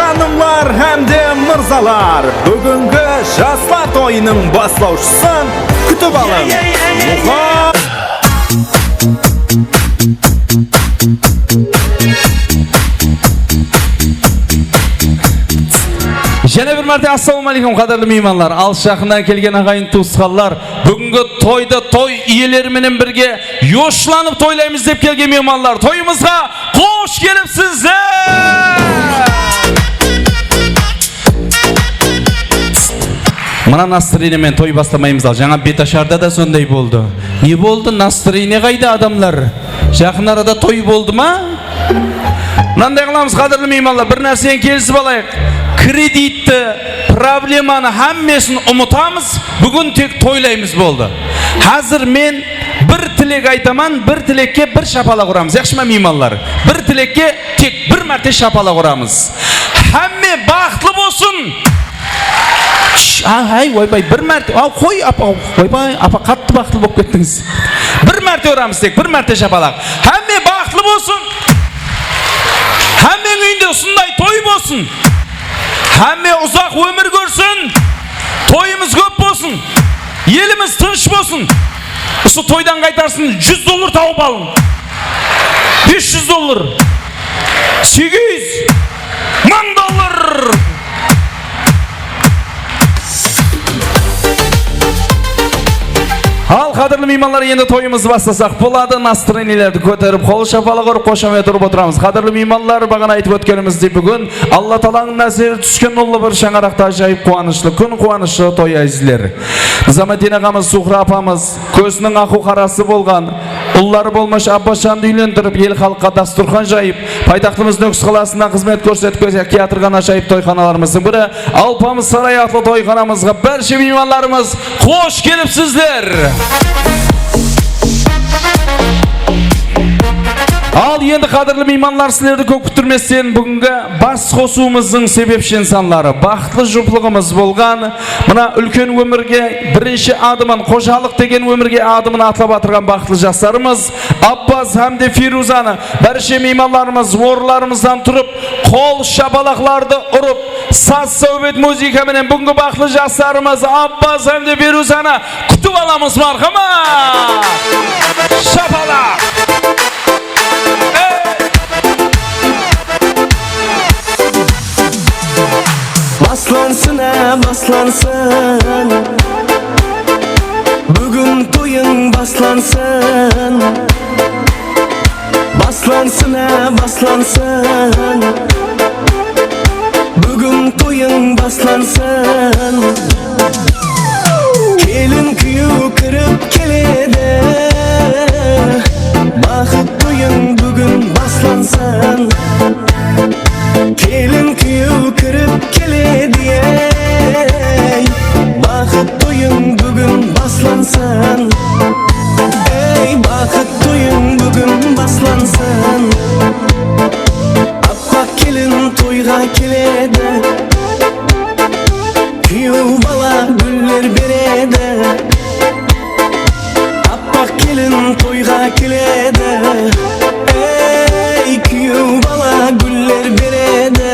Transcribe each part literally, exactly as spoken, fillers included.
Xanımlar hám de mırzalar, búgingi jaslar toyınıń baslawshısın kútip alıń. Muqa- Jáne bir márte assalamu aleykum, qádirli miymanlar. Alıs-jaqınnan kelgen aǵayin tuwısqanlar, búgingi toyda toy iyeleri menen birge yoshlanıp toylaymız dep kelgen miymanlar, toyımızǵa xosh kelipsizler! Mına nastroeniye menen toy baslamaymız al. Jańa Betasharda da sonday boldı. Ne boldı? Nastroeniye qayda, adamlar? Jaqın arada toy boldı ma? Mınanday qılamız, qádirli miymanlar, bir nárseni kelisip alayıq. Kreditti, problemanı hámmesin umıtamız, búgin tek toylaymız, boldı. Házir men bir tilek aytaman, bir tilekke bir shapalaq uramız. Yaqshı ma, miymanlar? Bir tilekke tek bir márte shapalaq uramız. Hámme baxıtlı bolsın! Sh, a, háy, oybay, bir márte, a, qoy, apa, oybay, apa, qattı baxıtlı bolıp kettińiz. Bir márte uramız tek, bir márte shapalaq. Hámme baxıtlı bolsın! Hámmeniń úyinde usınday toy bolsın! Hámme uzaq ómir kórsin! Toyımız kóp bolsın! Elimiz tınısh bolsın! Usı toydan qaytarsın júz dollar tawıp alıń! Bes júz dollar! Segiz júz! Mıń dollar! Al, qádirli miymanlar, endi toyımızdı baslasaq boladı. Nastroeniyelerdi kóterip, qol shapalaq urıp, xoshamet urıp otıramız. Qádirli miymanlar, baǵana aytıp ótkenimizdey, búgin Alla taalanıń násiybi túsken ullı bir shańaraqta ájayıp quwanıshlı kún, quwanıshlı toy, ázizler. Nizametdin aǵamız, Suxra apamız, kóziniń aqıw-qarası bolǵan, ulları bolmısh Abbasjandı úylendirip, el-xalıqqa dasturxan jayıp, paytaxtımız Nókis qalasında xızmet kórsetip kiyatırǵan ájayıp toyxanalarımızdıń biri Alpamıs Saray atlı toyxanamızǵa bárshe miymanlarımız xosh kelipsizler! Al, endi, qádirli miymanlar, sizlerdi kóp kúttirmesten, búgingi bas qosıwımızdıń sebepshi insanları, baxıtlı juplıǵımız bolǵan, mına, úlken ómirge birinshi adımın, xojalıq degen ómirge adımın atlap atırǵan baxıtlı jaslarımız Abbaz hám de Feruzanı bárshe miymanlarımız orınlarımızdan turıp, qol shapalaqlardı urıp, saz, sáwbet, muzıka menen búgingi baxıtlı jaslarımız Abbaz hám de Feruzanı kútip alamız, marhamat! Shapalaq! Ey! Baslansın, á, baslansın. Búgin toyıń baslansın. Baslansın, á, baslansın. Búgin toyıń baslansın. Kelin kúyew kirip keledi. Baxıt toyıń búgin baslansın. Kelin kúyew kirip keledi, ey, baxıt toyıń búgin baslansın. Ey, baxıt toyıń búgin baslansın. Appaq kelin toyǵa keledi. Kúyew bala gúller beredi. Appaq kelin toyǵa keledi. Ey, kúyew bala gúller beredi.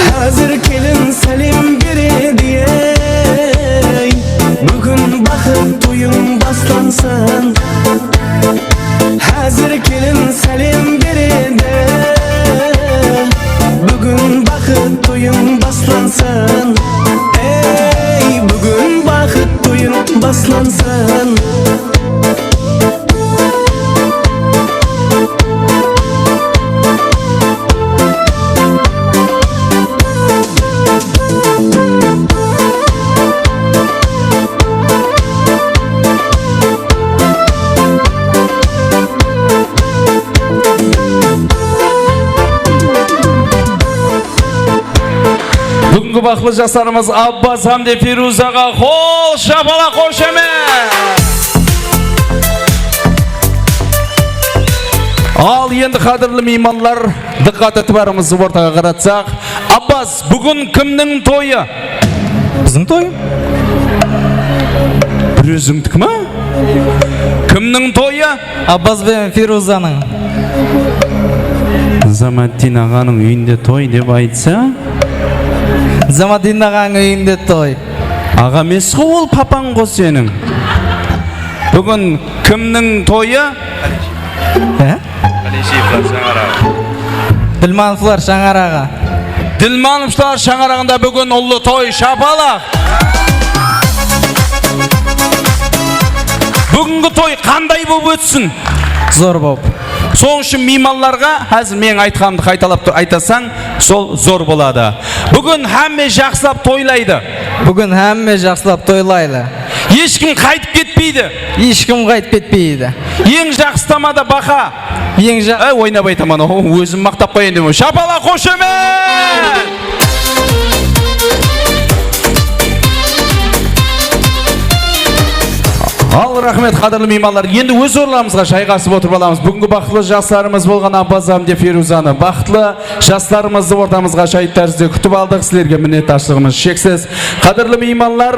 Házir kelin sálem beredi, ey, búgin baxıt toyıń baslansın. Házir kelin sálem beredi. Búgin baxıt toyıń baslansın. Ey, búgin baxıt toyıń baslansın. Búgingi baxıtlı jaslarımız Abbaz hám de Feruzaǵa qol shapalaq, xoshamet! Al, endi, qádirli miymanlar, dıqqat itibarımızdı ortaǵa qaratsaq, Abbaz, búgin kimniń toyı? Biziń toy. Bir ózińdiki ma? Kimniń toyı? Abbaz benen Feruzanıń. Nizamatdin aǵanıń úyinde toy dep aytsa? Nizamatdin aǵanıń úyinde toy. Aǵa emes ǵo ol, papań ǵo seniń. Búgin kimniń toyı? He? Dilmanovlar shańaraǵı. Dilmanovlar shańaraǵında búgin ullı toy, shapalaq. Búgingi toy qanday bolıp ótsin? Zor bolıp. Sonıń ushın miymanlarǵa házir meniń aytqanımdı qaytalap tur-, aytasań, sol zor boladı. Búgin hámme jaqsılap toylaydı. Búgin hámme jaqsılap toylaydı. Hesh kim qaytıp ketpeydi. Hesh kim qaytıp ketpeydi. Eń jaqsı tamada baha. Eń ja- Áy, oynap aytaman, o, ózim maqtap qoyayın dep. Shapalaq, xoshamet! Al, raxmet, qádirli miymanlar. Endi óz orınlarımızǵa jayǵasıp otırıp alamız. Búgingi baxıtlı jaslarımız bolǵan Abbaz hám de Feruzanı, baxıtlı jaslarımızdı ortamızǵa ajaayıp tárizde kútip aldıq. Sizlerge minnetdarshılıǵımız sheksiz. Qádirli miymanlar,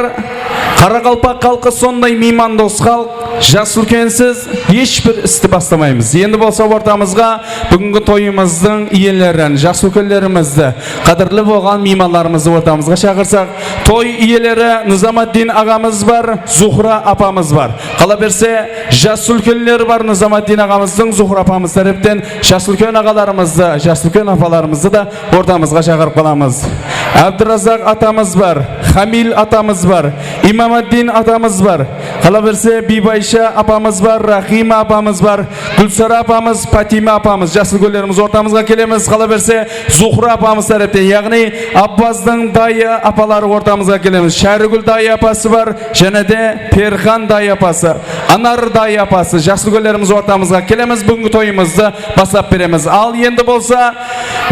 qaraqalpaq xalqı sonday miymandos xalıq, jas úlkensiz hesh bir isti baslamaymız. Endi bolsa ortamızǵa búgingi toyımızdıń iyelerin, jas úlkenlerimizdi, qádirli bolǵan miymanlarımızdı ortamızǵa shaqırsaq, toy iyeleri Nizamatdin aǵamız bar, Zuhra apamız bar. Qalaberse, jas úlkenleri bar Nizamatdin aǵamızdıń, Zuhra apamız tárepten jas úlken aǵalarımızdı, jas úlken apalarımızdı da ortamızǵa shaqırıp qalamız. Ábdirazaq atamız bar, Hamil atamız bar, Imamatdin atamız bar. Qalaberse, Biybaysha apamız bar, Rahima apamız bar, Gúlsara apamız, Pátiyma apamız, jas úlkenlerimiz ortamızǵa kelemiz. Qalaberse, Zuhra apamız tárepten, yaǵnıy Abbazdıń dayı apaları ortamızǵa kelemiz. Shárigúl dayı apası bar, jáne de Perxan dayı apası, Anar dayı apası, jas úlkenlerimiz ortamızǵa kelemiz. Búgingi toyımızdı baslap beremiz. Al, endi bolsa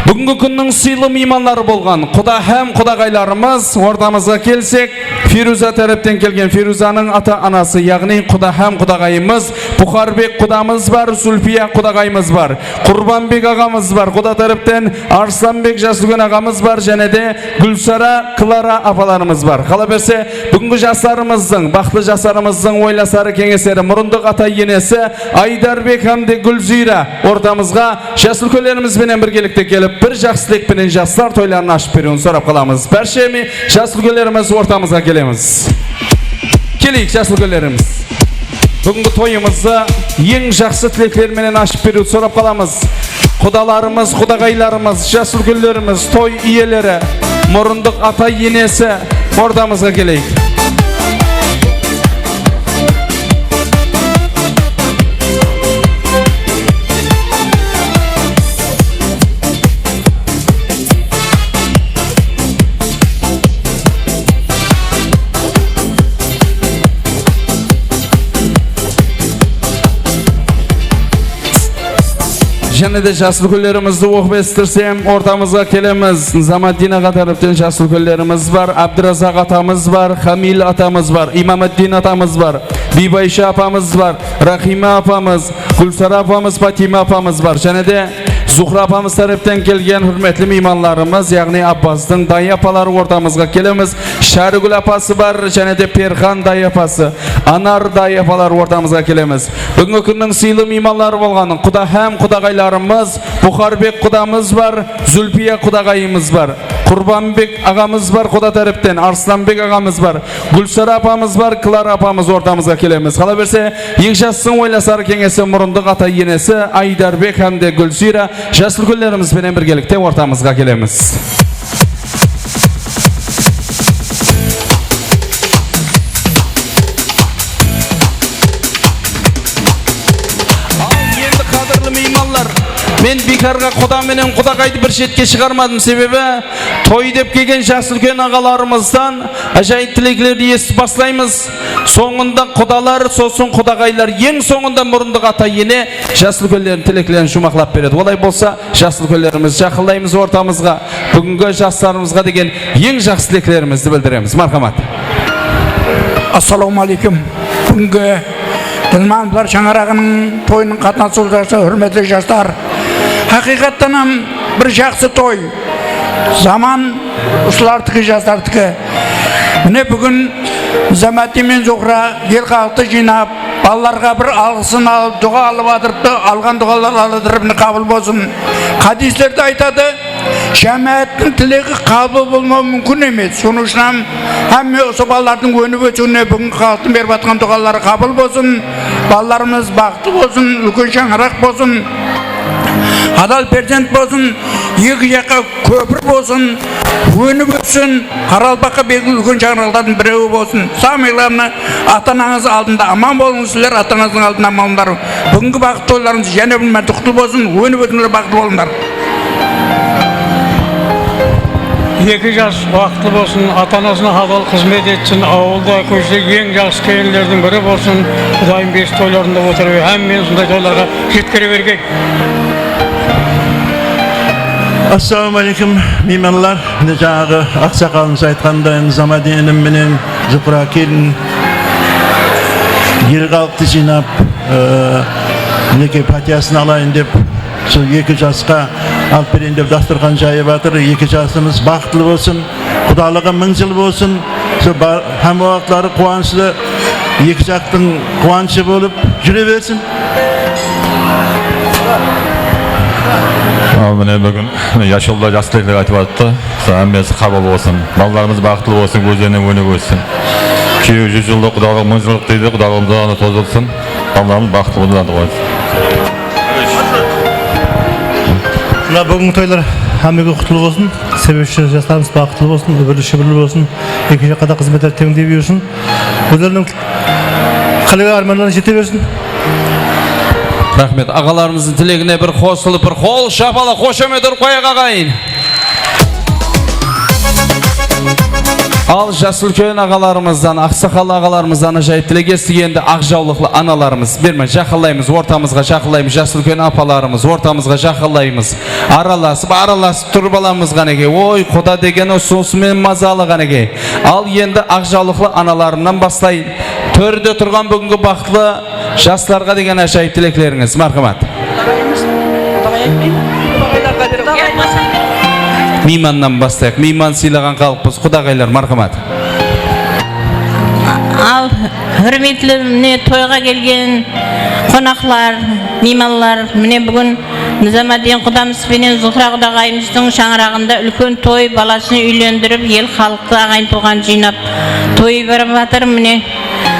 búgingi kúnniń sıylı miymanları bolǵan quda hám qudaǵaylarımız ortamızǵa kelsek, Feruza tárepten kelgen Feruzanıń ata-anası, yaǵnıy quda hám qudaǵayımız Buxarbek qudamız bar, Zulfiya qudaǵayımız bar, Qurbanbek aǵamız bar, quda tárepten Arslanbek jas úlken aǵamız bar, jáne de Gúlsara, Klara apalarımız bar. Qalaberse, búgingi jaslarımızdıń, baxıtlı jaslarımızdıń oylasarı, keńesleri, murındıq ata-enesi Aydarbek hám de Gúlziyra ortamızǵa jas úlkenlerimiz benen birgelikte kelip, bir jaqsı tilek penen jaslar toyların ashıp beriwin sorap qalamız. Bárshe jas úlkenlerimiz ortamızǵa kelemiz. Keleyik, jas úlkenlerimiz. Búgingi toyımızdı eń jaqsı tilekler menen ashıp beriwdi sorap qalamız. Qudalarımız, qudaǵaylarımız, jas úlkenlerimiz, toy iyeleri, murındıq ata-enesi ortamızǵa keleyik. Jáne de jas úlkenlerimizdi oqıp esittirsem, ortamızǵa kelemiz. Nizamatdin aǵa tárepten jas úlkenlerimiz bar, Ábdirazaq atamız bar, Hamil atamız bar, Imamatdin atamız bar, Biybaysha apamız bar, Rahima apamız, Gúlsara apamız, Pátiyma apamız bar. Jáne de Zuhra apamız tárepten kelgen húrmetli miymanlarımız, yaǵnıy Abbazdıń dayı apaları ortamızǵa kelemiz. Shárigúl apası bar, jáne de Perxan dayı apası, Anar dayı apaları ortamızǵa kelemiz. Búgingi kúnniń sıylı miymanları bolǵan quda hám qudaǵaylarımız, Buxarbek qudamız bar, Zulfiya qudaǵayımız bar, Qurbanbek aǵamız bar, quda tárepten Arslanbek aǵamız bar, Gúlsara apamız bar, Klara apamız ortamızǵa kelemiz. Qalaberse, eki jastıń oylasarı, keńesi, murındıq ata-enesi Aydarbek hám de Gúlziyra jas úlkenlerimiz benen birgelikte ortamızǵa kelemiz. Al, endi, qádirli miymanlar, men biykarǵa quda menen qudaǵaydı bir shetke shıǵarmadım, sebebi toy dep kelgen jas úlken aǵalarımızdan ájayıp tileklerdi esitip baslaymız. Sońında qudalar, sosın qudaǵaylar, eń sońında murındıq ata-ene jas úlkenlerdiń tileklerin juwmaqlap beredi. Olay bolsa, jas úlkenlerimiz, jaqınlaymız ortamızǵa, búgingi jaslarımızǵa degen eń jaqsı tileklerimizdi bildiremiz. Marhamat. Assalawma áleykum. Búgingi Dilmanovlar shańaraǵınıń toyınıń qatnasıwshısı, húrmetli jaslar. Haqıyqattan hám bir jaqsı toy. Zaman usılardıki, jaslardıki. Mine, búgin Nizamatdin menen Zuhra el xalıqtı jıynap, Balalarǵa bir alǵısın alıp, duǵa alıp atırıptı, alǵan duǵalar Alla tárepinen qabıl bolsın. Hádislerdi aytadı, jámááttiń tilegi qabıl bolmawı múmkin emes. Sonıń ushın hám hámme usı balalardıń ónip ósiwine búgingi xalıqtıń berip atırǵan duǵaları qabıl bolsın. Balalarımız baxıtlı bolsın, úlken shańaraq bolsın. Hadal perzent bolsın, eki jaqqa kópir bolsın, ónip óssin, qaraqalpaqqa belgili úlken shańaraqlardıń birewi bolsın. Samıy ǵılamına ata-anańız aldında aman bolıń, sizler ata-anańızdıń aldında aman bolıńlar. Búgingi baxıtlı toylarıńız jáne bir márte qutlı bolsın, ónip ósińler, baxıtlı bolıńlar. Eki jas baxıtlı bolsın, ata-anasına hadal xızmet etsin, awılda, kóshede eń jaqsı kelinlerdiń biri bolsın. Qudayım bes toylarında otırıp, hámmeni usınday toylarǵa jetkere bergey. Assalawma aleykum, miymanlar. Mine, jańaǵı aqsaqalımız aytqanınday, Nizamatdin inim menen Zuhra kelin el xalıqtı jıynap, e, minekey, pátiyasın alayın dep, sol eki jasqa alıp bereyin dep dasturxan jayıp atır. Eki jasımız baxıtlı bolsın. Qudalıǵı mıń jıl bolsın. Sol ba-, hámme waqıtları quwanıshlı, eki jaqtıń quwanıshı bolıp júre bersin. Al, mine, búgin, mine, yashullar jaqsı tilekler aytıp atıptı. Sol hámmesi qabıl bolsın. Balalarımız baxıtlı bolsın, ózlerinen ónip óssin. Kúyew júz jıllıq, qudalıǵ mıń jıllıq deydi, qudalıǵımız odan tozılsın. Balalarımız baxıtlı bolsın. Mına búgingi toylar hámmege qutlı bolsın. Sebepshi jaslarımız baxıtlı bolsın, úbirli-shúbirli bolsın. Eki jaqqa da xızmetler teńdey bersin. Ózleriniń qálegen ármanlarına jete bersin. Raxmet. Aǵalarımızdıń tilegine bir qosılıp, bir qol shapalaq, xoshamet urıp qoyaq, aǵayin. Al, jas úlken aǵalarımızdan, aqsaqallı aǵalarımızdan ajayıp tilek estik, endi aq jawlıqlı analarımız. Berme, jaqınlaymız, ortamızǵa jaqınlaymız, jas úlken apalarımız, ortamızǵa jaqınlaymız. Aralasıp, aralasıp tur balamız, qánekey. Oy, quda degen usı, usı menen mazalı, qánekey. Al, endi aq jawlıqlı analarımnan baslayın. Tórde turǵan búgingi baxıtlı jaslarǵa degen ájayıp tileklerińiz, márhamat. Miymannan baslayıq. Miyman sıylaǵan xalıqpız, qudaǵaylar, márhamat. Al, húrmetli, mine, toyǵa kelgen qonaqlar, miymanlar, mine, búgin Nizamatdin qudamız benen Zuhra qudaǵayımızdıń shańaraǵında úlken toy, balasın úylendirip, el xalıq aǵayin-tuwǵan jıynap toy berip atır, mine.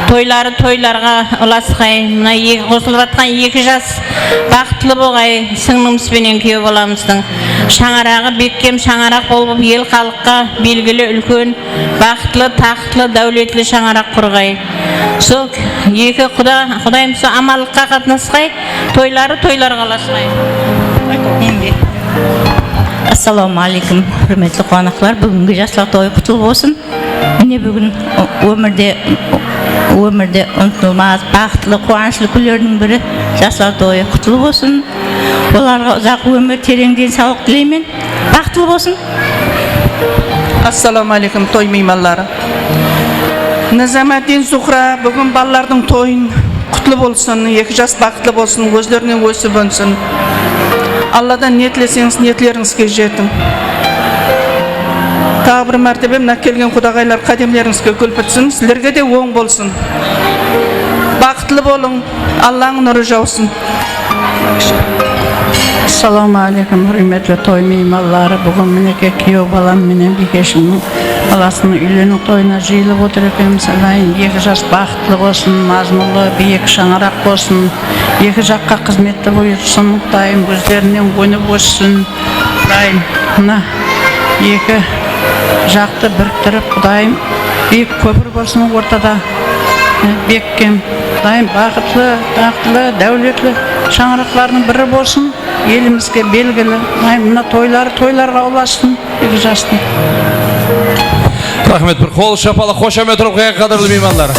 Toyları toylarǵa ulasqay. Mına eki, qosılıp atqan eki jas baxıtlı bolǵay, sińlimiz benen kúyew balamızdıń shańaraǵı bekkem shańaraq bolıp, el xalıqqa belgili úlken baxıtlı, taxtlı, dáwletli shańaraq qurǵay. Sol eki quda, qudayım sol amanlıqqa qatnasqay, toyları toylarǵa ulasqay. Assalawma aleykum, húrmetli qonaqlar. Búgingi jaslar toyı qutlı bolsın. Mine, búgin ómirde, ómirde umıtılmaz, baxıtlı, quwanıshlı kúnlerdiń biri, jaslar toyı qutlı bolsın. Olarǵa uzaq ómir, tereń densawlıq tileymen. Baxıtlı bolsın. Assalawma aleykum, toy miymanları. Nizamatdin, Zuhra, búgin balalardıń toyın qutlı bolsın, eki jas baxıtlı bolsın, ózlerinen ósip ónsin. Alladan ne tileseńiz, niyetlerińizge jetiń. Taǵı bir mártebe mına kelgen qudaǵaylar qádemlerińizge gúl pitsin, sizlerge de oń bolsın. Baxıtlı bolıń, Allanıń nurı jawsın. Assalawma aleykum, húrmetli toy miymanları. Búgin, minekey, kúyew balam menen biykeshimniń balasınıń úylenik toyına jıyılıp otır ekenbiz. Ilayım, eki jas baxıtlı bolsın, mazmunlı, biyik shańaraq bolsın. Eki jaqqa xızmetti buyırsın, Qudayım, ózlerinen ónip óssin. Qudayım, mına eki jaqtı biriktirip, Qudayım, biyik kópir bolsın ortada. Bekkem, Qudayım, baxıtlı, taxtlı, dáwletli shańaraqlardıń biri bolsın. Elimizge belgili. Qudayım, mına toyları toylarǵa ulassın. Eki jastı. Raxmet, bir qol shapalaq, xoshamet urıp qoyaq, qádirli miymanlar.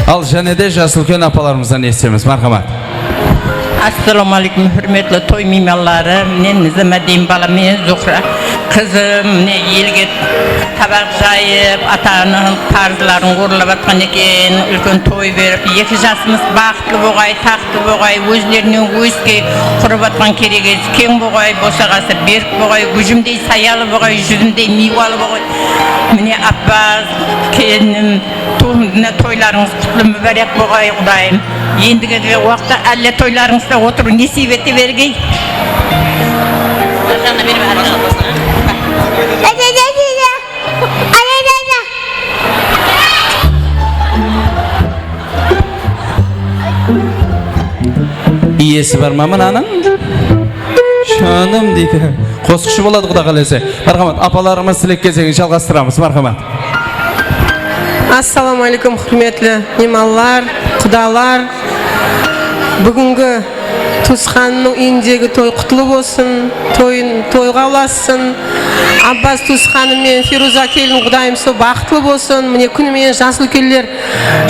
Al, jáne de jas úlken apalarımızdan esitemiz. Márhamat. Assalawma aleykum, húrmetli toy miymanları. Mine, Nizamatdin balam menen Zuhra qızım, mine, elge Qabaq jayıp, ata-ananıń parızların orınlap atqan eken, úlken toy berip, eki jasımız baxıtlı boǵay, taxtlı boǵay, ózlerinen ózge qurıp atqan keregesi keń boǵay, bosaǵası berk boǵay, gújimdey sayalı boǵay, júzimdey miywalı boǵay. Mine, Abbas, kelinim, tuwındı toylarıńız qutlı, múbárek boǵay, Qudayım. Endigi waqıtta álle toylarıńızda otırıw nesiyp ete bergey. Iyesi bar ma mınanıń? Janım deydi. Qosıqshı boladı, Quda qálese. Marhamat, apalarımız tilek gezegin jalǵastıramız. Marhamat. Assalawma áleykum, húrmetli miymanlar, qudalar. Búgingi tuwısqanımnıń úyindegi toy qutlı bolsın, toyın toyǵa ulassın. Abbas tuwısqanım menen Feruza kelin, Qudayım, sol baxıtlı bolsın. Mine, kúni menen jas úlkenler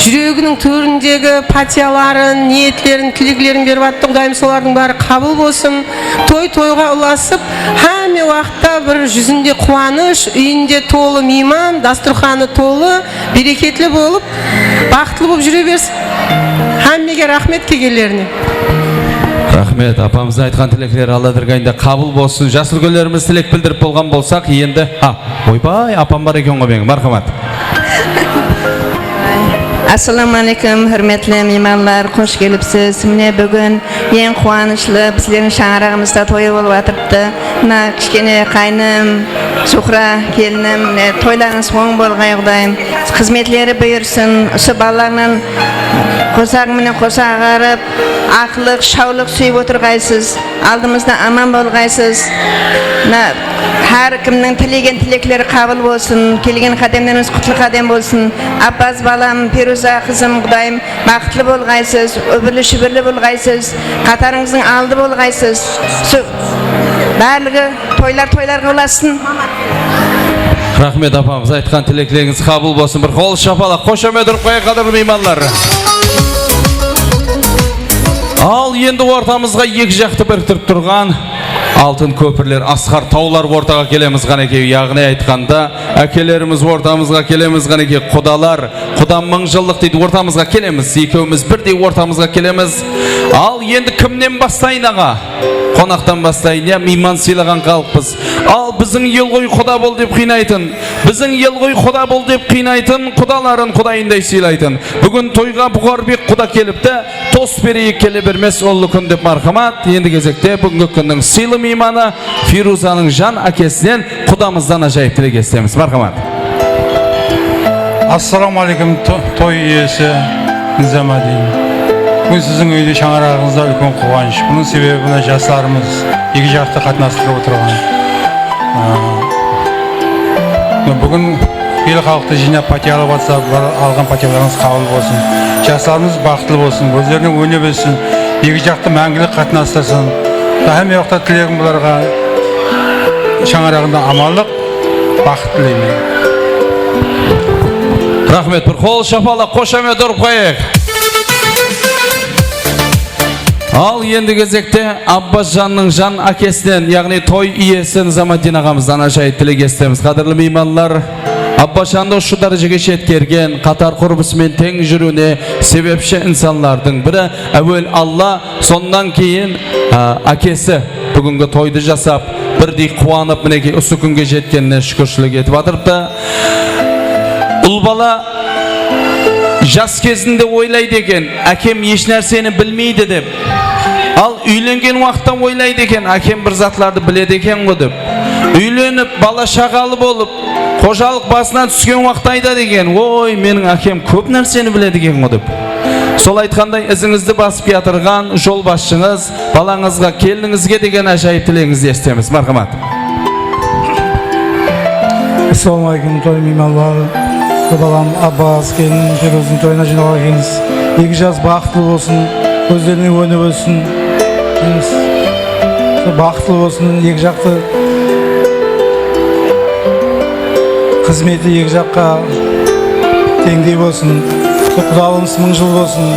júreginiń tórindegi pátiyaların, niyetlerin, tileklerin berip attı. Qudayım, solardıń bári qabıl bolsın. Toy toyǵa ulasıp, hámme waqıtta bir júzinde quwanısh, úyinde tolı miyman, dasturxanı tolı, bereketli bolıp, baxıtlı bolıp júre bersin. Hámmege raxmet kelgenlerine. Raxmet, apamızdıń aytqan tilekleri Alla dúrgayında qabıl bolsın. Jas úlkenlerimiz tilek bildirip bolǵan bolsaq, endi, a, oybay, apam bar eken ǵoy meniń, marhamat. Assalawma áleykum, húrmetli miymanlar, xosh kelipsiz. Mine, búgin eń quwanıshlı, bizlerdiń shańaraǵımızda toyı bolıp atırıptı. Mına kishkene qáynim, Suxra kelinim, mine, toylarıńız oń bolǵay, Qudayım. Xızmetleri buyırsın, usı balalarınan qosaǵıń menen qosa aǵarıp, aqlıq, shawlıq súyip otırǵaysız. Aldımızda aman bolǵaysız. Mına, hár kimniń tilegen tilekleri qabıl bolsın, kelgen qádemlerimiz qutlı qádem bolsın. Abbas balam, Feruza qızım, Qudayım, baxıtlı bolǵaysız, úbirli-shúbirli bolǵaysız, qatarıńızdıń aldı bolǵaysız. Su-, bárligi toylar toylarǵa ulassın. Raxmet, apamız, aytqan tileklerińiz qabıl bolsın. Bir qol shapalaq, xoshamet urıp qoyayıq, qádirli miymanlar. Al, endi ortamızǵa eki jaqtı biriktirip turǵan altın kópirler, asqar tawlar ortaǵa kelemiz, qánekey, yaǵnıy aytqanda, ákelerimiz ortamızǵa kelemiz, qánekey, qudalar, qudam mıń jıllıq deydi, ortamızǵa kelemiz, ekewimiz birdey ortamızǵa kelemiz. Al, endi kimnen baslayın, aǵa? Qonaqtan baslayın, ya, miyman sıylaǵan xalıqpız. Al, biziń el ǵoy quda bol dep qıynaytın, biziń el ǵoy quda bol dep qıynaytın, qudaların qudayınday sıylaytın. Búgin toyǵa buqar bek quda kelipti, tos bereyik kele bermes ullı kún dep, marhamat. Endi gezekte búgingi kúnniń sıylı miymanı Firuzanıń jan ákesinen qudamızdan ájayıp tilek esitemiz. Marhamat. Assalawma áleykum, to-, toy iyesi Nizamatdin. Búgin siziń úyde shańaraǵıńızda úlken quwanısh. Bunıń sebebi mına jaslarımız eki jaqtı qatnastırıp otırǵan. Aa, búgin el xalıqtı jıynap pátiya alıp atsa, bular alǵan pátiyalarıńız qabıl bolsın. Jaslarımız baxıtlı bolsın, ózlerine óne bilsin, eki jaqtı máńgilik qatnastırsın. Hámme waqıtta tilegim bularǵa shańaraǵında amanlıq, baxıt tileymen. Raxmet, bir qol shapalaq, xoshamet urıp qoyayıq. Al, endi gezekte Abbasjannıń jan ákesinen, yaǵnıy toy iyesi Nizamatdin aǵamızdan ájayıp tilek esitemiz. Qádirli miymanlar, Abbasjandı usı dárejege jetkergen, qatar qurbısı menen teń júriwine sebepshi insanlardıń biri, áwel Alla, sonnan keyin, a, ákesi búgingi toydı jasap, birdey quwanıp, minekey, usı kúnge jetkenine shúkirshilik etip atırıptı. Ul bala jas gezinde oylaydı eken, ákem hesh nárseni bilmeydi dep. Al, úylengen waqıtta oylaydı eken, ákem bir zatlardı biledi eken ǵo dep. Úylenip, bala-shaǵalı bolıp, xojalıq basına túsken waqıtta aytadı eken, oy, meniń ákem kóp nárseni biledi eken ǵo dep. Sol aytqanday izińizdi basıp kiyatırǵan jolbasshıńız, balańızǵa, kelinińizge degen ájayıp tilegińizdi esitemiz. Marhamat. Assalawma áleykum, toy miymanları. Qudalam Abbas, kelin Feruzadıń toyına jıynaǵan ekenbiz. Eki jas baxıtlı bolsın, ózlerine ónip óssin. Baxıtlı bolsın, eki jaqtı xızmeti eki jaqqa teńdey bolsın. Qudalıǵımız mıń jıl bolsın,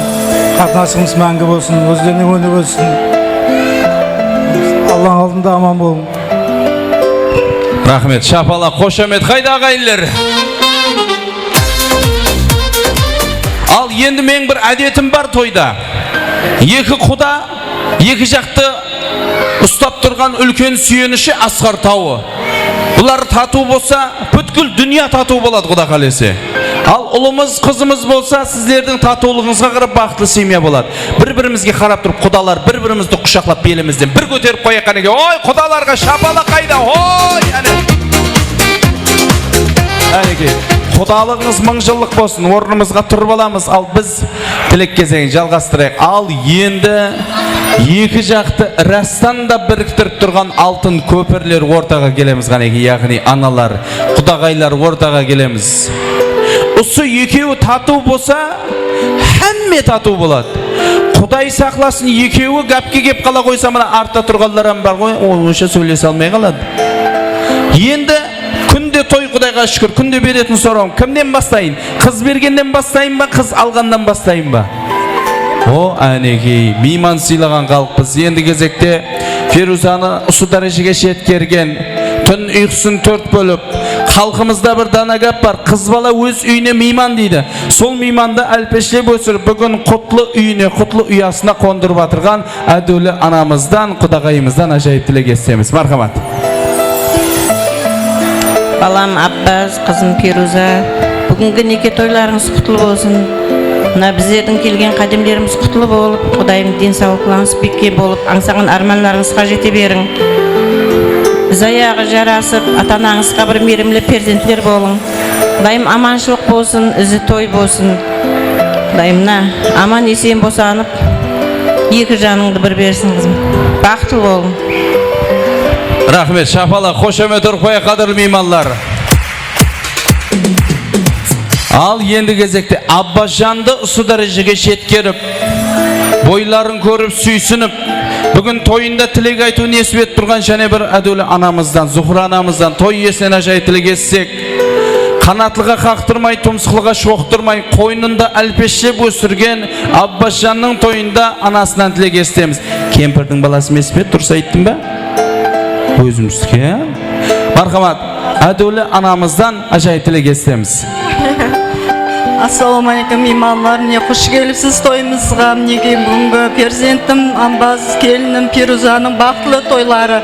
qatnasıǵımız máńgi bolsın, ózlerine ónip óssin. Alladıń aldında aman bolıń. Raxmet, shapalaq, xoshamet, qayda aǵayinler? Al, endi meniń bir ádetim bar toyda. Eki quda, eki jaqtı uslap turǵan úlken súyenishi Asqar tawı. Bular tatıw bolsa, pútkil dúnya tatıw boladı, Quda qálese. Al, ulımız, qızımız bolsa, sizlerdiń tatıwlıǵıńızǵa qarap baxıtlı semya boladı. Bir-birimizge qarap turıp, qudalar, bir-birimizdi qushaqlap, belimizden bir kóterip qoyayıq qáneke. Oy, qudalarǵa shapalaq qayda? Oy, áne. Qáneke, qudalıǵıńız mıń jıllıq bolsın, ornımızǵa turıp alamız. Al, biz tilek gezegin jalǵastırayıq. Al, endi eki jaqtı rastan da biriktirip turǵan altın kópirler ortaǵa kelemiz, qáneke, yaǵnıy analar, qudaǵaylar ortaǵa kelemiz. Usı ekewi tatıw bolsa, hámme tatıw boladı. Quday saqlasın, ekewi gápke kep qala qoysa, mına artta turǵanlar hám bar ǵoy, onsha sóylese almay qaladı. Endi kúnde toy, Qudayǵa shúkir, kúnde beretin sorawım. Kimnen baslayın? Qız bergennen baslayın ba, qız alǵannan baslayın ba? O, ánekey, miyman sıylaǵan xalıqpız. Endi gezekte Feruzanı usı dárejege jetkergen, tún uyqısın tórt bólip, xalqımızda bir dana gáp bar, qız bala óz úyine miyman deydi. Sol miymandı álpeshlep ósirip, búgin qutlı úyine, qutlı uyasına qondırıp atırǵan Ádiwli anamızdan, qudaǵayımızdan ájayıp tilek esitemiz. Márhamat. Balam Abbaz, qızım Peruza, búgingi neke toylarıńız qutlı bolsın. Mına bizlerdiń kelgen qádemlerimiz qutlı bolıp, Qudayım densawlıqlarıńız bekke bolıp, ańsaǵan ármanlarıńızǵa jete beriń. Iz ayaǵı jarasıp, ata-anańızǵa bir miyrimli perzentler bolıń. Qudayım amanshılıq bolsın, izi toy bolsın. Qudayım mına aman-esen bosanıp, eki janıńdı bir bersin, qızım. Baxıtlı bolıń. Raxmet, shapalaq, xoshamet urıp qoyayıq, qádirli miymanlar. Al, endi gezekte Abbasjandı usı dárejege jetkerip, boyların kórip súysinip, búgin toyında tilek aytıw nesip etip turǵan jáne bir Ádiwli anamızdan, Zuhra anamızdan toy iyesinen ájayıp tilek etsek, qanatlıǵa qaqtırmay, tumsıqlıǵa shoqtırmay, qoynında álpeshlep óstirgen Abbasjannıń toyında anasınan tilek esitemiz. Kempirdiń balası emes pe? Durıs ayttım ba? Ózimizki. Márhamat, Ádiwli anamızdan ájayıp tilek esitemiz. Assalawma áleykum, miymanlar. Mine, xosh kelipsiz toyımızǵa. Minekey, búgingi perzentim Ambaz, kelinim Peruzanıń baxıtlı toyları.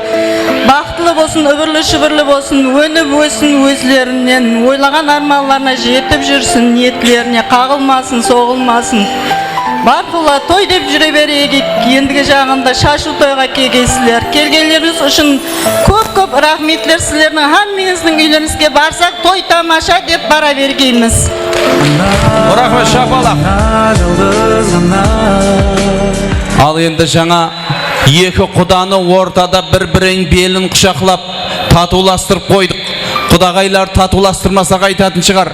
Baxıtlı bolsın, úbirli-shúbirli bolsın, ónip óssin ózlerinen, oylaǵan ármanlarına jetip júrsin, niyetlerine qaǵılmasın, soǵılmasın. Barqıla toy dep júre bereyik, endigi jaǵında shashıw toyǵa kelgensizler. Kelgenlerińiz ushın kóp-kóp raxmetler, sizlerdiń hámmeńizdiń úylerińizge barsaq, toy tamasha dep bara bergeymiz. Raxmet, shapalaq. Al endi jańa eki qudanı ortada bir-biriniń belin qushaqlap, tatıwlastırıp qoydıq. Qudaǵaylar tatıwlastırmasaq aytatın shıǵar.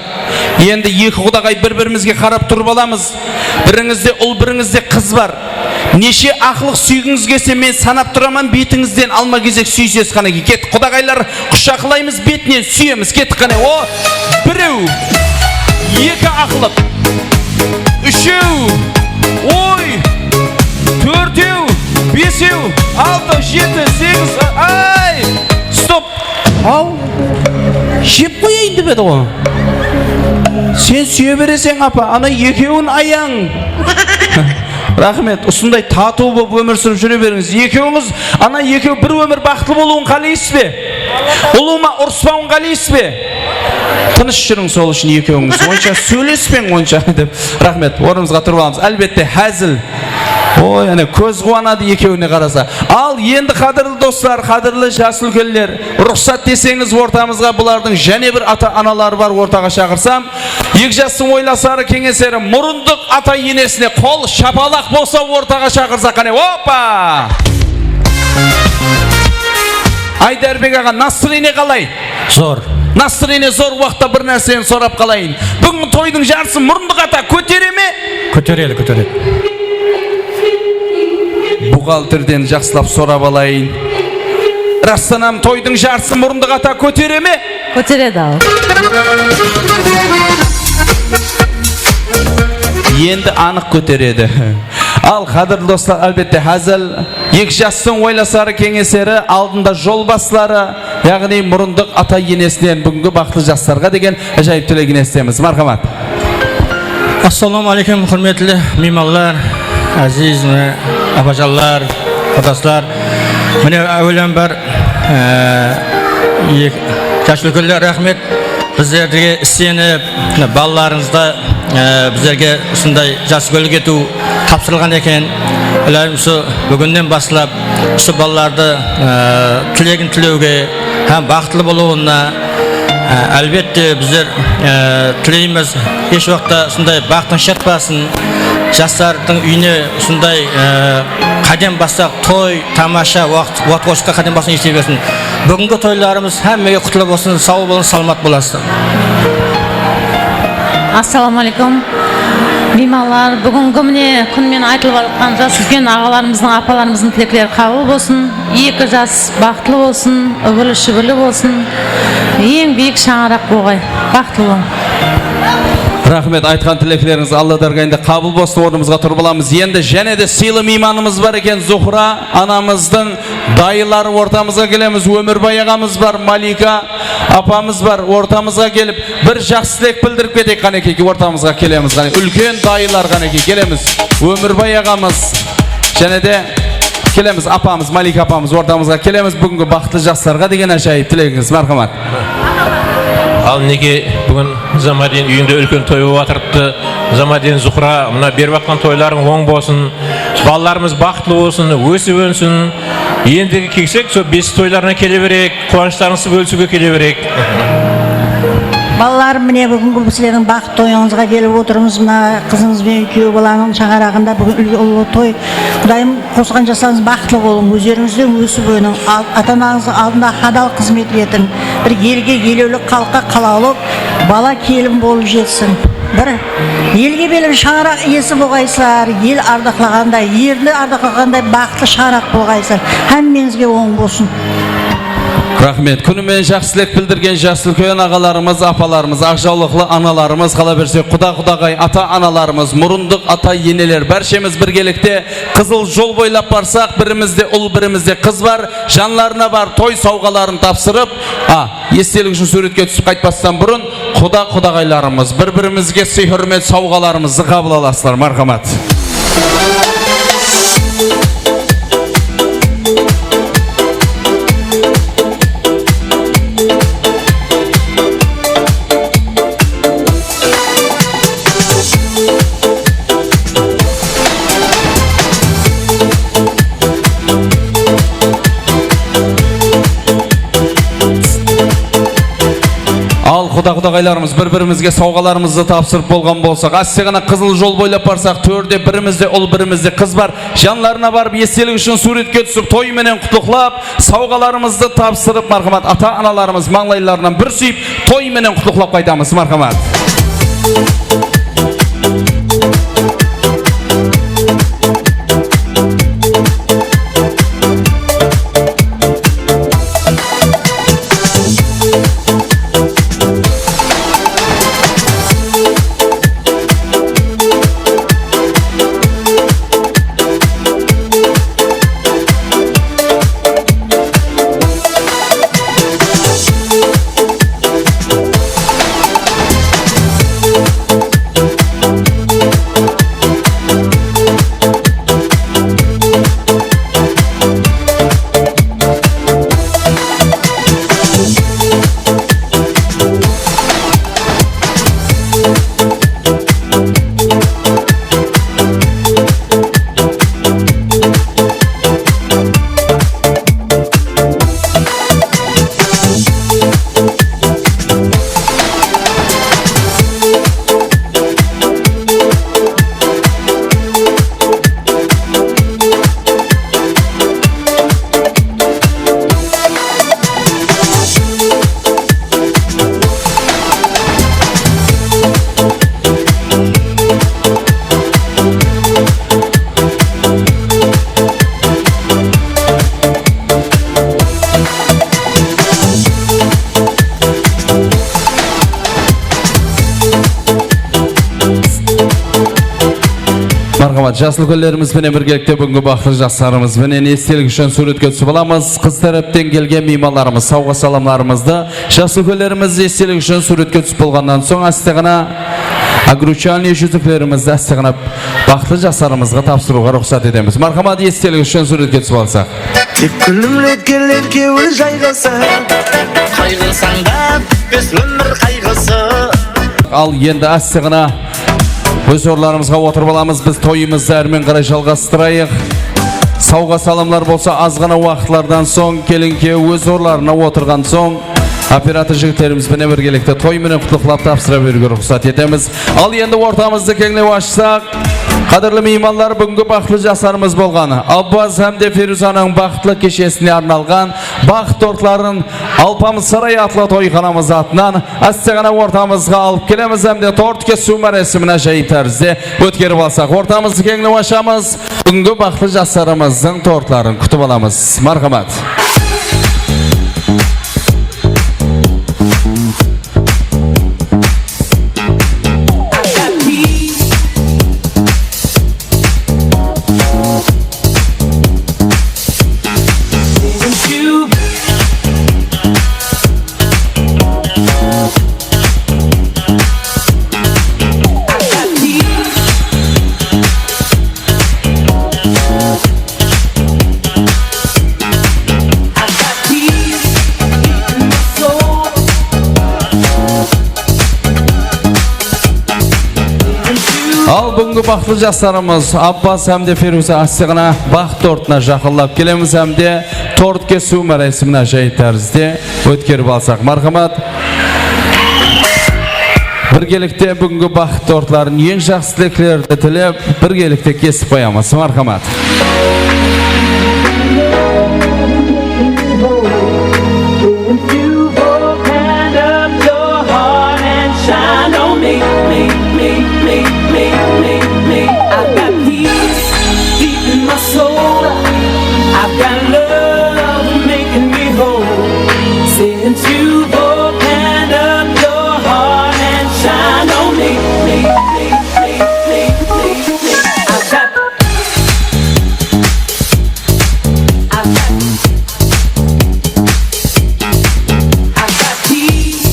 Endi eki qudaǵay bir-birimizge qarap turıp alamız. Birińizde ul, birińizde qız bar. Neshe aqlıq súygińiz kelse, men sanap turaman, betińizden alma-gezek súysesiz qánekey. Kettik, qudaǵaylar, qushaqlaymız, betinen súyemiz. Kettik, qáne. O, birew, eki aqlıq, úshew, oy, tórtew, besew, altı, jeti, segiz, ay, stop. Haw, jep qoyayın dep edi ǵo. Sen súye bereseń, apa, ana ekewin ayań. Raxmet, usınday tatıw bolıp ómir súrip júre berińiz. Ekewińiz, ana ekew bir ómir baxıtlı bolıwın qáleysiz be? Ulıwma urıspawın qáleysiz be? Tınısh júriń sol ushın ekewińiz. Onsha sóylespeń onsha dep. Raxmet, ornımızǵa turıp alamız. Álbette, házil. Oy, áne, kóz quwanadı ekewine qarasa. Al, endi, qádirli doslar, qádirli jas úlkenler, ruxsat deseńiz, ortamızǵa bulardıń jáne bir ata-anaları bar ortaǵa shaqırsam, eki jastıń oylasarı, keńeseri, murındıq ata-enesine qol shapalaq bolsa ortaǵa shaqırsaq, qáne, oppa! Aydarbek aǵa, nastroenie qalay? Zor. Nastroenie zor waqıtta bir nárseni sorap qalayın. Búgingi toydıń jarısın murındıq ata kótere me? Kóteredi, kóteredi. Buxgalterden jaqsılap sorap alayın. Rastan hám, toydıń jarısın murındıq ata kótere me? Kóteredi al. Endi anıq kóteredi. Al, qádirli doslar, álbette, házil eki jastıń oylasarı, keńeseri, aldında jol basları, yaǵnıy murındıq ata-enesinen búgingi baxıtlı jaslarǵa degen ájayıp tilegin esitemiz. Marhamat. Assalawma áleykum, húrmetli miymanlar, áziz, mine, apajanlar, qurdaslar. Mine, áwelen bir, e, ek-, jas úlkenler, raxmet. Bizlerge isenip, mine, balalarıńızǵa, e, bizlerge usınday jas úlgilik etiw tapsırılǵan eken. Ilayım, usı búginnen baslap, usı balalardı, e, tilegin tilewge hám baxıtlı bolıwına, e, álbette, bizler, e, tileymiz, hesh waqıtta usınday baxtıń shatpasın, jaslardıń úyine usınday, e, qádem bassaq, toy, tamasha, waqıt, waqıt waqıtqa qádem basın iyese bersin. Búgingi toylarımız hámmege qutlı bolsın, saw bolıń, salamat bolasızlar. Assalawma áleykum. Miymanlar, búgingi mine kún menen aytılıp atırǵan jas úlken aǵalarımızdıń, apalarımızdıń tilekleri qabıl bolsın. Eki jas baxıtlı bolsın, úgili-shúgili bolsın. Eń biyik shańaraq bolǵay. Baxıtlı bolıń. Raxmet, aytqan tileklerińiz Alla dárgayında qabıl bolsın. Ornımızǵa turıp alamız. Endi jáne de sıylı miymanımız bar eken, Zuhra anamızdıń dayıları ortamızǵa kelemiz. Ómirbay aǵamız bar, Malika apamız bar, ortamızǵa kelip, bir jaqsı tilek bildirip keteyik, qánekey, ortamızǵa kelemiz, qáne, úlken dayılar, qánekey, kelemiz. Ómirbay aǵamız, jáne de kelemiz, apamız, Malika apamız, ortamızǵa kelemiz. Búgingi baxıtlı jaslarǵa degen ájayıp tilegińiz, marhamat. Al, minekey, búgin Nizamatdin úyińde úlken toy bolıp atırıptı. Nizamatdin, Zuhra, mına berip atqan toylarıń oń bolsın. Balalarımız baxıtlı bolsın, ósip-ónsin. Endigi kelsek, sol bes toylarına kele bereyik, quwanıshlarıńızdı bólisiwge kele bereyik. Balalarım, mine, búgingi biz sizlerdiń baxıtlı toyıńızǵa kelip otırmız. Mına qızıńız benen kúyew balanıń shańaraǵında búgin úlken ullı toy. Qudayım, qosılǵan jaslarıńız baxıtlı bolıń, ózlerińizden ósip óniń, al-, ata-anańızdıń aldında hadal xızmet etiń. Bir elge, elewli xalıqqa qalawlı bala kelin bolıp jetsin. Bir elge belgili shańaraq iyesi bolǵaysızlar, el ardaqlaǵanday, erdi ardaqlaǵanday baxıtlı shańaraq bolǵaysızlar. Hámmeńizge oń bolsın. Raxmet. Kúni menen jaqsı tilek bildirgen jas úlken aǵalarımız, apalarımız, aqjawlıqlı analarımız, qala berse quda-qudaǵay, ata-analarımız, murındıq ata-eneler, bárshemiz birgelikte Qızıl jol boylap barsaq, birimizde ul, birimizde qız bar, janlarına barıp toy sawǵaların tapsırıp, a, estelik ushın súwretke túsip qaytpastan burın, quda-qudaǵaylarımız, bir-birimizge sıy-húrmet sawǵalarımızdı qabıl alasızlar. Marhamat. Al, quda-qudaǵaylarımız, bir-birimizge sawǵalarımızdı tapsırıp bolǵan bolsaq, áste ǵana qızıl jol boylap barsaq, tórde birimizde ul, birimizde qız bar. Janlarına barıp, estelik ushın súwretke túsip, toy menen qutlıqlap, sawǵalarımızdı tapsırıp, marhamat, ata-analarımız mańlaylarınan bir súyip, toy menen qutlıqlap qaytamız, marhamat. Jas úlkenlerimiz benen birgelikte búgingi baxıtlı jaslarımız benen estelik ushın súwretke túsip alamız. Qız tárepten kelgen miymanlarımız sawǵa salamlarımızdı jas úlkenlerimiz estelik ushın súwretke túsip bolǵannan soń áste ǵana obruchalnıy júziklerimizdi áste ǵana baxıtlı jaslarımızǵa tapsırıwǵa ruxsat etemiz. Marhamat, estelik ushın súwretke túsip alsaq. Tek kúlimletkenler kewil jayǵasa. Qayǵırsań da bitpes ómir qayǵısı. Al endi áste ǵana óz orınlarımızǵa otırıp alamız. Biz toyımızdı ármen qaray jalǵastırayıq. Sawǵa salamlar bolsa az ǵana waqıtlardan soń kelin-kúyew óz orınlarına otırǵan soń operator jigitlerimiz benen birgelikte toy menen qutlıqlap tapsıra beriwge ruxsat etemiz. Al endi ortamızdı keńlep ashsaq, qádirli miymanlar, búgingi baxıtlı jaslarımız bolǵan Abbaz hám de Feruzanıń baxıtlı keshesine arnalǵan baxt tortların Alpamıs Saray atlı toyxanamız atınan áste ǵana ortamızǵa alıp kelemiz hám de tort kesiw márasimin ájayıp tárizde ótkerip alsaq. Ortamızdı keńlep ashamız. Búgingi baxıtlı jaslarımızdıń tortların kútip alamız. Marhamat. Al, búgingi baxıtlı jaslarımız Abbas hám de Feruza áste ǵana baxt tortına jaqınlap kelemiz hám de tort kesiw márasimini ájayıp tárizde ótkerip alsaq. Marhamat. Birgelikte búgingi baxıt tortların, eń jaqsı tileklerdi tilep, birgelikte kesip qoyamız. Marhamat. I've got peace deep in my soul. I've got love making me whole. Since you've opened up your heart and shine on me, me, me, me, me, me, me. I've got, I've got, I've got peace.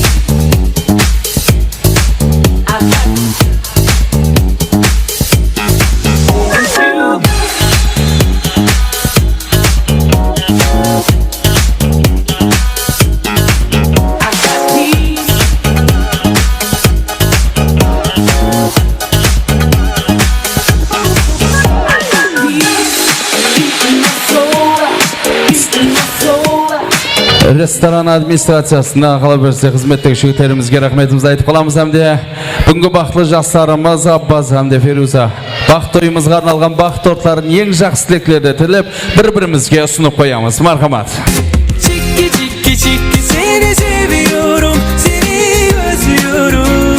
I've got Restoran administraciyasına, qala berse, xızmettegi jigitlerimizge raxmetimizdi aytıp qalamız hám de búgingi baxıtlı jaslarımız Abbaz hám de Feruza baxt toyımızǵa arnalǵan baxt tortların, eń jaqsı tileklerdi tilep, bir-birimizge usınıp qoyamız. Marhamat. Chikki, chikki, chikki, seni seviyorum, seni özlüyorum.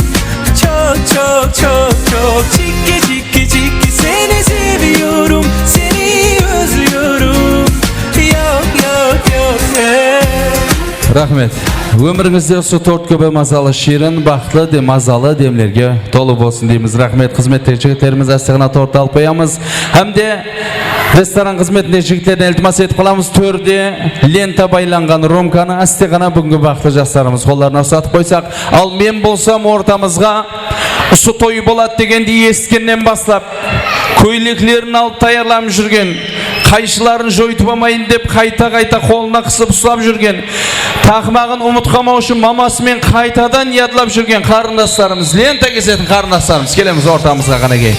Çok, çok, çok, çok. Chikki, chikki, chikki, seni seviyorum, seni özlüyorum. Yok, yok, yok, hey. Raxmet. Ómirińizde usı tort kóbe mazalı, shiyrin, baxıtlı de mazalı demlerge tolı bolsın deymiz. Raxmet, xızmettegi jigitlerimiz áste ǵana torttı alıp qoyamız. Hám de restoran xızmetindegi jigitlerden iltimas etip qalamız, tórde lenta baylanǵan romkanı áste ǵana búgingi baxıtlı jaslarımız qollarına usatıp qoysaq. Al, men bolsam ortamızǵa usı toy boladı degendi esitkennen baslap, kóyleklerin alıp tayarlanıp júrgen, qayshıların joytıp almayın dep qayta-qayta qolına qısıp uslap júrgen, taqmaǵın umıt qalmaw ushın maması menen qaytadan yadlap júrgen qarındaslarımız, lenta kesetin qarındaslarımız, kelemiz ortamızǵa, qánekey.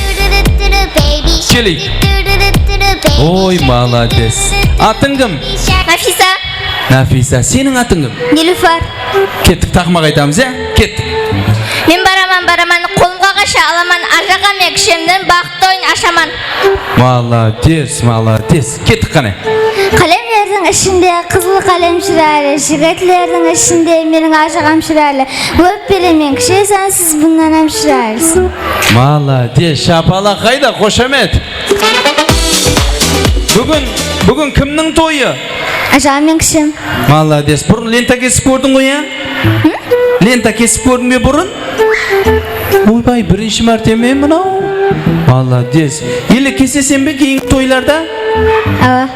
Keleyik. Oy, malades. Atıń kim? Nafisa. Nafisa, seniń atıń kim? Nilufar. Kettik, taqmaq aytamız, ya? Kettik. Men baraman, baraman, qolımǵa ǵaysha alaman, ajaǵam ya kishemden baxıttı oyın ashaman. Malades, malades. Kettik, qáne. Qálemlerdiń ishinde qızıl qálem shıraylı, jigitlerdiń ishinde meniń ajaǵam shıraylı. Ópperemen, kishe, sánsiz bunnan hám shıraylısıń. Malades, shapalaq qayda, xoshamet. Búgin, búgin kimniń toyı? Ajaǵam men kishim. Malades. Burın lenta kesip kórdiń ǵoy, ya? Lenta kesip kórdiń be burın? Oybay, birinshi márte me mınaw? Malades. Ele keseseń be keyingi toylarda? Awa.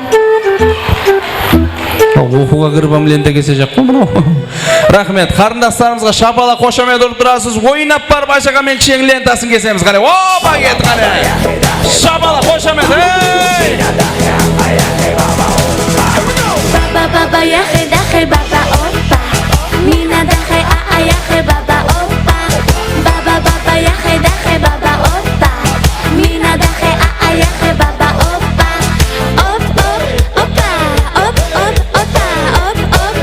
Oqıwǵa kirip hám lenta kesejaq ǵoy mınaw. Raxmet. Qarındaslarımızǵa shapalaq, xoshamet urıp turasız. Oynap barıp, Ayshaq aǵa menen kishiniń lentasın kesemiz. Qáne, opa, ketti, qáne. Shapalaq, xoshamet, ey! Baba, baba, yaxay, daxay, baba, oppa. Mina, daxay, a, a, yaxay, baba, oppa. Baba, baba, yaxay, daxay, baba, oppa. Mina, daxay, a, a, yaxay, baba, oppa. Op, op, oppa, op, op, oppa, op, op.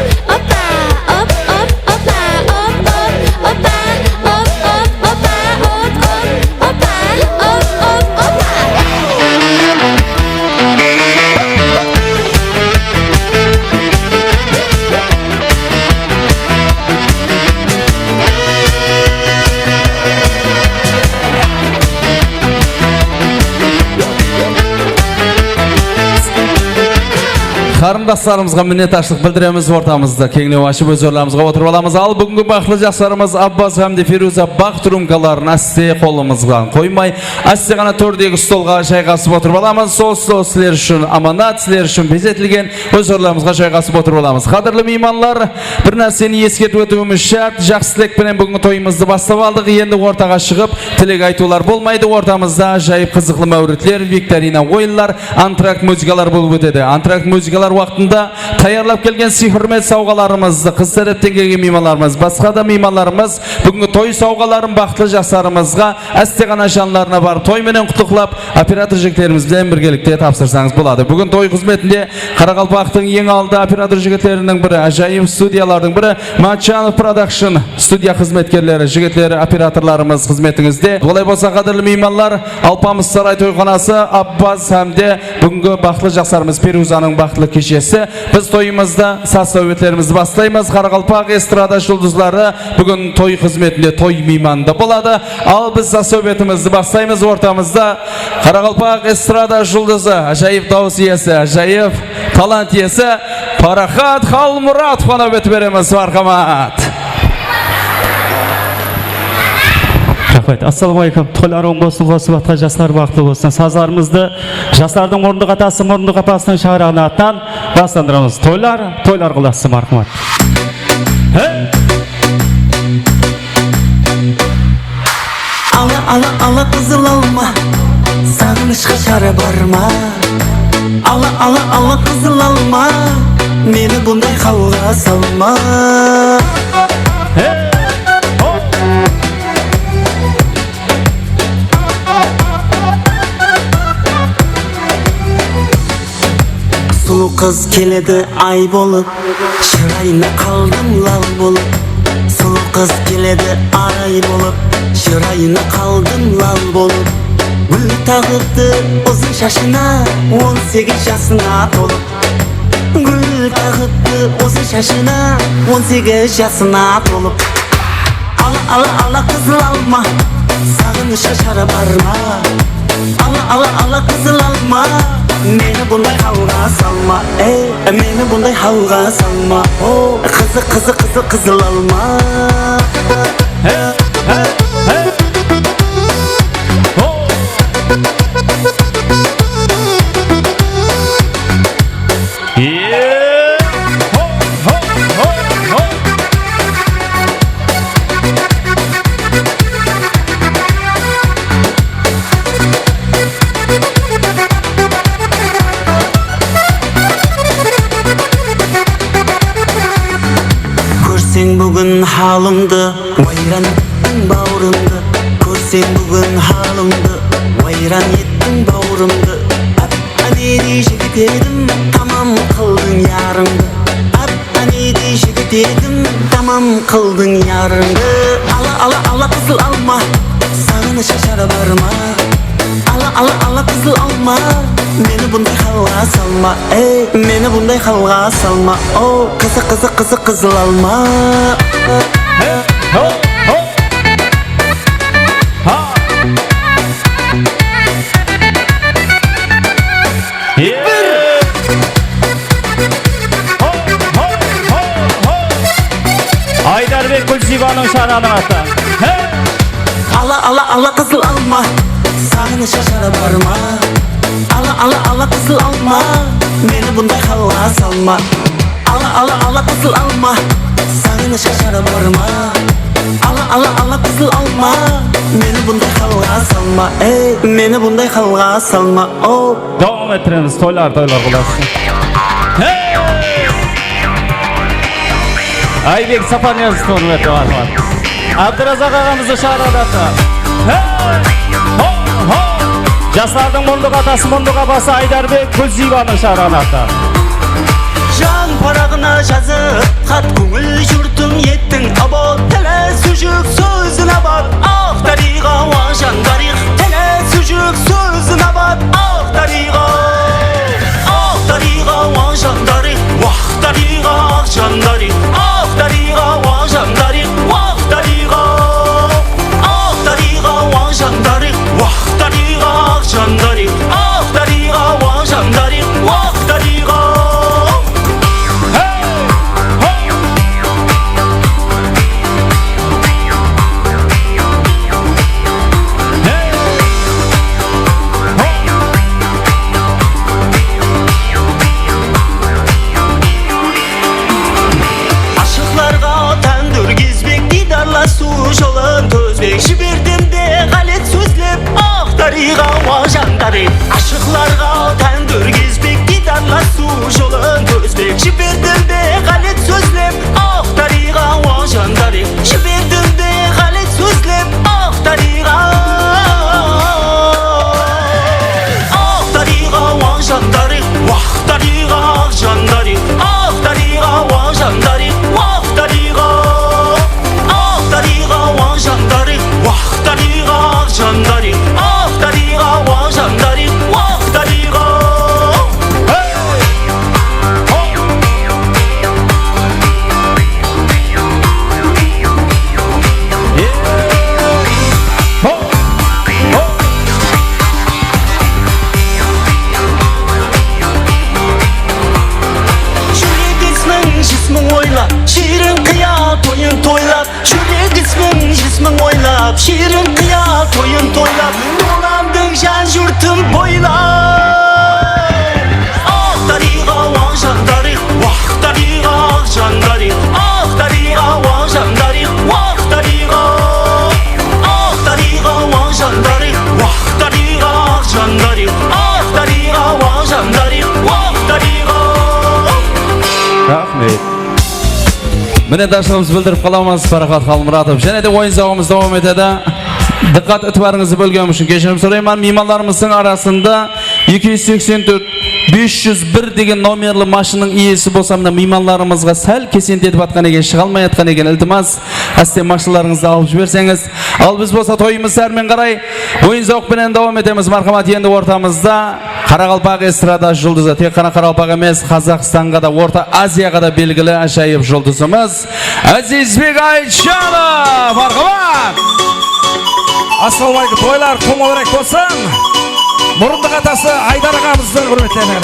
Qarındaslarımızǵa minnetdarshılıq bildiremiz, ortamızdı keńlew ashıp, óz orınlarımızǵa otırıp alamız. Al, búgingi baxıtlı jaslarımız Abbaz hám de Feruza baxt rumkaların áste qolımızdan qoymay, áste ǵana tórdegi stolǵa jayǵasıp otırıp alamız. Sol stol sizler ushın amanat, sizler ushın bezetilgen, óz orınlarımızǵa jayǵasıp otırıp alamız. Qádirli miymanlar, bir nárseni eskertip ótiwimiz shárt. Jaqsı tilek penen búgingi toyımızdı baslap aldıq. Endi ortaǵa shıǵıp, tilek aytıwlar bolmaydı. Ortamızda ájayıp qızıqlı máwritler, viktorina oyınlar, antrakt muzıkalar bolıp ótedi. Antrakt muzıkalar waqtında tayarlap kelgen sıyhırmet sawǵalarımızdı qız tárepten kelgen miymanlarımız, basqa da miymanlarımız búgingi toy sawǵaların baxıtlı jaslarımızǵa áste ǵana janlarına barıp, toy menen qutlıqlap, operator jigitlerimiz benen birgelikte tapsırsańız boladı. Búgin toy xızmetinde Qaraqalpaqtıń eń aldı operator jigitleriniń biri, ájayıp studiyalardıń biri, Matchanov Production studiya xızmetkerleri, jigitleri, operatorlarımız xızmetińizde. Olay bolsa, qádirli miymanlar, Alpamıs saray toyxanası, Abbaz hám de búgingi baxıtlı jaslarımız Peruzanıń baxıtlı keshesi. Biz toyımızdı, saz-sáwbetlerimizdi baslaymız. Qaraqalpaq estrada juldızları búgin toy xızmetinde toy miymanında boladı. Al, biz saz-sáwbetimizdi baslaymız. Ortamızda qaraqalpaq estrada juldızı, ájayıp dawıs iyesi, ájayıp talant iyesi Paraxat Xalmuratovqa náwbet beremiz. Marhamat. Raxmet. Assalawma áleykum. Toylar oń bolsın, qosıp atqan jaslar baxıtlı bolsın. Sazlarımızdı jaslardıń murındı qatası, murındı qapasınıń shańaraǵınıń atınan baslandıramız. Toylar, toylar qılsın, marhamat. Hey! Ala, ala, ala, qızıl alma, saǵınıshqa shara bar ma? Ala, ala, ala, qızıl alma, meni bunday halǵa salma. Hey! Ho! Sulıw qız keledi ay bolıp, shırayına qaldım lal bolıp. Sulıw qız keledi ay bolıp, shırayına qaldım lal bolıp. Gúl taǵıptı uzın shashına, on segiz jasına tolıp. Gúl taǵıptı uzın shashına, on segiz jasına tolıp. Ala, ala, ala, qızıl alma, saǵınıshqa shara bar ma? Ala, ala, ala, qızıl alma, meni bunday halǵa salma. Ey, meni bunday halǵa salma. O, qızıq, qızıq, qızıq, qızıl alma. Hey, hey, hey. Ho! Ye! Ho, ho, ho, ho! Kórseń búgin halımdı, wayran ettiń bawrımdı. Kórseń búgin halımdı, wayran ettiń bawrımdı. Áne dey jigit edim, tamam qıldıń yarıńdı. Áne dey jigit edim, tamam qıldıń yarıńdı. Ala, ala, ala, qızıl alma, saǵınıshqa shara bar ma? Ala, ala, ala, qızıl alma, meni bunday halǵa salma. Ey, meni bunday halǵa salma. O, qızıq, qızıq, qızıq, qızıl alma. Hey, ho, ho. Ha! Bir! Ho, ho, ho, ho! Aydarbek Gúlsiybanıń shańaraǵınıń atı. Hey! Ala, ala, ala, qızıl alma, Saǵınıshqa shara bar ma? Ala, ala, ala qızıl alma, meni bunday halǵa salma. Ala, ala, ala qızıl alma, saǵınıshqa shara bar ma? Ala, ala, ala qızıl alma, meni bunday halǵa salma. Ey, meni bunday halǵa salma. Oh. Dawam ettiremiz, toylar, toylar, qullası. Hey! Aybek Saparniyazov, húrmetli barlılar. Abdurazaq aǵamızdı shaqıradı. Hey! Ho, ho! Jaslardıń mundıq atası, mundıq apası Aydarbek Gúlziybanı shaqıradı. Jan paraǵına jazıp xat, kóńil jurtım ettiń abot. Tili sújik, sózi nabat, aq dariyǵa, waq jan dariyǵa. Tili sújik, sózi nabat, aq dariyǵa. Aq dariyǵa, waq jan dariyǵa, waq dariyǵa, aq jan dariyǵa. Aq dariyǵa, waq jan dariyǵa, waq dariyǵa. Aq dariyǵa, waq jan dariyǵa, waq dariyǵa, aq jan dariyǵa. Aq dariyǵa, waq jan dariyǵa, waq dariyǵa. Hey! Ho! Hey! Ho! Ashıqlarǵa tán dórgizbek, diydarlasıw jolın tózbek. Jiberdim be ǵálet sózlep, aq dariyǵa, waq jan dariyǵa. Ashıqlarǵa tán dórgizbek, diydarlasıw jolın tózbek. Jiberdim be ǵálet sózlep, aq dariyǵa, waq jan dariyǵa. Jiberdim be ǵálet sózlep, aq dariyǵa. Aq dariyǵa, waq jan dariyǵa, waq dariyǵa, aq jan dariyǵa. Aq dariyǵa, waq jan dariyǵa, waq dariyǵa. Aq dariyǵa, waq jan dariyǵa, waq dariyǵa, aq jan dariyǵa. Aq dariyǵa, waq jan dariyǵa, waq dariyǵa. Hey! Ho! Ho! Ho! Júrek ismiń, jismiń oylap, shiyrin qıya toyın toylap. Júrek ismiń, jismiń oylap, shiyrin qıya toyın toylap. Dolandıń jan jurtım boylap. Aq dariyǵa, waq jan dariyǵa, waq dariyǵa, aq jan dariyǵa. Aq dariyǵa, waq jan dariyǵa, waq dariyǵa. Aq dariyǵa, waq jan dariyǵa, waq dariyǵa, aq jan dariyǵa. Aq dariyǵa, waq jan dariyǵa, waq dariyǵa. Raxmet. Mine, dashırımız bildirip qalamız, Paraxat Xalmuratov. Jáne de oyın-zawıqımız dawam etedi. Dıqqat, itibarıńızdı bólgenim ushın keshirim sorayman. Miymanlarımızdıń arasında eki júz seksen tórt, bes júz bir degen nomerli mashınanıń iyesi bolsa, mına, miymanlarımızǵa sál kesent etip atqan eken, shıǵa almay atqan eken. Iltimas, áste mashinalarıńızdı alıp jiberseńiz. Al, biz bolsa toyımızdı sármen qaray oyın-zawıq penen dawam etemiz. Marhamat, endi ortamızda qaraqalpaq estrada juldızı, tek ǵana qaraqalpaq emes, Qazaqstanǵa da, Orta Aziyaǵa da belgili ájayıp juldızımız Ázizbek Aytjanov. Marhamat! Assalawma aleykum, toylar tóńirek bolsın. Murındıq atası Aydar aǵamızdıń húrmetlerine.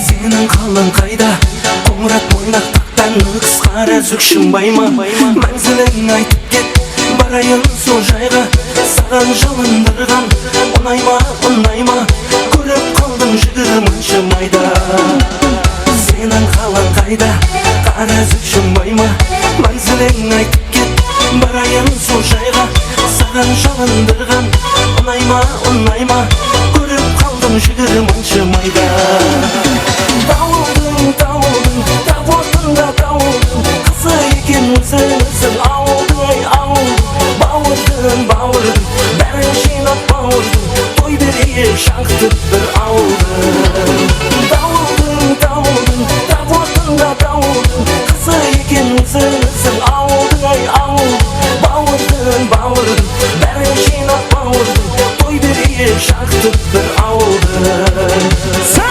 Seniń qalıń qayda, qońırat moynaq Tanıǵıs qara zúkshim bay ma? Máńziliń aytıp ket, barayın sol jayǵa. Saǵan jalındırǵan unay ma, unay ma? Kórip qaldım jigirmanshı mayda. Seniń qalań qayda, qara zúkshim bay ma? Máńziliń aytıp ket, barayın sol jayǵa. Saǵan jalındırǵan unay ma, unay ma? Kórip qaldım jigirmanshı mayda. Tawıldıń, tawıldıń, tap ortında tawıldıń. Qızı eken ózińiziń awıldıń, ay, awıldıń. Bawırdıń, bawırdıń, bárin jıynap bawırdıń. Toy bereyik jańǵıtıp bir awıldıń. Tawıldıń, tawıldıń, tap ortında tawıldıń. Qızı eken ózińiziń awıldıń, ay, awıldıń. Bawırdıń, bawırdıń, bárin jıynap bawırdıń. Toy bereyik jańǵıtıp bir awıldıń. Sá!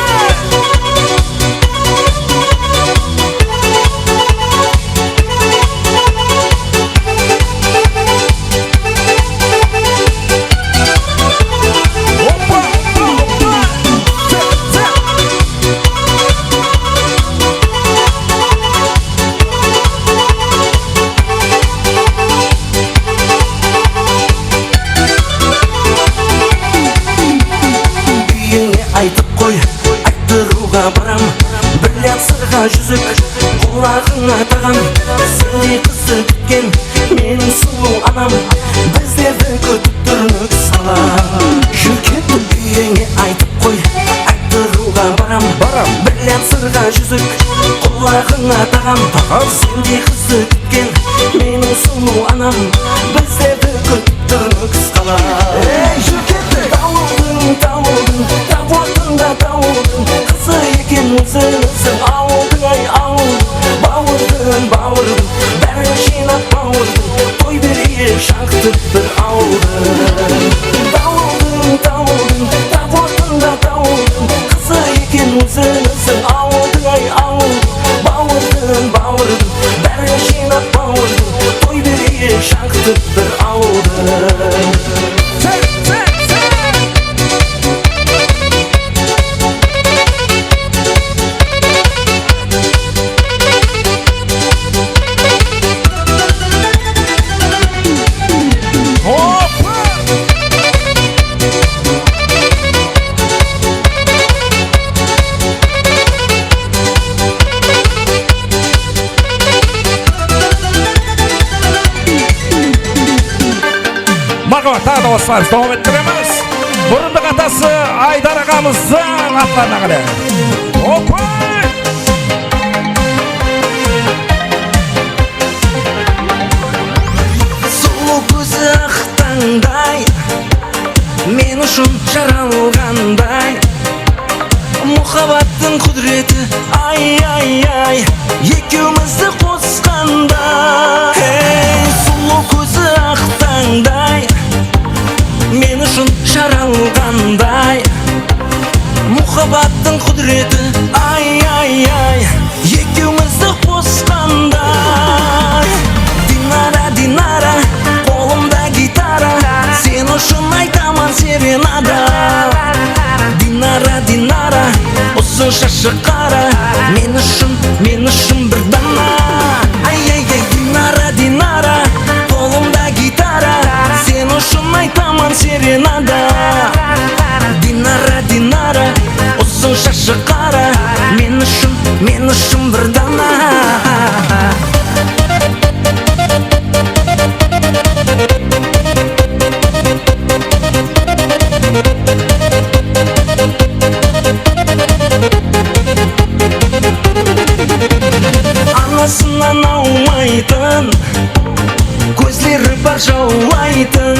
Qulaǵıńa taǵam, sendey qızdı kútken meniń sulıw anam. Bizlerdi kútip tur Nókis qala. Júr ketip úyińe aytıp qoy, ayttırıwǵa baram. Baram. Brilliant sırǵa júzik, qulaǵıńa taǵam. Taǵam. Sendey qızdı kútken meniń sulıw anam. Bizlerdi kútip tur Nókis qala. Ey, júr kettik! Tawıldıń, tawıldıń, tap waqtında tawıldıń. Qızı eken ózi biziń awıldıń, ay, awıldıń. Bawırdıń, bawırdıń, bárin jıynap bawırdıń. Toy bereyik shańqıtıp bir awıldıń. Tawıldıń, tawıldıń, tap waqtında tawıldıń. Qızı eken ózi biziń awıldıń, ay, awıldıń. Bawırdıń, bawırdıń, bárin jıynap bawırdıń. Toy bereyik shańqıtıp bir awıldıń. Marhamat, taǵı da baslarız, dawam ettiremiz. Burındıq atası Aydar aǵamızdıń atlarına qále. Opa! Sulıw kózi aq tańday, men ushın jaralǵanday. Muhabbattıń qúdireti, ay, ay, ay, ekewimizdi qosqanda. Hey, sulıw kózi aq tańday, men ushın jaralǵanday. Muhabbattıń qúdireti, ay, ay, ay, ekewimizdi qosqanday. Dinara, Dinara, qolımda gitara, sen ushın aytaman serenada. Dinara, Dinara, usı shashı qara, men ushın, men ushın bir dana. Ay, ay, ay, Dinara, Dinara, qolımda gitara, sen ushın aytaman serenada. Dinara, Dinara, usı shashı qara, men ushın, men ushın bir dana. Anasınan awmaytın, kózleri bar jawlaytın.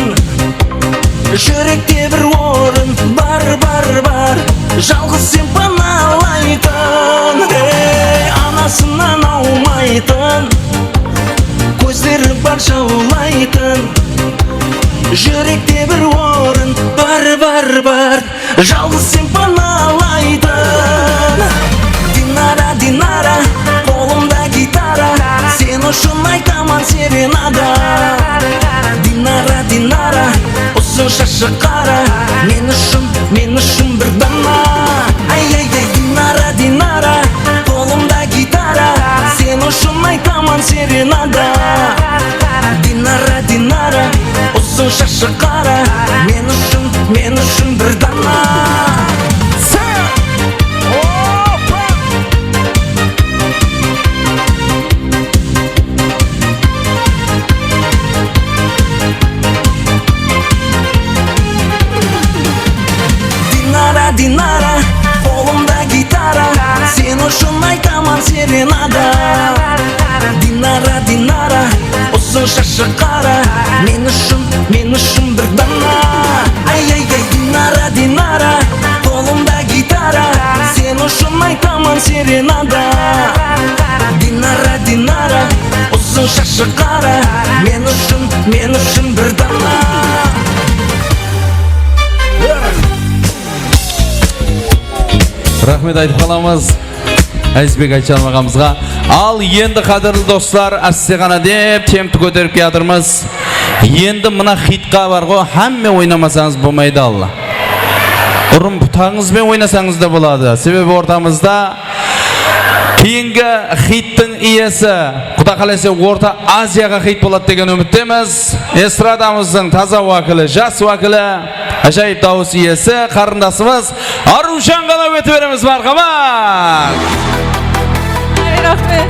Júrekte bir orın bar, bar, bar, jalǵız sen panalaytın. Ey, anasınan awmaytın, kózleri bar jawlaytın. Júrekte bir orın bar, bar, bar, jalǵız sen panalaytın. Dinara, Dinara, qolımda gitara, sen ushın aytaman serenada. Dinara, Dinara, usı shashı qara, men ushın, men ushın bir dana. Ay, ay, ay, Dinara, Dinara, qolımda gitara, sen ushın aytaman serenada. Dinara, Dinara, usı shashı qara, men ushın, men ushın bir dana. Dinara, Dinara, qolımda gitara, sen ushın aytaman serenada. Dinara, Dinara, usı shashı qara, men ushın, men ushın bir dana. Ay, ay, ay, Dinara, Dinara, qolımda gitara, sen ushın aytaman serenada. Dinara, Dinara, usı shashı qara, men ushın, men ushın bir dana. Raxmet aytıp qalamız Ázizbek Aytjanov aǵamızǵa. Al, endi, qádirli doslar, áste ǵana dep tempti kóterip kiyatırmız. Endi mına xitqa bar ǵo, hámme oynamasańız bolmaydı, Alla. Urın putańız benen oynasańız da boladı. Sebebi ortamızda keyingi xittiń iyesi, Quda qálese, Orta Aziyaǵa xit boladı degen úmittemiz. Estradamızdıń taza wákili, jas wákili, ájayıp dawıs iyesi, qarındasımız Arıwjanǵa náwbet beremiz, marhamat! Ay, raxmet.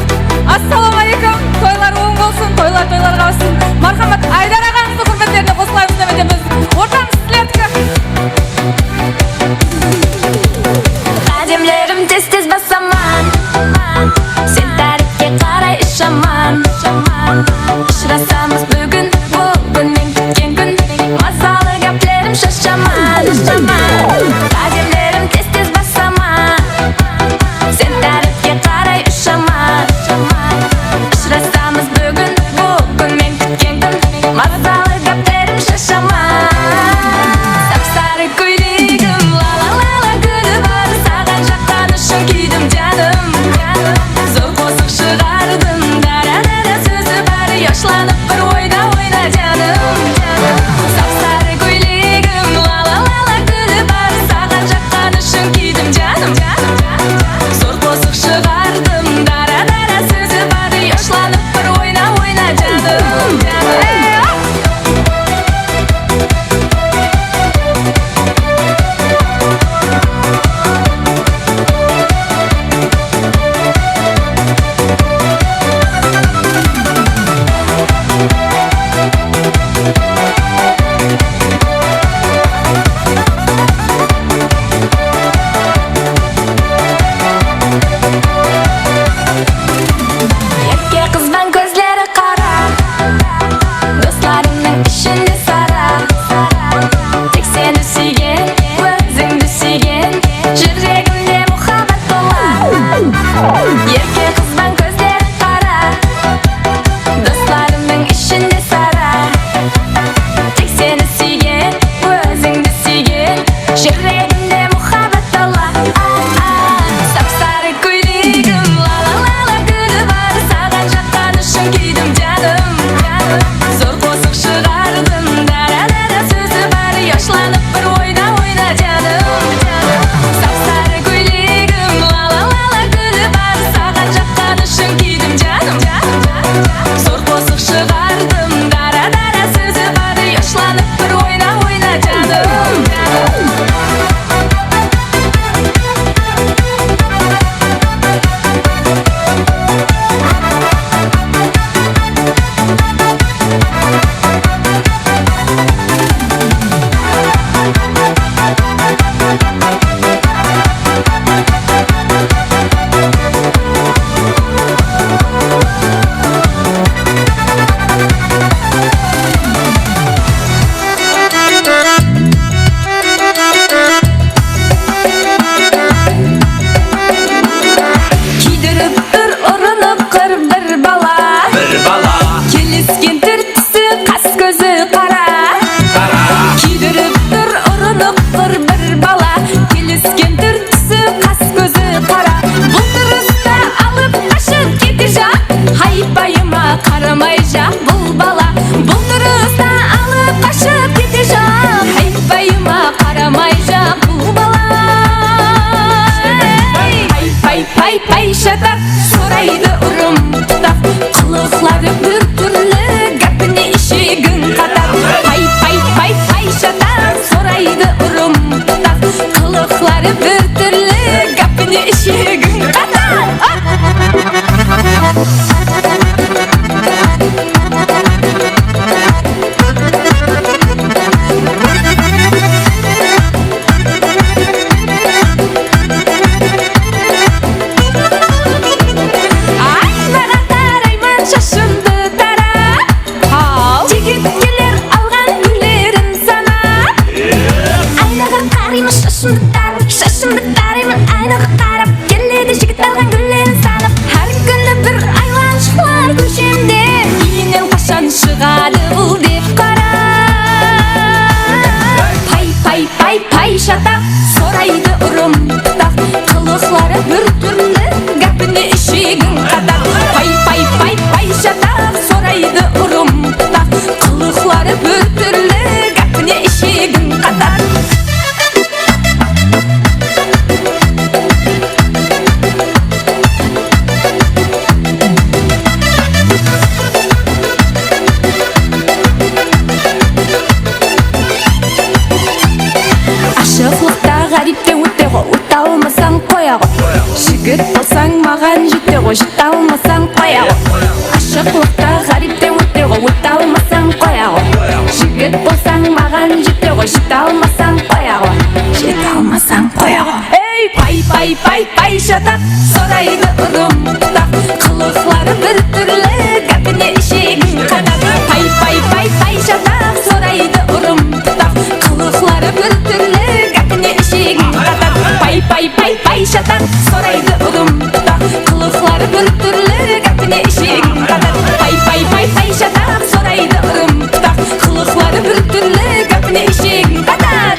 Ne ishegin qatar, pay, pay, pay, pay, shataq, soraydı ırım-pıtaq. Qılıqları bir túrli, gápine ishegin qatar.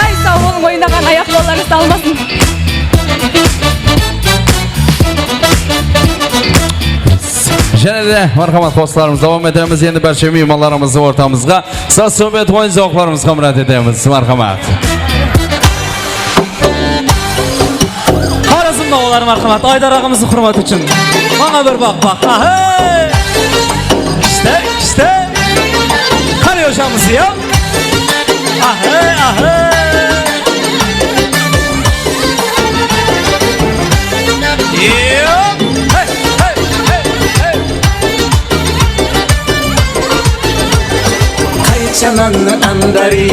Ay, saw bolıń, oynaǵan ayaq-qollarıńız talmasın. Jáne de, márhamat, qosıqlarımızdı dawam etemiz. Endi bárshe miymanlarımızdı ortamızǵa saz-sóbet, oyın-zawıqlarımızǵa mirát etemiz. Márhamat. Xorazmda olar, márhamat. Aydar aǵamızdıń húrmeti ushın. Mańa bir baq-baq. Ahey! Kishte, kishte. Qáne, ojamız, ya? Ahey, ahey. Yo! Hey, hey, hey, hey. Qaytshaman ámbari,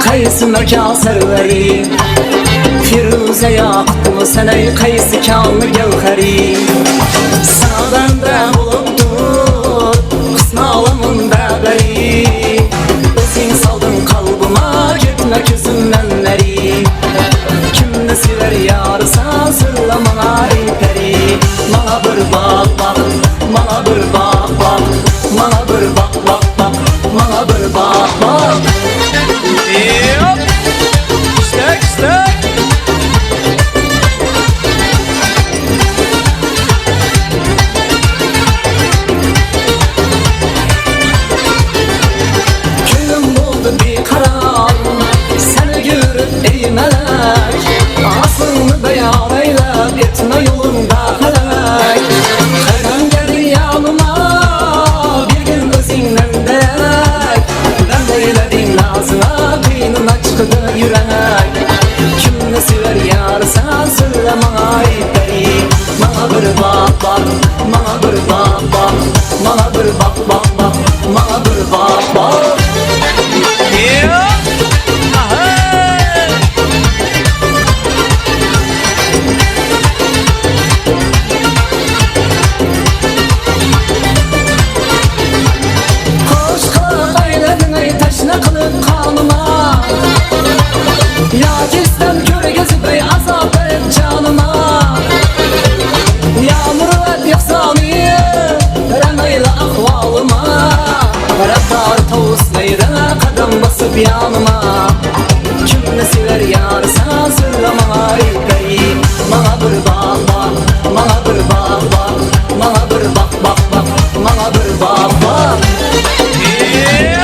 qaysını kásirleri, Feruza yaqutmı sanay, qaysı kánni gáwhari. Sadan da bolıp tur qus nalamında bári, óziń saldıń qalbıma, ketme kózimnen ári. Kimni sever yarısa, sóyle mańa, ey pári. Mańa bir baq-baq, mańa bir baq-baq, mańa bir baq-baq-baq, mańa bir baq-baq. Ey, hop! Kishte, kishte! Kewlim boldı biyqarar, sáni kórip, ey málek. Asıńdı bayar aylap, etme jolıńda hálek. Qaydan keldiń janıma, bergin ózińnen dárek. Dán eyledim nazıńa, qıyınına shıqtı júrek. Kimni sever yarısa, sóyle mańa, ey pári. Mańa bir baq-baq, mańa bir baq-baq, mańa bir baq-baq-baq, mańa bir baq-baq. Yo! Aha! Qoshqalaq ayladiń, ey, tashna qılıp qanıma. Yaki istem kórgizbey azap et janıma. Yamırlat ehsanıń, ránaylı ahwalıma. Raqlar tawıslaydı qadam basıp janıma. Kimni sever yarısa, sóyle mańa, ey, ey. Mańa bir baq-baq, mańa bir baq-baq, mańa bir baq-baq-baq, mańa bir baq-baq. Ey!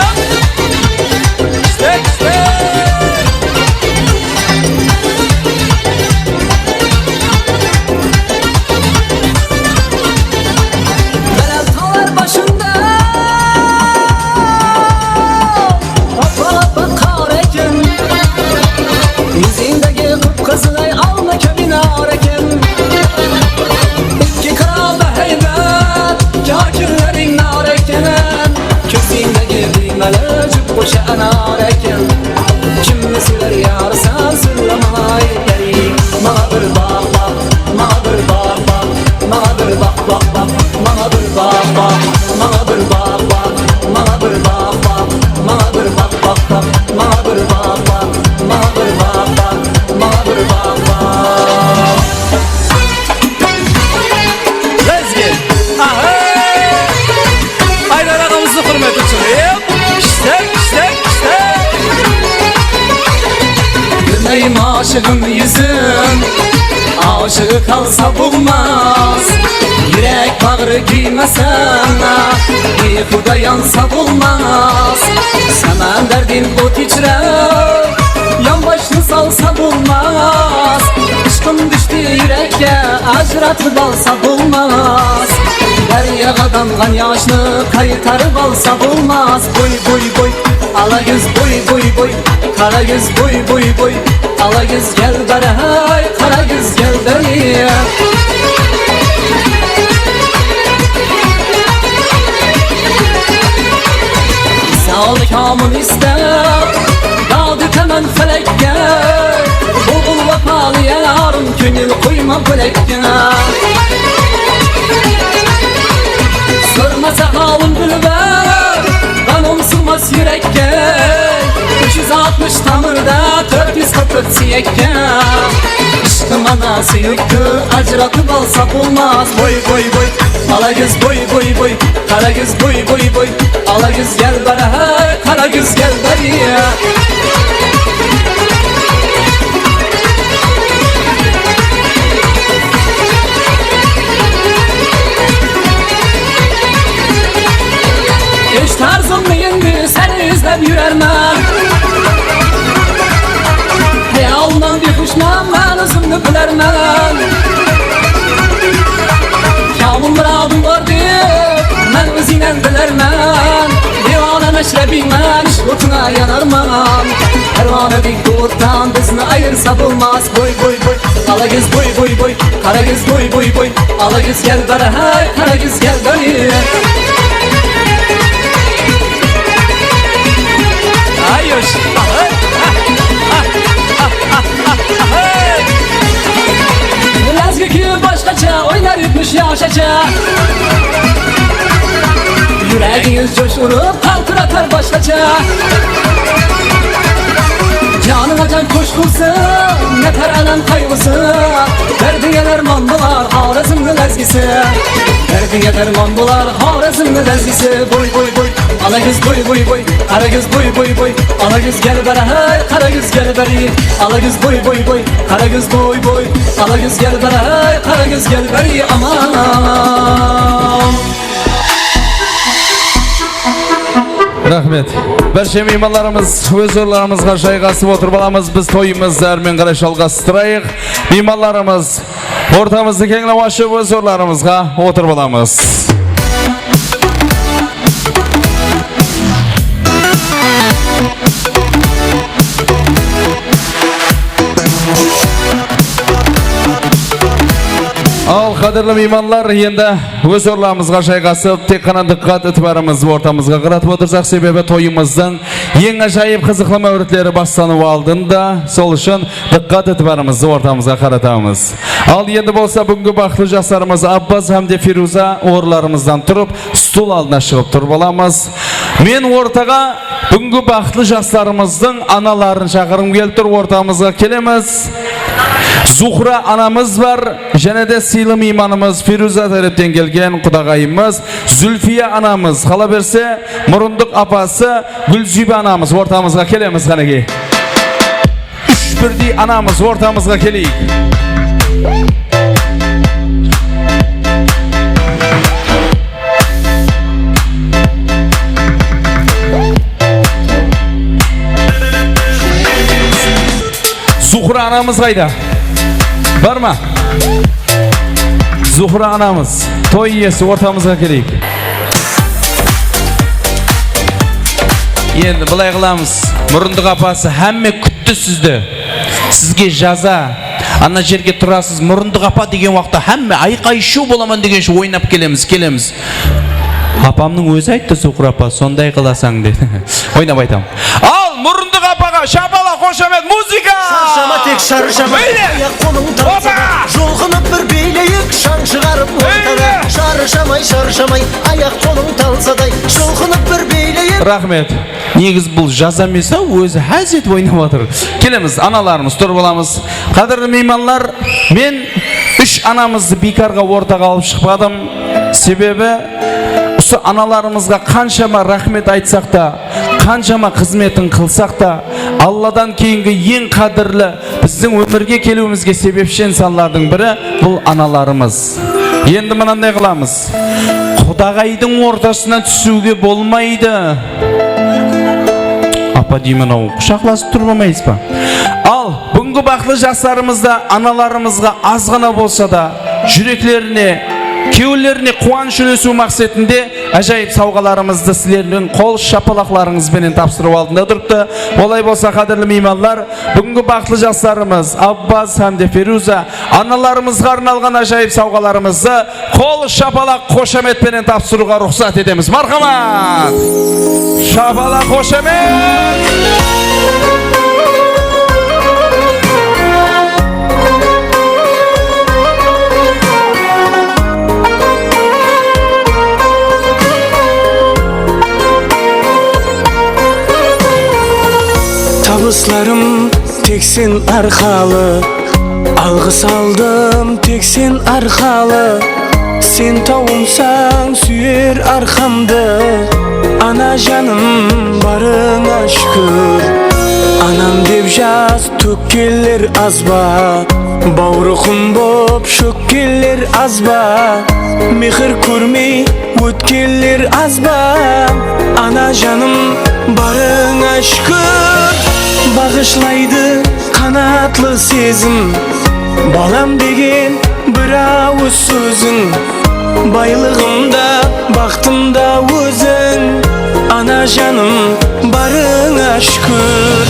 Kishte, kishte! Belent tawlar bashında appa-appa qar eken. Júzińdegi qıp-qızılay alma kóminar eken. Ikki qıralı háybet, jákińleriń nar eken. Kózińdegi biymáli júp qosha anar eken. Kimni sever yarısa, sóyle mańa, ey, ey. Mańa bir baq-baq, mańa bir baq-baq, mańa bir baq-baq-baq, mańa bir baq-baq, mańa bir baq-baq, mańa bir baq-baq, mańa bir baq-baq-baq, mańa bir baq-baq, mańa bir baq-baq, mańa bir baq-baq. Let's get. Aha! Aydar aǵamızdıń húrmeti ushın. Ep, kishte, kishte, kishte. Bilmeyim ashıǵım júzin, ashıǵı qalsa bolmas. Júrek baǵırı kúymese, biyhuda jansa bolmas. Samandardan ot ichirip, yonbashnı salsa bolmas. Ishqım tústi júrekke, ajıratıp alsa bolmas. Dáryaǵa tamǵan jashnı qaytarıp alsa bolmas. Boy, boy, boy, ala júz, boy, boy, boy, qara júz, boy, boy, boy, ala júz, gel bári, háy, qara júz, gel bári. Misal kommunistler, dawdı taman felekke, bul-bul wapalı yarım, kónel qoyma bólekke. Sormasa halın bilber, qanım suwmas júrekke. Úsh júz altmısh tamırda, tórt júz qırq tórt súyekke. Mana súyikti ajıratıp alsa bolmas. Boy, boy, boy, ala gúz, boy, boy, boy, qara gúz, boy, boy, boy, ala gúz, gel bári, háy, qara gúz, gel bári. Esh tarzımdı endi seni izlep júrermen. Hayalımnan biyxushman, men ózimdi bilermen. Yalın bir adım bar dep, men ózingnen bilermen. Dewana Mashrabiyman, ishk otıńa yanarman. Párwanadey ottan bizni ayırsa bolmas. Boy, boy, boy, ala gúz, boy, boy, boy, qara gúz, boy, boy, boy, ala gúz, gel bári, háy, qara gúz, gel bári. Ay, yosh. Lázgi kúyi bashqasha, oynar etmish yashacha. Júregińiz josh urıp, qaltıratar bashqasha. Janıńa jan qoshqısı, etar álem qayǵısı. Dárdińe dárman bolar Xorezmniń lázgisi. Dárdińe dárman bolar Xorezmniń lázgisi. Boy, boy, boy, ala gúz, boy, boy, boy, qara gúz, boy, boy, boy, ala gúz, gel bári, háy, qara gúz, gel bári. Ala gúz, boy, boy, boy, qara gúz, boy, boy, ala gúz, gel bári, háy, qara gúz, gel bári, aman. Raxmet. Bárshe miymanlarımız óz orınlarımızǵa jayǵasıp otırıp alamız. Biz toyımızdı ári menen qaray jalǵastıstırayıq. Miymanlarımız ortamızdı keńlep ashıp óz orınlarımızǵa otırıp alamız. Al, qádirli miymanlar, endi óz orınlarımızǵa jayǵasıp, tek ǵana dıqqat itibarımızdı ortamızǵa qaratıp otırsaq, sebebi toyımızdıń eń ájayıp qızıqlı máwritleri baslanıw aldında, sol ushın dıqqat itibarımızdı ortamızǵa qaratamız. Al, endi bolsa búgingi baxıtlı jaslarımız Abbaz hám de Feruza orınlarımızdan turıp, stul aldına shıǵıp turıp alamız. Men ortaǵa búgingi baxıtlı jaslarımızdıń anaların shaqırǵım kelip tur, ortamızǵa kelemiz. Zuhra anamız bar, jáne de sıylı miymanımız Feruza tárepten kelgen qudaǵayımız Zulfiya anamız, qalaberse, Murındıq apası Gúlziybe anamız ortamızǵa kelemiz, qánekey. Úsh birdey anamız ortamızǵa keleyik. Zuhra anamız qayda? Bar ma? Zuhra anamız, toy iyesi, ortamızǵa keleyik. Endi bılay qılamız. Murındıq apası, hámme kútti sizdi. Sizge jaza. Ana jerge turasız, Murındıq apa degen waqıtta hámme ayqay-shuw bolaman degenshe oynap kelemiz, kelemiz. Apamnıń ózi ayttı, Zuhra apa, sonday qılasań, dedi. Oynap aytaman. Al, Murındıq apaǵa shapalaq, xoshamet, muzıka! Sharshama, tek sharshama. Meyli! Ayaq qolın talsaday, jolqınıp bir biyleyik, shań shıǵarıp ortada. Meyli! Sharshamay, sharshamay, ayaq qolın talsaday, jolqınıp bir biyleyik. Raxmet. Negiz bul jaza emes-aw, ózi ház etip oynap atır. Kelemiz, analarımız turıp alamız. Qádirli miymanlar, men úsh anamızdı biykarǵa ortaǵa alıp shıqpadım. Sebebi, usı analarımızǵa qanshama raxmet aytsaq ta, qanshama xızmetin qılsaq ta, Alladan keyingi eń qádirli, bizdiń ómirge keliwimizge sebepshi insanlardıń biri bul analarımız. Endi mınanday qılamız. Qudaǵaydıń ortasına túsiwge bolmaydı. Apa deymen-aw, qushaqlasıp turıp almaysız ba? Al, búgingi baxıtlı jaslarımız da analarımızǵa azǵana bolsa da, júreklerine, kewillerine quwanısh úlesiw maqsetinde ájayıp sawǵalarımızdı sizlerdiń qol shapalaqlarıńız benen tapsırıw aldında turıptı. Olay bolsa, qádirli miymanlar, búgingi baxıtlı jaslarımız Abbaz hám de Feruza analarımızǵa arnalǵan ájayıp sawǵalarımızdı qol shapalaq, xoshamet penen tapsırıwǵa ruxsat etemiz. Marhamat! Shapalaq, xoshamet! Tabıslarım tek sen arqalı, Alǵıs aldım tek sen arqalı, sen tawımsań súyer arqamdı. Ana janım, barıńa shúkir. Anam dep jas tókkenler az ba? Bawrı qum bop shókkenler az ba? Mehir kórmey ótkenler az ba? Ana janım, barıńa shúkir. Baǵıshlaydı qanatlı sezim, balam degen bir awız sóziń. Baylıǵım da, baxtım da óziń, ana janım, barıńa shúkir.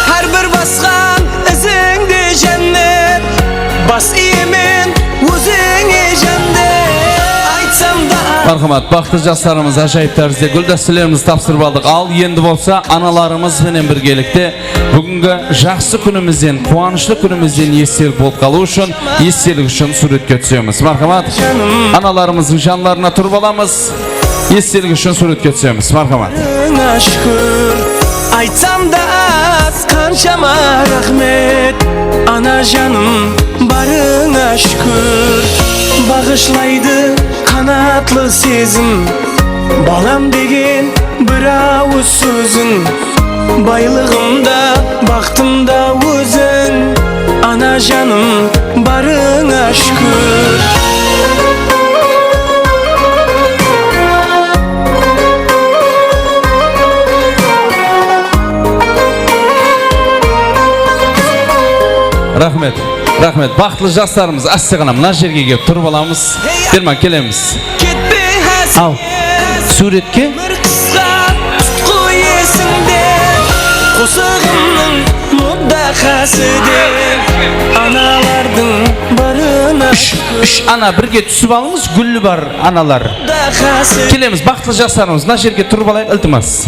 Hár bir basqan izińde jánnet, bas iyemen ózińe jándet. Aytsam da Marhamat, baxıtlı jaslarımız ajayıp tárizde gúl dástelerimizdi tapsırıp aldıq. Al, endi bolsa analarımız benen birgelikte búgingi jaqsı kúnimizden, quwanıshlı kúnimizden estelik bolıp qalıw ushın, estelik ushın súwretke túsemiz. Marhamat, analarımızdıń janlarına turıp alamız. Estelik ushın súwretke túsemiz. Marhamat. Barıńa shúkir, aytsam da az, qanshama raxmet. Ana janım, barıńa shúkir. Baǵıshlaydı qanatlı sezim, balam degen bir awız sóziń. Baylıǵım da, baxtım da óziń, ana janım, barıńa shúkir. Raxmet, raxmet. Baxıtlı jaslarımız, áste ǵana mına jerge kelip turıp alamız. Berman, kelemiz. Al, súwretke. Bir qısqa tutqı esińde, qosıǵımnıń muddaxası de, analardıń barına. Úsh, úsh ana birge túsip alıńız, gúl bar analar. Kelemiz, baxıtlı jaslarımız, mına jerge turıp alayıq, iltimas.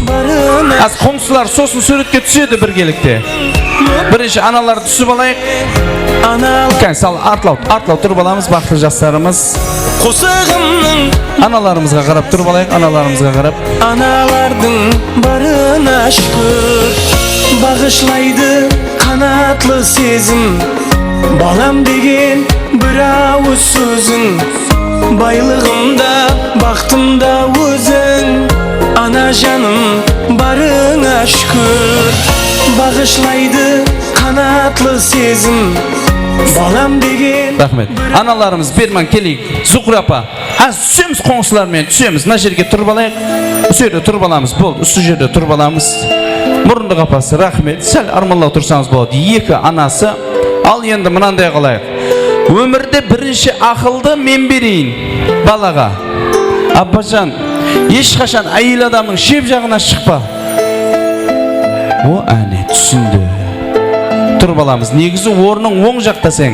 Az qońsılar sosın súwretke túsedi birgelikte. Birinshi analar túsip alayıq. Kán, sal artlaw, artlaw turıp alamız, baxıtlı jaslarımız. Qosıǵımnıń. Analarımızǵa qarap turıp alayıq, analarımızǵa qarap. Analardıń barına shúkir, baǵıshlaydı qanatlı sezim. Balam degen bir awız sóziń, baylıǵım da, baxtım da óziń. Ana janım, barıńa shúkir, baǵıshlaydı qanatlı sezim. Balam degen. Raxmet. Analarımız, berman keleyik. Zuhra apa. Az túsemiz, qońsılar menen túsemiz. Mına jerge turıp alayıq. Usı jerde turıp alamız. Boldı, usı jerde turıp alamız. Murındıq apası, raxmet. Sál armanlaw tursańız boladı. Eki anası. Al, endi mınanday qılayıq. Ómirde birinshi aqıldı men bereyin balaǵa. Abbajan, hesh qashan áyel adamnıń shep jaǵına shıqpa. O, áne, túsindi. Turıp alamız. Negizi ornıń oń jaqta seń.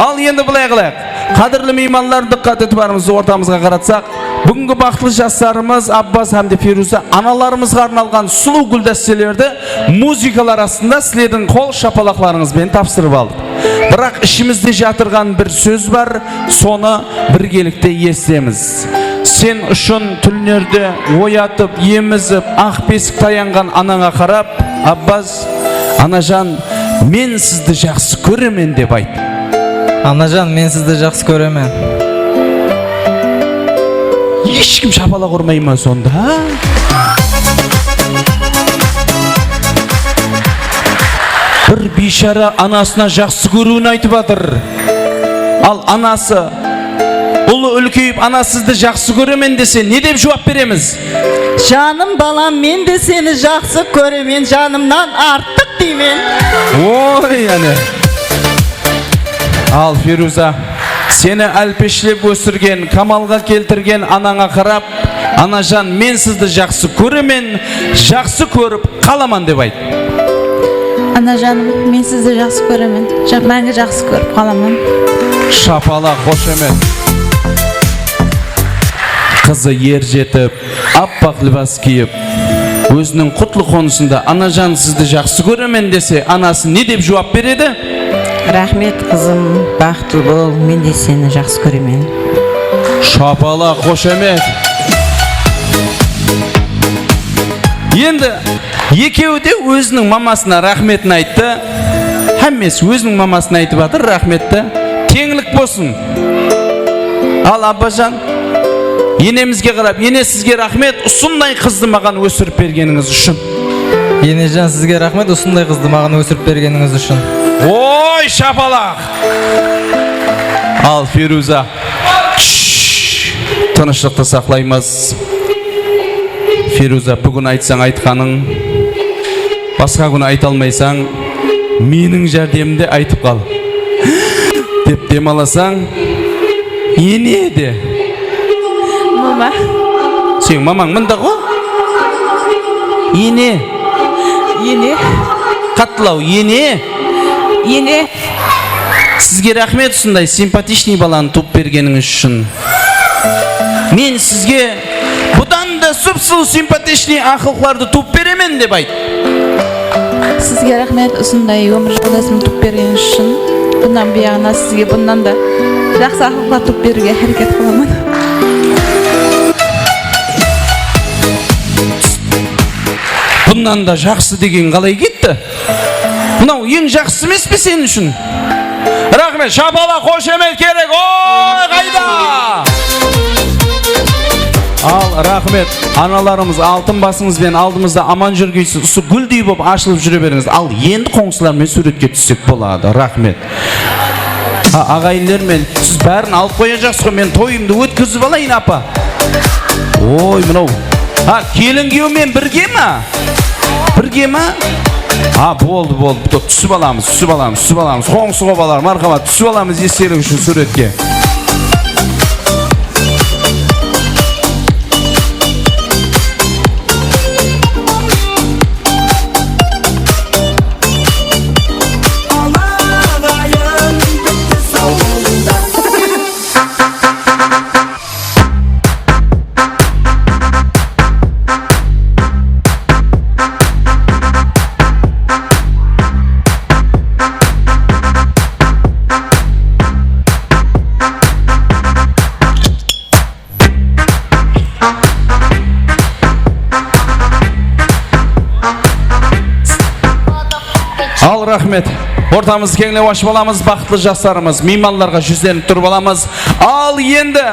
Al, endi bılay qılayıq. Qádirli miymanlar, dıqqat itibarımızdı ortamızǵa qaratsaq, búgingi baxıtlı jaslarımız Abbaz hám de Feruza analarımızǵa arnalǵan sulıw gúldástelerdi muzıkalar astında sizlerdiń qol shapalaqlarıńız benen tapsırıp aldıq. Biraq ishimizde jatırǵan bir sóz bar, sonı birgelikte esitemiz. Sen ushın túnlerde oyatıp, emizip, aq besik tayanǵan anańa qarap, Abbaz, anajan, men sizdi jaqsı kóremen dep ayt. Anajan, men sizdi jaqsı kóremen. Hesh kim shapalaq urmay ma sonda? Bir biyshara anasına jaqsı kóriwin aytıp atır. Al, anası, ulı úlkeyip, ana, sizdi jaqsı kóremen dese, ne dep juwap beremiz? Janım balam, men de seni jaqsı kóremen, janımnan artıq deymen. Oy, áne. Al, Feruza, seni álpeshlep ósirgen, kamalǵa keltirgen anańa qarap, anajan, men sizdi jaqsı kóremen, jaqsı kórip qalaman dep ayt. Anajanım, men sizdi jaqsı kóremen. Ja-, máńgi jaqsı kórip qalaman. Shapalaq, xoshamet. Qızı er jetip, appaq libas kiyip, óziniń qutlı qonısında, anajan, sizdi jaqsı kóremen dese, anası ne dep juwap beredi? Raxmet, qızım, baxıtlı bol, men de seni jaqsı kóremen. Shapalaq, xoshamet. Endi ekewi de óziniń mamasına raxmetin ayttı. Hámmesi óziniń mamasına aytıp atır raxmetti. Teńlik bolsın. Al, Abbajan, enemizge qarap, ene, sizge raxmet, usınday qızdı maǵan ósirip bergenińiz ushın. Enejan, sizge raxmet, usınday qızdı maǵan ósirip bergenińiz ushın. Oy, shapalaq! Al, Feruza. Shsh, tınıshlıqtı saqlaymız. Feruza, búgin aytsań aytqanıń, basqa kúni ayta almaysań, meniń járdemimde aytıp qal. Dep dem alasań, ene de. Mama. Seniń mamań mında ǵo. Ene. Ene. Qattılaw, ene. Ene. Sizge raxmet, usınday simpatichniy balanı tuwıp bergenińiz ushın. Men sizge budan da sup-sulıw simpatichniy aqlıqlardı tuwıp beremen dep ayt. Sizge raxmet, usınday ómir joldasımdı tuwıp bergenińiz ushın. Bunnan buyaǵına sizge bunnan da jaqsı aqlıqlar tuwıp beriwge háreket qılaman. Bunnan da jaqsı degen qalay ketti? Mınaw eń jaqsısı emes pe sen ushın? Raxmet, shapalaq, xoshamet kerek. Oy, qayda? Al, raxmet. Analarımız altın basıńız benen aldımızda aman júrgeysiz. Usı gúldey bolıp ashılıp júre berińiz. Al, endi qońsılar menen súwretke tússek boladı. Raxmet. Ha, aǵayinler men siz bárin alıp qoyajaqsız ǵoy, men toyımdı ótkizip alayın, apa. Oy, mınaw. Ha, kelin kúyew menen birge ma? Birge ma? Ha, boldı, boldı. Túsip alamız, túsip alamız, túsip alamız. Qońsı qobalar, marhamat, túsip alamız estelik ushın súwretke. Al, raxmet. Ortamızdı keńlep ashıp alamız, baxıtlı jaslarımız. Miymanlarǵa júzlenip turıp alamız. Al, endi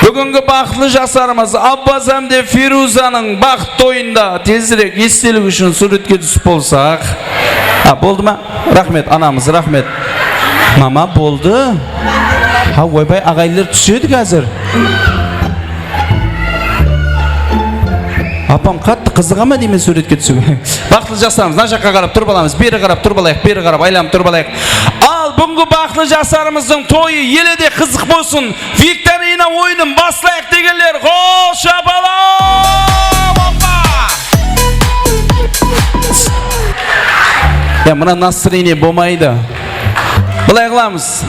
búgingi baxıtlı jaslarımız Abbaz hám de Feruzanıń baxıt toyında tezirek estelik ushın súwretke túsip bolsaq. Ha, boldı ma? Raxmet, anamız, raxmet. Mama, boldı. Ha, oybay, aǵayinler túsedi házir. Apam qattı qızıǵa ma deymen súwretke túsiwge. Baxıtlı jaslarımız, mına jaqqa qarap turıp alamız, beri qarap turıp alayıq, beri qarap aylanıp turıp alayıq. Al, búgingi baxıtlı jaslarımızdıń toyı ele de qızıq bolsın. Viktorina oyının baslayıq degenler, qol shapalaq! Hoppa! Ya, mına настроение bolmaydı. Bılay qılamız.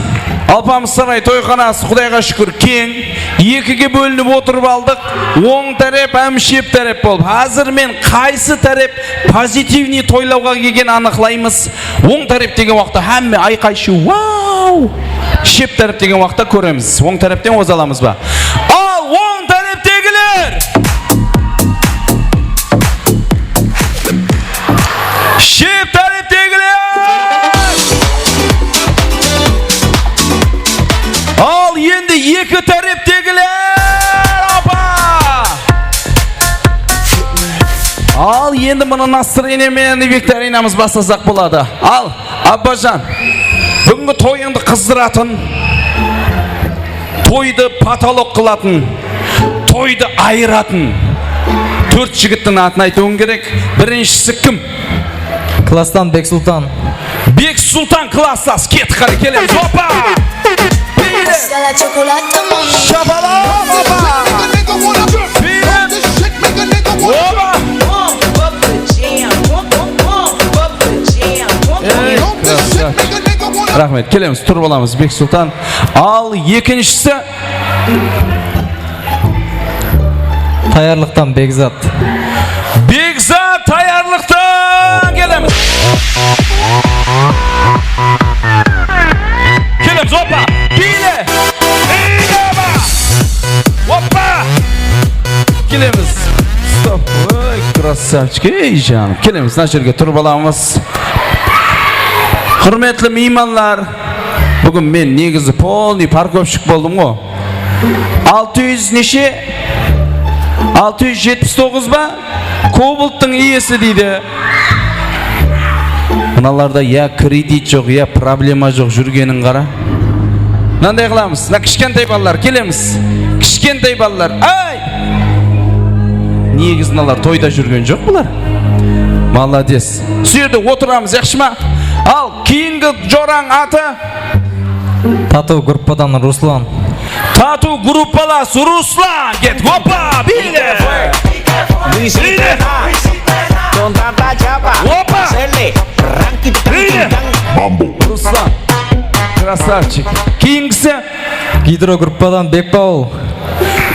Alpamıssaray toyxanası, Qudayǵa shúkir, keń. Ekige bólinip otırıp aldıq. Oń tárep hám shep tárep bolıp. Házir men qaysı tárep pozitivniy toylawǵa kelgenin anıqlaymız. Oń tárep degen waqıtta hámme ayqay-shuw, wow! Shep tárep degen waqıtta kóremiz. Oń tárepten oza alamız ba? Al, oń táreptegiler! Shep táreptegiler! Al, endi eki táreptegiler, apa! Al, endi mına настроение menen viktorinamız baslasaq boladı. Al, Abbajan, búgingi toyıńdı qızdıratın, toydı potolok qılatın, toydı ayıratın tórt jigittiń atın aytıwıń kerek. Birinshisi kim? Klasstan Beksultan. Beksultan klasstas, kettik, qáne, kelemiz. Hoppa! Shapalaq, hoppa! Oba! Ey, krasavchik. Raxmet, kelemiz, turıp alamız, Beksultan. Al, ekinshisi. Tayarlıqtan Bekzat. Bekzat, tayarlıqtan kelemiz. Kelemiz. Stop. Oy, krassavchik, ey, janım. Kelemiz, mına jerge turıp alamız. Húrmetli miymanlar, búgin men negizi polnıy parkovshik boldım ǵo. Altı júz neshe? Altı júz jetpis toǵız ba? Kobalttıń iyesi deydi. Mınalarda ya kredit joq, ya problema joq, júrgenin qara. Mınanday qılamız. Mına kishkentay balalar, kelemiz. Kishkentay balalar. Ay! Negizi mınalar toyda júrgen joq bular. Molodec. Usı jerde otıramız, yaqshı ma? Al, keyingi jorań atı? Tatu gruppadan Ruslan. Tatu gruppalas Ruslan. Ket, opa, biyli. Biyli. Opa. Biyli. Ruslan. Krassavchik. Keyingisi? Gidro gruppadan Bekpol.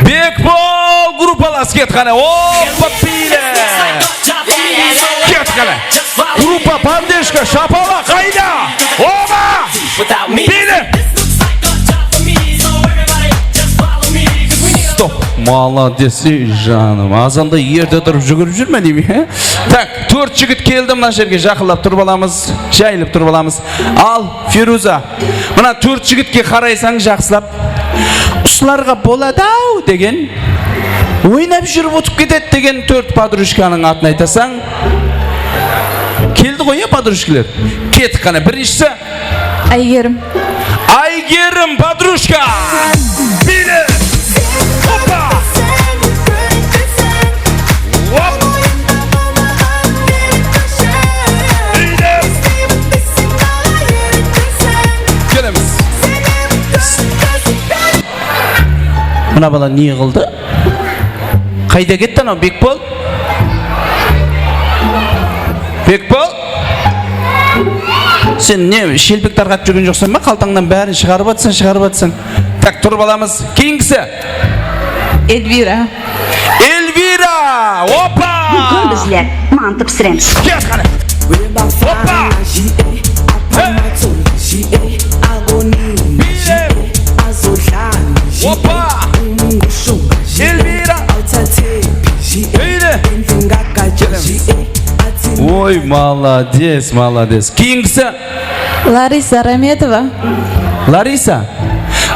Bekpol gruppalas, ket qáne. Opa, biyli. Ket qáne. Gruppa, podderjka, shapalaq, qayda? Oba! Biyli. Stop. Molodec, ey, janım. Azanda erte turıp júgirip júrme deymen, ya? Tak, tórt jigit keldi mına jerge, jaqınlap turıp alamız, jayılıp turıp alamız. Al, Feruza, mına tórt jigitke qaraysań jaqsılap. Usılarǵa boladı-aw degen, oynap júrip ótip ketedi degen tórt podrujkanıń atın aytasań. Keldi ǵoy, ya, podrujkalar? Kettik qáne. Birinshisi? Aygerim. Aygerim, podrujka. Biyli. Opa. Hop. Biyli. Kelemiz. Mına bala ne qıldı? Qayda ketti anaw, Bekpol? Bekpol? Sen ne, shelpek tarqatıp júrgen joqsań ba? Qaltańnan bárin shıǵarıp atsań, shıǵarıp atsań. Tak, turıp alamız. Keyingisi? Elvira. Elvira! Opa! Búgin bizler mantı pisiremiz. Ket qáne. Opa! Hey! Biyli! Opa! Elvira! Biyli! Oy, molodec, molodec. Keyingisi? Larisa Rametova. Larisa?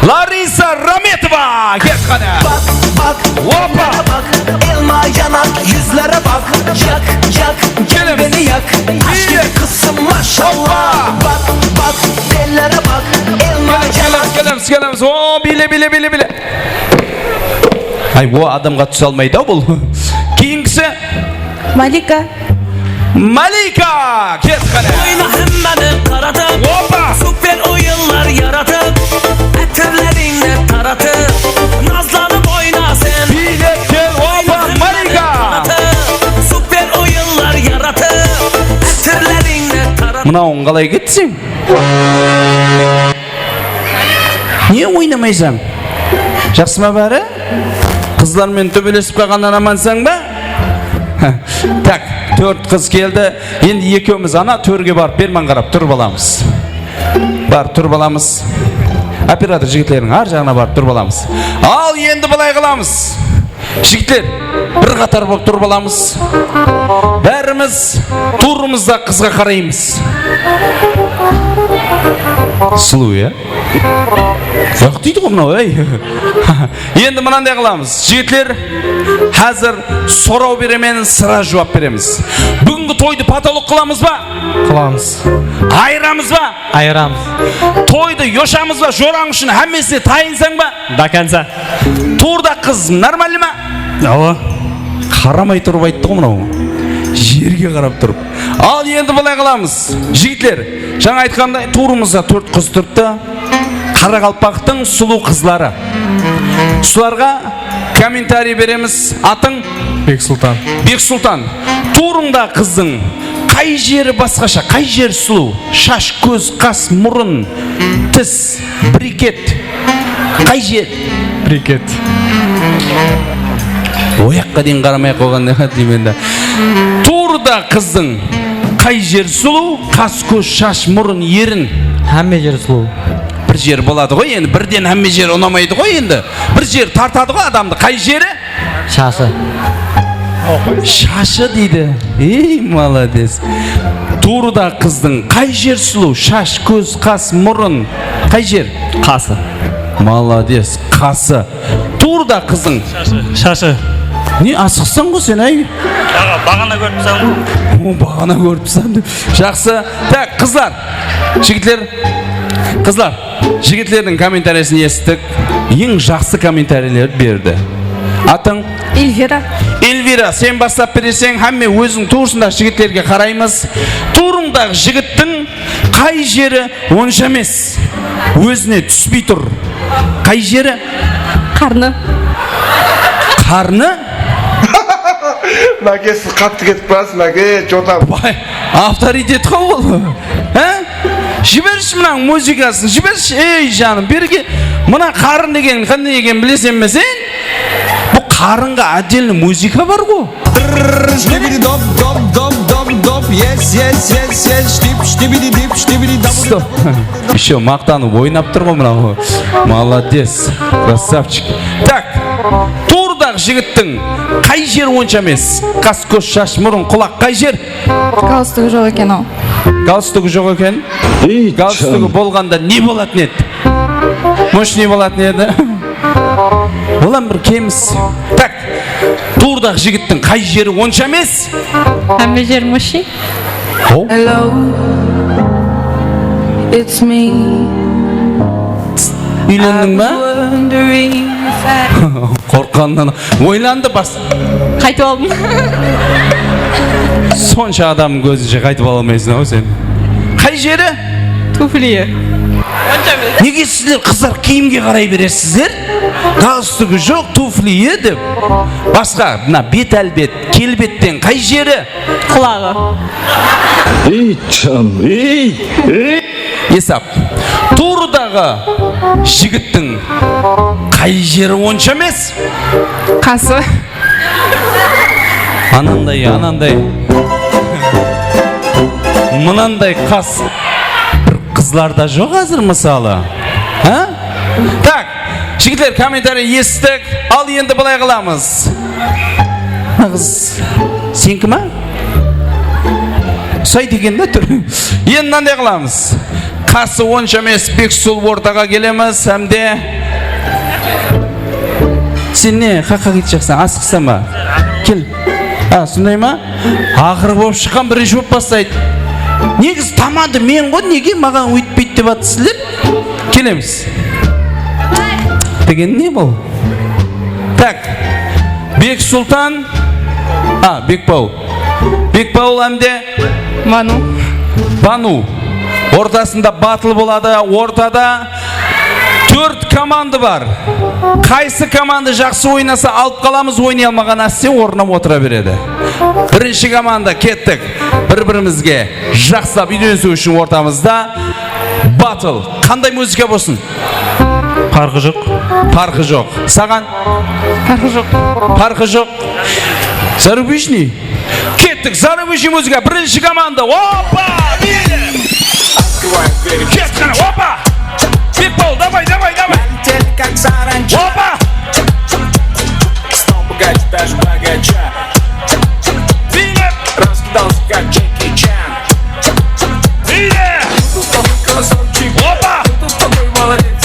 Larisa Rametova! Ket qáne! Baq, baq, opa! Baq, elma yanar, yuzlere baq. Yak, yak, gel beni yak. Aşkı qızım, maşallah. Baq, baq, ellere baq. Elma yanar. Kelemiz, kelemiz, kelemiz. O, biyli, biyli, biyli, biyli. Ay, o adamǵa túse almaydı-aw bul. Keyingisi? Malika. Malika, ket qáne. Oyna hámmeni qaratıp. Opa! Super oyınlar yaratıp. Átirlerińni taratıp. Nazlanıp oyna sen. Biyli kel, opa, Malika! Super oyınlar yaratıp. Átirlerińni taratıp. Mınawıń qalay ketti sen? Ne oynamaysań? Jaqsı ma bári? Qızlar menen tóbelesip qalǵannan amansań ba? Tak, tórt qız keldi. Endi ekewimiz ana tórge barıp, berman qarap turıp alamız. Barıp turıp alamız. Operator jigitlerdiń ar jaǵına barıp turıp alamız. Al, endi bılay qılamız. Jigitler, bir qatar bolıp turıp alamız. Bárimiz tuwrımızda qızǵa qaraymız. Sulıw, ya? Yaq deydi ǵoy mınaw, ey. Endi mınanday qılamız. Jigitler, házir soraw beremen, sıra juwap beremiz. Búgingi toydı potolok qılamız ba? Qılamız. Ayıramız ba? Ayıramız. Toydı yoshamız ba? Jorań ushın hámmesine tayınsań ba? До конца. Tuwrıda qız normalno ma? Awa. Qaramay turıp ayttı ǵoy mınaw. Jerge qarap turıp. Al, endi bılay qılamız. Jigitler, jańa aytqanımday, tuwrımızda tórt qız turıptı. Qaraqalpaqtıń sulıw qızları. Usılarǵa kommentariy beremiz. Atıń? Beksultan. Beksultan. Tuwrıńda qızdıń qay jeri basqasha, qay jeri sulıw? Shash, kóz, qas, murın, tis, briket. Qay jer? Briket. Oyaqqa deyin qaramay-aq qoyǵan deymen da. Tuwrıda qızdıń qay jeri sulıw? Qas, kóz, shash, murın, erin. Hámme jeri sulıw. Bir jeri boladı ǵoy endi, birden hámme jeri unamaydı ǵoy endi. Bir jeri tartadı ǵoy adamdı. Qay jeri? Shashı. Shashı deydi. Ey, malades. Tuwrıda qızdıń qay jer sulıw? Shash, kóz, qas, murın. Qay jer? Qası. Malades. Qası. Tuwrıda qızdıń. Shashı. Shashı. Ne asıqsań ǵo sen, ay? Baǵa-, baǵana kóripsań ǵo. O, baǵana kóripsań dep. Jaqsı. Tak, qızlar. Jigitler. Qızlar. Jigitlerdiń kommentariyasın esittik. Eń jaqsı kommentariyalardı berdi. Atıń? Elvira. Elvira, sen baslap bereseń, hámme óziń tuwrısındaǵı jigitlerge qaraymız. Tuwrıńdaǵı jigittiń qay jeri onsha emes? Ózine túspey tur. Qay jeri? Qarnı. Qarnı? Máke, siz qattı ketip barasız, Máke, чё там? Bay, avtoritet ǵo ol. Há? Jibershi mınań muzıkasın, jibershi, ey janım, berge. Mına qarın degen qanday ekenin bileseń be sen? Bul qarınǵa отдельный muzıka bar ǵo. Dırr, shtibidi dop, dop, dop, dop, dop, yes, yes, yes, yes, shtip, shtibidi dip, shtibidi dop. Stop. Ещё maqtanıp oynap tur ǵo mınaw. Молодец, красавчик. Tak, tuwrıdaǵı jigittiń qay jeri onsha emes? Qas, kóz, shash, murın, qulaq, qay jer? Galstugi joq eken-aw. Galstugi joq eken. Ey, galstugi bolǵanda ne bolatın edi? Moshniy bolatın edi. Bulan bir kemis. Tak. Tuwrıdaǵı jigittiń qay jeri onsha emes? Hámme jeri moshniy. Hello, it's me. Úylendiń ba? Qorqqanınan oylandı bas. Qaytıp aldım. Sonsha adamnıń kózinshe qaytıp ala almaysań-aw sen. Qay jeri? Tufliyi. Nege sizler qızlar kiyimge qaray beresizler? Galstugi joq, tufliyi dep. Basqa, mına bet-álbet, kelbetten qay jeri? Qulaǵı. Ey, jan, ey, ey. Esap. Tuwrıdaǵı jigittiń qay jeri onsha emes? Qası. Ananday, ananday. Mınanday qas bir qızlarda joq házir mısalı. Há? Tak. Jigitler, kommentariy esittik. Al, endi bılay qılamız. Mına qız, seniki ma? Usaydı eken da túri. Endi mınanday qılamız. Qası onsha emes, Beksul ortaǵa kelemiz, hám de. Sen ne, haqqa ketjaqsań, asıqsań ba? Kel. A, sonday ma? Aqırı bolıp shıqqan, birinshi bolıp baslaydı. Negizi tamada men ǵoy, nege maǵan óytpeydi dep atırsızlar? Kelemiz. Degen ne bul? Tak. Beksultan. A, Bekbawıl. Bekbawıl hám de Banu. Banu. Ortasında battle boladı. Ortada tórt komanda bar. Qaysı komanda jaqsı oynasa, alıp qalamız, oynay almaǵan áste ornına otıra beredi. Birinshi komanda, kettik. Bir-birimizge jaqsılap úyrenisiw ushın ortamızda battle. Qanday muzıka bolsın? Parqı joq. Parqı joq. Saǵan? Parqı joq. Parqı joq. Зарубежный. Kettik, зарубежный muzıka, birinshi komanda. Opa! Ket qana, opa! Bekbol, давай, давай, давай! Opa! Biynep! Раскидался, как Джеки Чан. Biynep! Красавчик. Opa! Стопай, молодец.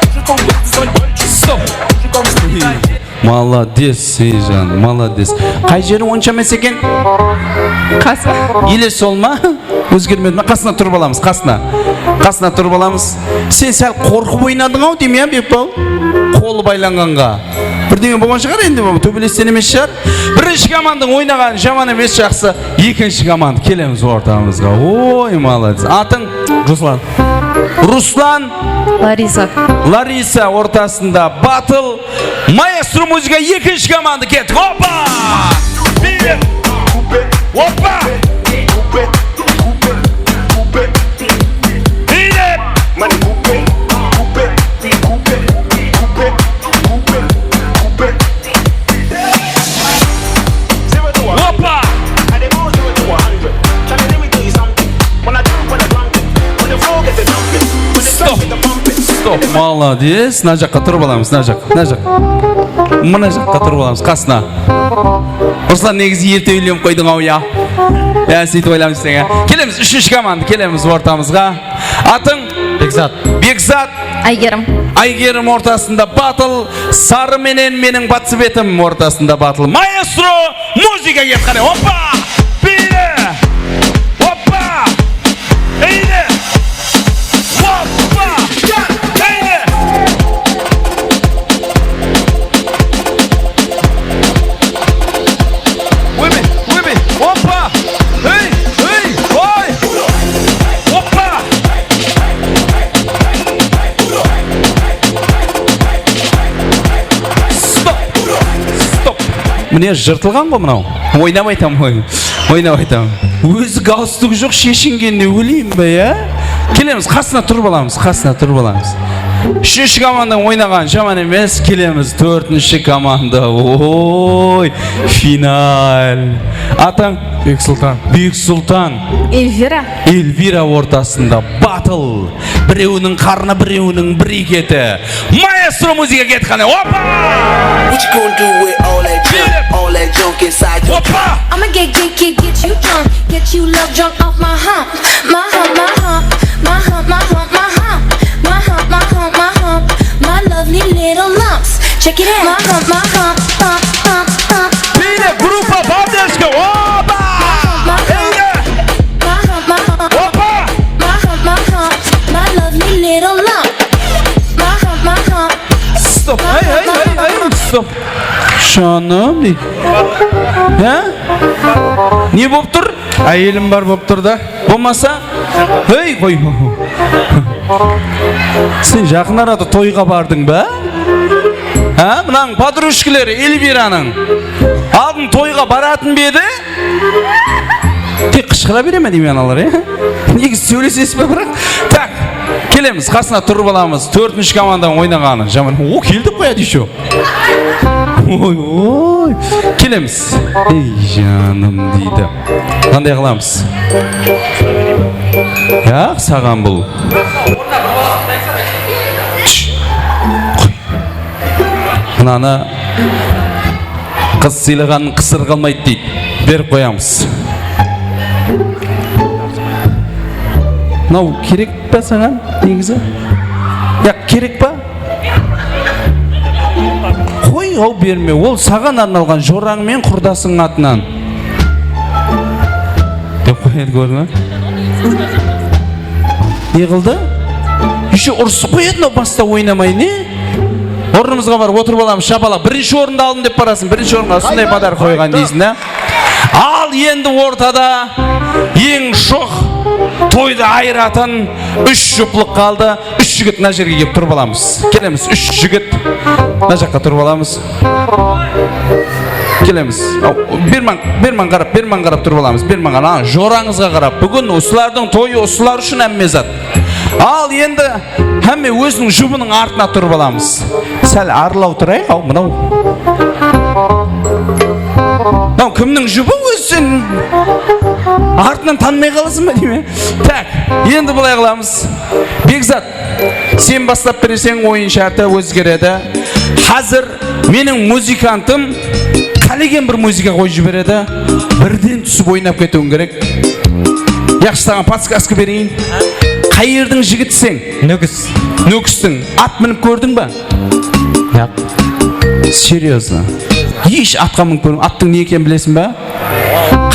Мужиком буду звать больше. Stop! Мужиком стать. Молодец, Seyjan, молодец. Qay jeri onsha emes eken? Qası. Ele sol ma? Ózgermedi ma? Qasına turıp alamız, qasına. Qasına turıp alamız. Sen sál qorqıp oynadıń-aw, deymen ya, Bekbawıl? Qolı baylanǵanǵa. Birdeńe bolǵan shıǵar endi, tóbelesten emes shıǵar. Birinshi komandań oynaǵanı jaman emes, jaqsı. Ekinshi komanda, kelemiz ortamızǵa. Oy, молодец. Atıń? Ruslan. Ruslan. Larisa. Larisa ortasında battle. Maestro muzıka, ekinshi komanda, kettik. Opa! Bir. Opa! Bir. Opa! Stop. Stop. Молодец. Mına jaqqa turıp alamız, mına jaq, mına jaq. Mına jaqqa turıp alamız, qasına. Ruslan, negizi erte úylenip qoydıń-aw, ya. Ya, sóytip oylamajaqsań, ya. Kelemiz, úshinshi komanda, kelemiz ortamızǵa. Atıń? Bekzat. Bekzat. Aygerim. Aygerim ortasında batıl, Sarı menen meniń podsvetim ortasında batıl. Maestro, muzıka ket, qáne, oppa! Biyli! Oppa! Eyde! Oppa! Eyde! Oybe, oybe, oppa! Hey, hey, oy! Oppa! Stop! Stop! Mine, jırtılǵan ǵo mınaw. Oynap aytam, oy. Oynap aytam. Ózi galstugi joq, sheshingenine óleyim be, ya? Kelemiz, qasına turıp alamız, qasına turıp alamız. Úshinshi komanda oynaǵan jaman emes, kelemiz, tórtinshi komanda. Oy, final. Atıń? Beksultan. Beksultan. Elvira. Elvira ortasında batıl. Birewiniń qarnı, birewiniń bir eketi. Maestro, muzıka ket, qáne, oppa! What you gonna do with all that junk, all that junk inside your Oppa! I'ma get, get, get, get you drunk, get you love drunk off my hump, my hump, my hump, my hump, my hump, my hump, my hump, my hump, my hump, my lovely little lumps. Check it out. My hump, my hump, hump, hump, hump. Biyli, gruppa, поддержка, opa! My hump, my hump, Biyli! my hump, my hump, Opa! my hump, my hump, my lovely little lump. My hump, my hump. Stop, hey, hey, hey, hey, stop. Janım, ne? Ha? Ne bolıp tur? Áyelim bar bolıp tur da. Bolmasa, hey, qoy. Sen jaqın arada toyǵa bardıń ba? Ha, mınań podrushkaları Elviranıń aldın toyǵa baratın ba edi? Tek qıshqıra bere me deymen analar, ya? Negizi sóylesesiz be, biraq? Tak, kelemiz, qasına turıp alamız. Tórtinshi komanda oynaǵanı jaman. O, keldi, qoyadı ещё. Oy, oy. Kelemiz. Ey, janım, deydi. Qanday qılamız? Yaq, saǵan bul. Shh. Qoy. Mınanı qız sıylaǵanın qısır qalmaydı, deydi. Berip qoyamız. Mınaw kerek pa saǵan, negizi? Yaq, kerek pa? Qoy, aw, berme. Ol saǵan arnalǵan, jorań menen qurdasıńnıń atınan. Dep qoyadı, kórdiń be? Ne qıldı? Ещё urısıp qoyadı mınaw basta oynamay, ne? Ornımızǵa barıp otırıp alamız, shapalaq. Birinshi orındı aldım dep barasıń, birinshi orınǵa usınday podarok qoyǵan deysiń, da? Al, endi ortada eń shoq, toydı ayıratın úsh juplıq qaldı. Úsh jigit mına jerge kelip turıp alamız. Kelemiz, úsh jigit mına jaqqa turıp alamız. Kelemiz. Aw, berman, berman qarap, berman qarap turıp alamız. Berman qarap. Ana, jorańızǵa qarap. Búgin usılardıń toyı, usılar ushın hámme zat. Al, endi hámme óziniń jubınıń artına turıp alamız. Sál arılaw turayıq, aw, mınaw. Mınaw kimniń jubı, ózi sen artınan tanımay qalasıń ba, deymen? Tak, endi bılay qılamız. Bekzat, sen baslap bereseń, oyın shárti ózgeredi. Házir meniń muzıkantım qálegen bir muzıka qoyıp jiberedi. Birden túsip oynap ketiwiń kerek. Yaqshı, saǵan podskazka bereyin. Qay jerdiń jigitiseń? Nókis. Nókistiń. At minip kórdiń ba? Yaq. Серьёзно. Hesh atqa minip kórdiń. Attıń ne ekenin bilesiń ba?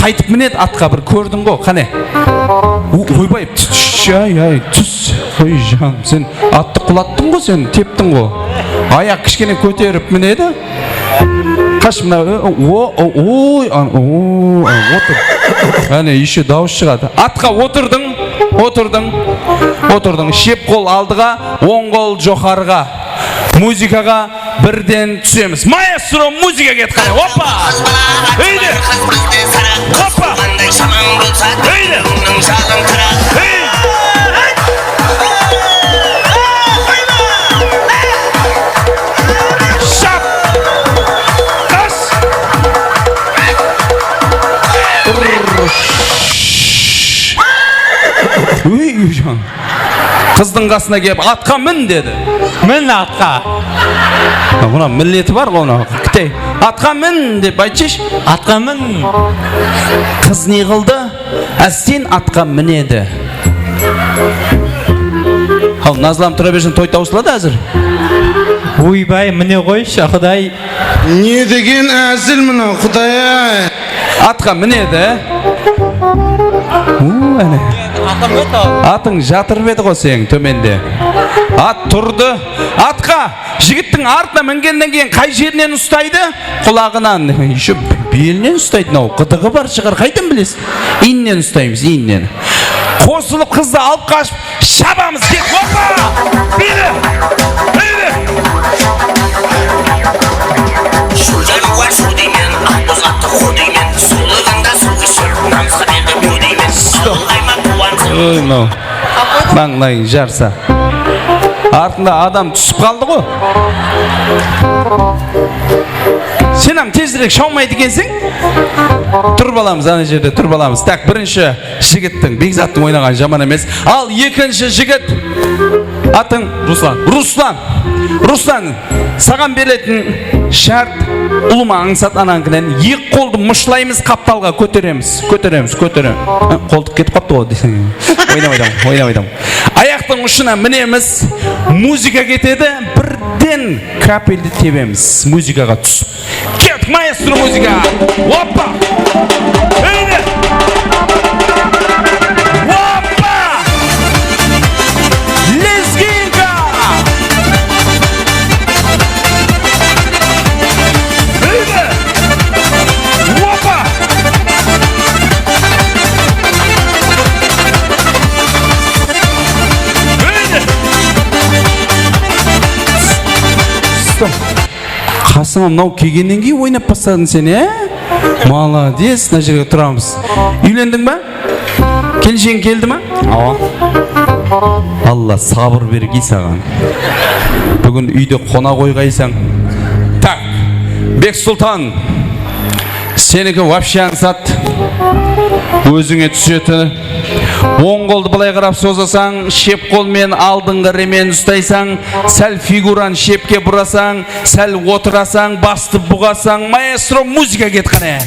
Qaytıp minedi atqa, bir kórdiń ǵo, qáne. O, oybay, tús, ay, ay, tús. Qoy, janım, sen attı qulattıń ǵo, sen teptiń ǵo. Ayaq kishkene kóterip minedi. Qash, mına, o, o, oy, an, o, an, otır. Áne, ещё dawıs shıǵadı. Atqa otırdıń, otırdıń, otırdıń. Shep qol aldıǵa, oń qol joqarıǵa. Muzıkaǵa birden túsemiz. Maestro, muzıka ket, qáne. Oppa! Eyde! Oppa! Eyde! Hey! Shap! Qas! Uy, uy, jan. Qızdıń qasına kelip, atqa min dedi. Min atqa. Mına milleti bar ǵo, mına. Kitey. Atqa min dep aytshısh. Atqa min. Qız ne qıldı? Ásten atqa minedi. Haw, nazlanıp tura bersin, toy tawsıladı házir. Oybay, mine ǵoyshı, Quday. Ne degen ázil mına, Quday-ay. Atqa minedi. U, áne. Atıń jatırıp edi ǵo seniń tómende. At turdı. Atqa! Jigittiń artına mingennen keyin qay jerinen ustaydı? Qulaǵınan. Ещё belinen ustaydı mınaw. Qıdıǵı bar shıǵar, qaydan bilesiz? Iyninnen ustaymız, iyninnen. Qosılıp qızdı alıp qashıp shabamız, ket, hoppa! Biydi! Biydi! Shuljanıwa shu deymen, aqboz attı qo deymen, sulıǵında suw ishir, namısqa berdi bu deymen. Stop. Oy, mınaw. Mańlayıń jarsa. Artında adam túsip qaldı ǵo. Sen hám tezirek shawmaydı ekenseń. Turıp alamız, ana jerde turıp alamız. Tak, birinshi jigittiń, Bekzattıń oynaǵanı jaman emes. Al, ekinshi jigit. Atıń? Ruslan. Ruslan. Ruslan, saǵan beretin shárt, ulıwma ańsat anańkinen, eki qoldı mushlaymız, qaptalǵa kóteremiz, kóteremiz, kóteremiz. Há, qoltıq ketip qaptı ǵo deseń. Oynap aytaman, oynap aytaman. Ayaqtıń ushına minemiz, muzıka ketedi, birden kapeldi tebemiz, muzıkaǵa túsip. Ket, maestro, muzıka! Oppa! Ey de! Oppa! Lezginka! Ey de! Oppa! Ey de! Stop. Qasıma mınaw kelgennen keyin oynap basladıń sen, e? Malades, mına jerge turamız. Úylendiń ba? Kelenshegiń keldi ma? Awa. Alla sabır bergey saǵan. Búgin úyde qona qoyǵaysań. Tak, Beksultan, seniki вообще ańsat. Ózińe túsedi. Oń qoldı bılay qarap sozasań, shep qol menen aldınǵı remen ustaysań, sál figuranı shepke burasań, sál otırasań, bastı buǵasań, maestro, muzıka ket qáne.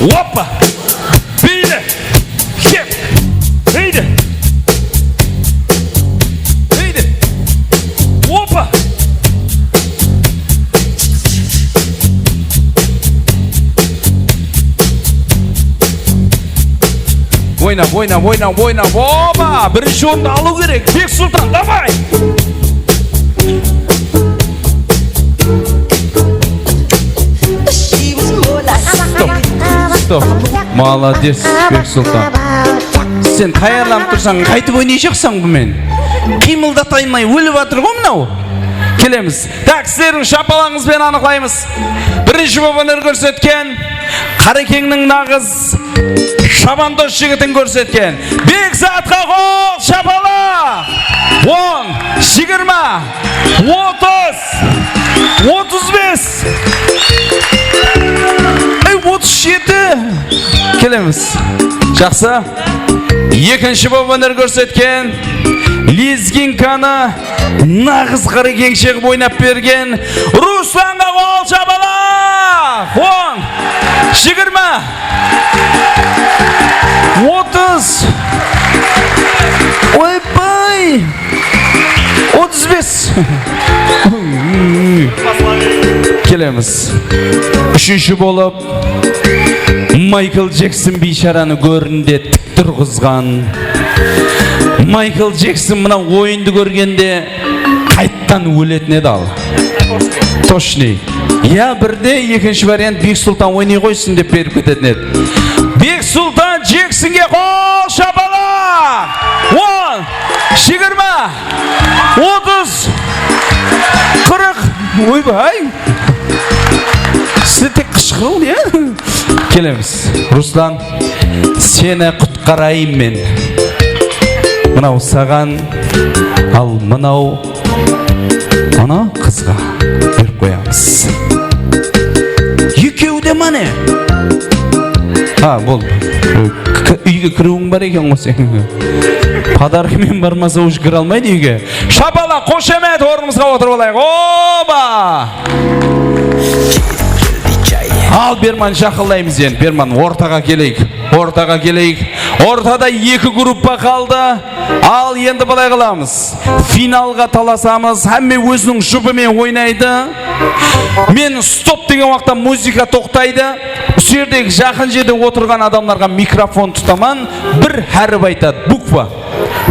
Oppa! Biydi! Ket! Biydi! Biydi! Oppa! Oynap, oynap, oynap, oynap. Oba! Birinshi orındı alıw kerek. Beksultan, davay! Stop. Stop. Malades, Beksultan. Sen tayarlanıp tursań, qaytıp oynayjaqsań bunıń menen? Qıymıldatamay ólip atır ǵo mınaw. Kelemiz. Tak, sizlerdiń shapalańız benen anıqlaymız. Birinshi bolıp óner kórsetken Qarekeńniń naǵız shabandos jigitin kórsetken Bekzatqa qol shapalaq! On, jigirma, otız, otız bes, ey, otız jeti. Kelemiz. Jaqsı. Ekinshi bolıp óner kórsetken lezginkanı naǵız Qarekeńshe qılıp oynap bergen Ruslanǵa qol shapalaq! On, jigirma, otız, oypay, otız bes. Kelemiz. Úshinshi bolıp Maykl Jekson biysharanı górinde turǵızǵan. Maykl Jekson mına oyındı kórgende qayttan óletin edi al. Toshnıy. Ya birde ekinshi variant Beksultan oynay ǵoysın dep berip ketetin edi. Beksultan Jeksonge qol shapalaq! On, jigirma, otız, qırıq. Oybay! Sizde tek qıshqırıw ne? Kelemiz. Ruslan, seni qutqarayın men. Mınaw saǵan, al mınaw ana qızǵa berip qoyamız. Ekewi de mane. Ha, boldı. K-, úyge kiriwiń bar eken ǵo seniń. Qadarı men barmasa, уже kire almaydı úyge. Shapalaq, xoshamet, ornımızǵa otırıp alayıq. Oba! Al, berman, jaqınlaymız endi. Berman, ortaǵa keleyik. Ortaǵa keleyik. Ortada eki gruppa qaldı. Al, endi bılay qılamız. Finalǵa talasamız. Hámme óziniń jupı menen oynaydı. Men stop degen waqıtta muzıka toqtaydı. Usı jerdegi jaqın jerde otırǵan adamlarǵa mikrofon tutaman. Bir hárip aytadı, bukva.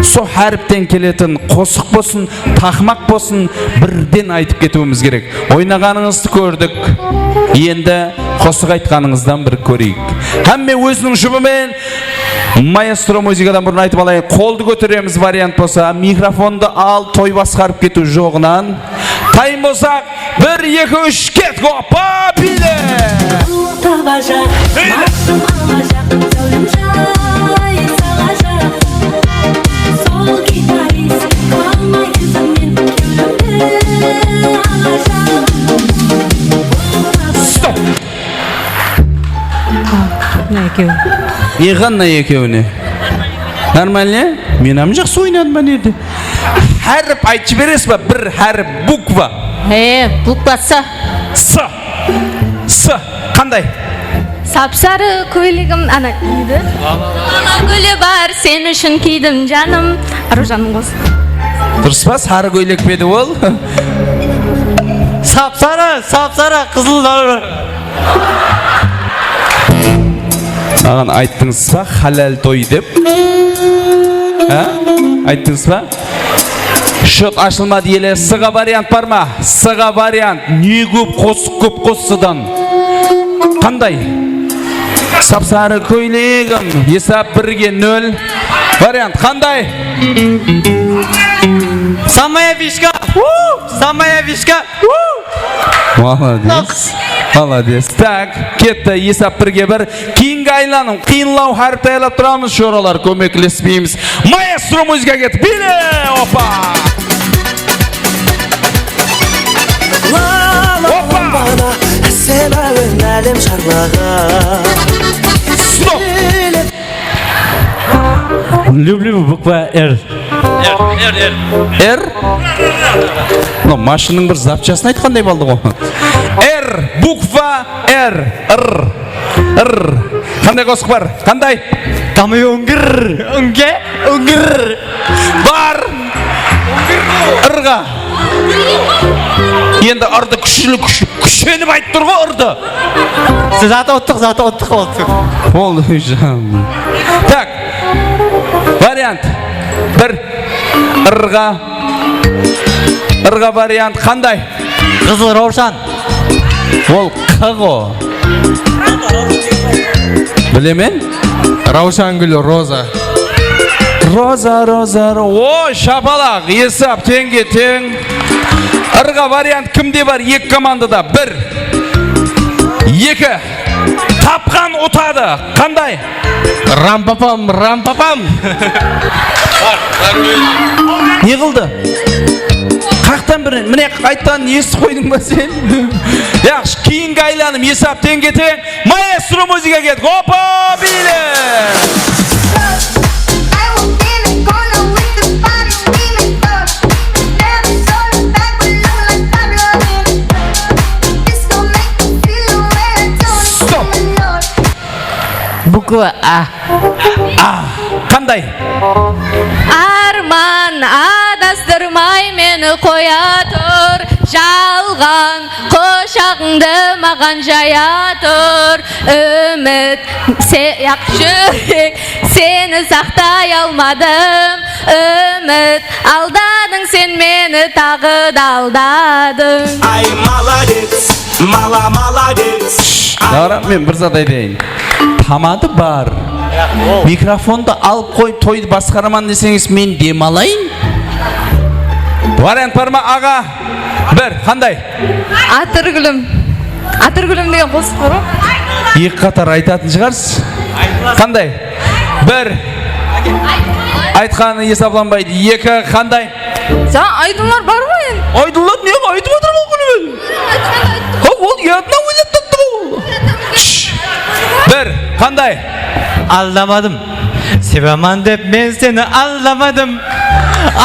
Sol háripten keletin qosıq bolsın, taqmaq bolsın, birden aytıp ketiwimiz kerek. Oynaǵanıńızdı kórdik. Endi qosıq aytqanıńızdan bir kóreyik. Hámme óziniń jupı menen. Maestro muzıkadan burın aytıp alayın. Qoldı kóteremiz, variant bolsa. Mikrofondı al, toy basqarıp ketiw joǵınan. Tayın bolsaq, bir, eki, úsh, ket, hoppa, biyle! Sulıw tabajaq, maqtım alajaq, záwlim jay salajaq. Sol gitarist qalmay izimnen, kewlimdi alajaq. Stop! Mına ekewi. Ne qanday ekewine? Нормально? Men hám jaqsı oynadım mına jerde. Hárip aytıp jiberesiz ba? Bir hárip, bukva. E, bukva S. S. S. Qanday? Sapsarı kóylegim, ana, iydi. Ala gúli bar, sen ushın kiydim, janım. Arujannıń qosıǵı. Durıs pa? Sarı kóylek pe edi ol? Sapsarı, sapsarı, qızıl. Maǵan ayttıńız ba, halal toy dep? Ha? Ayttıńız ba? Счёт ashılmadı ele, S-ǵa variant bar ma? S-ǵa variant. Ne kóp qosıq, kóp qosıdan. Qanday? Sapsarı kóylegim, esap birge nol. Variant qanday? Samaya fishka! Samaya fishka! Молодец. Молодец. Так, ketti, esap birge bir. Keyingi aylanım. Qıyınlaw hárip tayarlap turamız, joralar, kómeklespeymiz. Maestro muzıka ketti. Biyle, opa! Opa! Sen áwin álem jarlaǵan. Stop! Люблю, bukva R. R, R, R. R? Mına mashinnıń bir zapchasın aytqanday boldı ǵoy. R, bukva R. R. R. Qanday qosıq bar? Qanday? Tamay óngir, ónge, óngir. Bar. R-ǵa. Endi R-dı kúshli, kúsh-, kúshenip aytıp tur ǵoy R-dı. Siz zatı uttıq, zatı uttıq, uttıq. Boldı, jan. Так. Variant. Bir. R-ǵa. R-ǵa variant qanday? Qızıl Rawshan. Ol Q ǵo. Bilemen. Rawshangúl, Roza. Roza, Roza, Ro-, o, shapalaq, esap teńge teń. R-ǵa variant kimde bar? Eki komandada. Bir, eki. Tapqan utadı. Qanday? Rampapam, rampapam. Ne qıldı? Qaqtan bir, mine, aytqanın esitip qoydıń ba sen? Yaqshı, keyingi aylanım esap teńge teń. Maestro muzıka ket. Opa, biyle! Stop! Bukva A. A. Qanday? Arman adastırmay meni qoya tur, jalǵan qoshaǵıńdı maǵan jaya tur. Úmit, se-, yaq, júrek, seni saqtay almadım. Úmit, aldadıń sen meni, taǵı da aldadıń. Ay, молодец, mala, молодец. Davra, men bir zat aytayın. Tamadı bar. Mikrofondı alıp qoyıp, toydı basqaraman deseńiz, men dem alayın? Variant bar ma, aǵa? Bir, qanday? Atırgúlim. Atırgúlim degen qosıq bar ǵoy. Eki qatar aytatın shıǵarsız. Qanday? Bir. Aytqanı esaplanbaydı. Eki, qanday? Jańa aydınlar bar ǵoy endi. Aydınlar ne aytıp atır ǵoy, kúlip? Ha, ol yadına oynap tattı ǵoy ol. Shh. Bir, qanday? Aldamadım. Sevaman dep men seni aldamadım,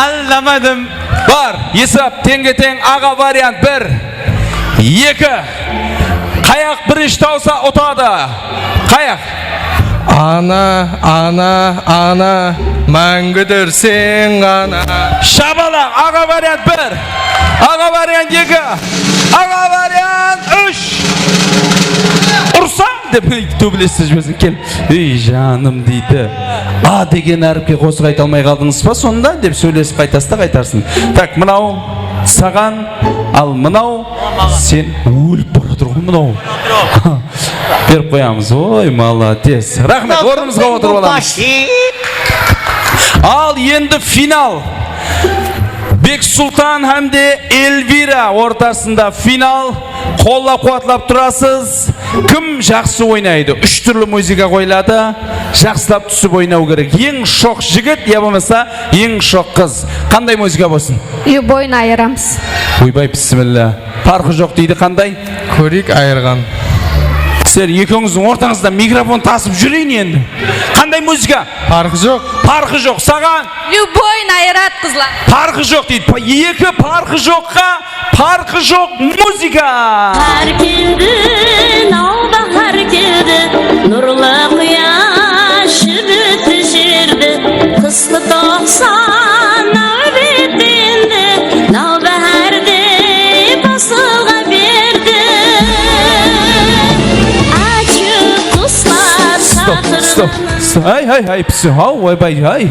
aldamadım. Bar, esap teńge-teń, aǵa variant bir, eki. Qayaq birinshi tawsa utadı. Qayaq. Ana, ana, ana, máńgidir sen ǵana. Shabalaq, aǵa variant bir, aǵa variant eki, aǵa variant úsh. Ursam dep tóbeleste jibersin, kel. Ey, janım, deydi. A degen háripke qosıq ayta almay qaldıńız ba sonda dep sóylesip qaytasız da qaytarsın. Tak, mınaw saǵan, al mınaw sen. Ólip baratır ǵoy mınaw. Berip qoyamız. Oy, molodec. Raxmet, ornımızǵa otırıp alamız. Al, endi final. Beksultan hám de Elvira ortasında final. Qollap-quwatlap turasız. Kim jaqsı oynaydı? Úsh túrli muzıka qoyıladı. Jaqsılap túsip oynawı kerek. Eń shoq jigit ya bolmasa eń shoq qız. Qanday muzıka bolsın? Любойın ayıramız. Oybay, bismilla. Parqı joq deydi, qanday? Kóreyik ayırǵan. Sizler ekewińizdiń ortańızda mikrofon tasıp júreyin endi. Qanday muzıka? Parqı joq. Parqı joq. Saǵan? Любойın ayıradı, qızlar. Parqı joq deydi. Pa-, eki parqı joqqa parqı joq muzıka. Bahar keldi, nawbahar keldi, nurlı quyash júrdi jerdi. Qısqı toqsan náwbetlendi, nawbahardey pasılǵa berdi. Ájir quslar shaqırǵanın. Stop, stop, stop. Hay, hay, hay, pisi, haw, oybay, hay.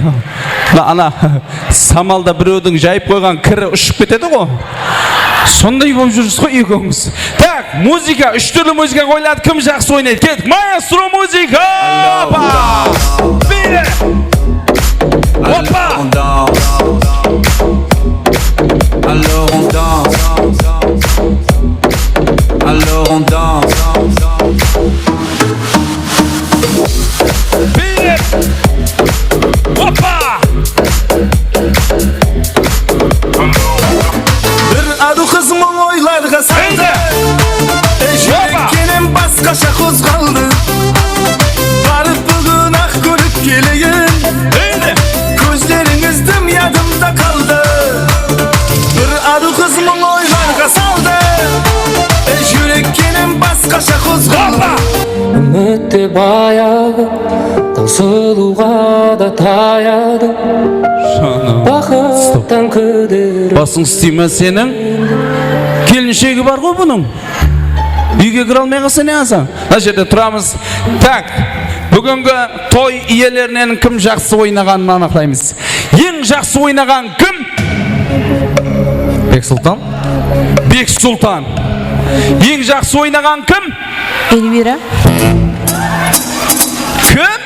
Mına, ana, samalda birewdiń jayıp qoyǵan kiri ushıp ketedi ǵo. Sonday bolıp júrsiz ǵo ekewińiz. Tak, muzıka, úsh túrli muzıka qoyıladı. Kim jaqsı oynaydı? Kettik. Maestro muzıka! Opa! Biri! Opa! Alors on danse. Alors on danse. Biri! Opa! Bir arıw qız mıń oylarǵa saldı. Endi! Júrek kelim basqasha qozǵaldı. Barıp búgin-aq kórip keleyin. Endi! Kózlerińiz dım yadımda qaldı. Bir arıw qız mıń oylarǵa saldı. Júrek kelim basqasha qozǵaldı. Opa! Úmit te bayadı, tawsılıwǵa da tayadı. Janım. Baxıttan kúdiriw. Basıń isley me seniń? Kelinshegi bar ǵoy bunıń. Úyge kire almay qalsa ne qılasań? Mına jerde turamız. Tak, búgingi toy iyelerinen kim jaqsı oynaǵanın anıqlaymız. Eń jaqsı oynaǵan kim? Beksultan. Beksultan. Eń jaqsı oynaǵan kim? Elvira. Kim?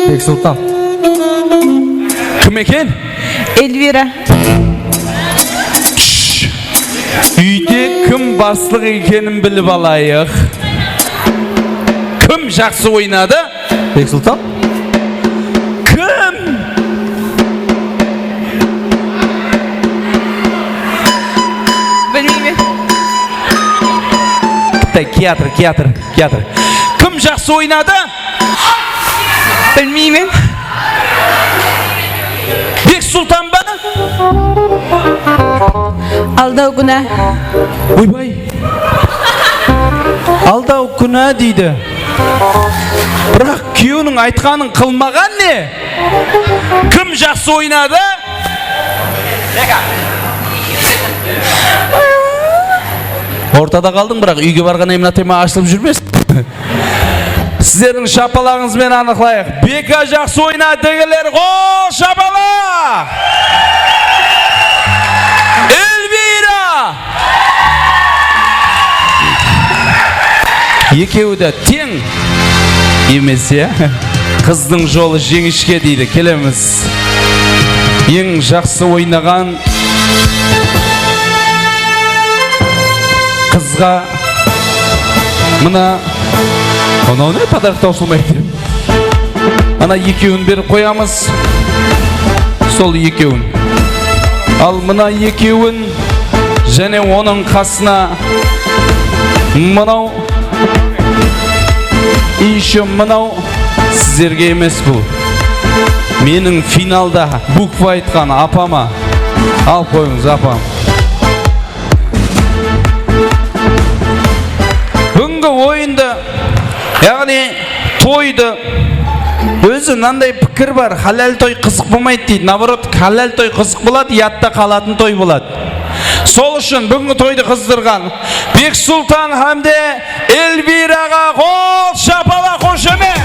Beksultan. Kim eken? Elvira. Shh. Úyde kim baslıq ekenin bilip alayıq. Kim jaqsı oynadı? Beksultan. Kim? Bilmeymen. Bitta kiyatır, kiyatır, kiyatır. Kim jaqsı oynadı? Bilmeymen. Beksultan ba? Aldaw gúna. Oybay. Aldaw gúna deydi. Biraq kúyewiniń aytqanın qılmaǵan ne? Kim jaqsı oynadı? Ortada qaldıń, biraq úyge barǵannan keyin mına tema ashılıp júrmesin. Sizlerdiń shapalaǵıńız benen anıqlayıq. Beka jaqsı oynadı degenler qol shapalaq! Elvira! Ekewi de teń emes, ya? Qızdıń jolı jeńishke deydi. Kelemiz. Eń jaqsı oynaǵan qızǵa mına, mınaw ne, podarok tawsılmaydı. Ana ekewin berip qoyamız. Sol ekewin. Al mına ekewin, jáne onıń qasına mınaw, ещё mınaw. Sizlerge emes bul. Meniń finalda bukva aytqan apama. Alıp qoyıńız, apam. Búgingi oyındı, yaǵnıy toydı, ózi mınanday pikir bar, halál toy qızıq bolmaydı deydi. Наоборот, halál toy qızıq boladı, yadta qalatın toy boladı. Sol ushın búgingi toydı qızdırǵan Beksultan hám de Elviraǵa qol shapalaq, xoshamet!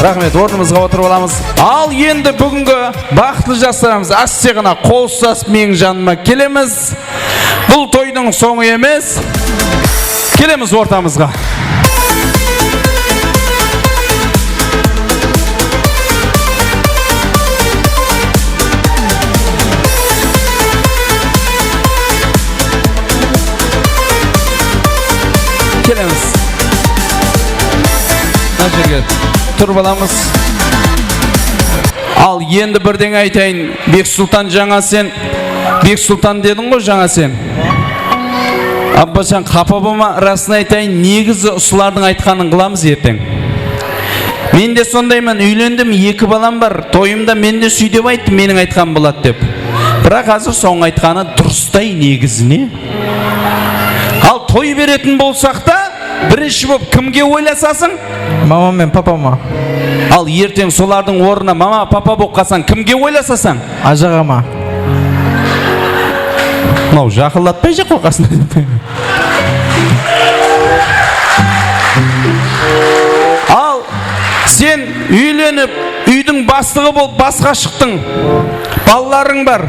Raxmet, ornımızǵa otırıp alamız. Al endi búgingi baxıtlı jaslarımız áste ǵana qol uslasıp meniń janıma kelemiz. Bul toydıń sońı emes. Kelemiz ortamızǵa. Kelemiz. Mına jerge turıp alamız. Al, endi birden aytayın, Beksultan, jańa sen, Beksultan dediń ǵoy jańa sen. Abbajan, qapa bolma, rasın aytayın, negizi usılardıń aytqanın qılamız erteń. Men de sondayman, úylendim, eki balam bar, toyımda men de súy dep ayttım, meniń aytqanım boladı dep. Biraq házir sonıń aytqanı durıstay negizine. Al, toy beretin bolsaq ta, birinshi bolıp kimge oylasasıń? Mamam menen papama. Al, erteń solardıń ornına mama, papa bolıp qalsań, kimge oylasasań? Ájaǵama. Mınaw jaqınlatpay jaq qo qasına. Al, sen úylenip, úydiń baslıǵı bolıp basqa shıqtıń. Balalarıń bar.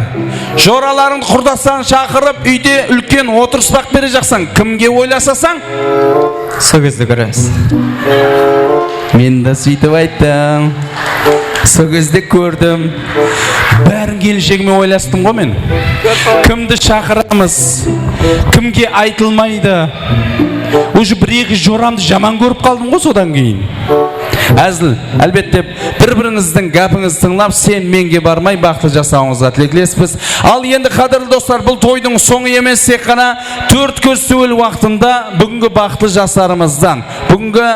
Joralarıń, qurdaslarıń shaqırıp, úyde úlken otırıspaq berejaqsań. Kimge oylasasań? Sol gezde kóremiz. Men de sóytip ayttım. Sol gezde kórdim. Bárin kelinshegime oylastım ǵo men. Kimdi shaqıramız? Kimge aytılmaydı? Uje bir-eki joramdı jaman kórip qaldım ǵo sodan keyin. Házil, álbette, bir-birińizdiń gápińizdi tıńlap, sen-menge barmay, baxıtlı jasawıńızǵa tileklespis. Al endi, qádirli doslar, bul toydıń sońı emes, tek ǵana tórt kóz tówel waqtında búgingi baxıtlı jaslarımızdan, búgingi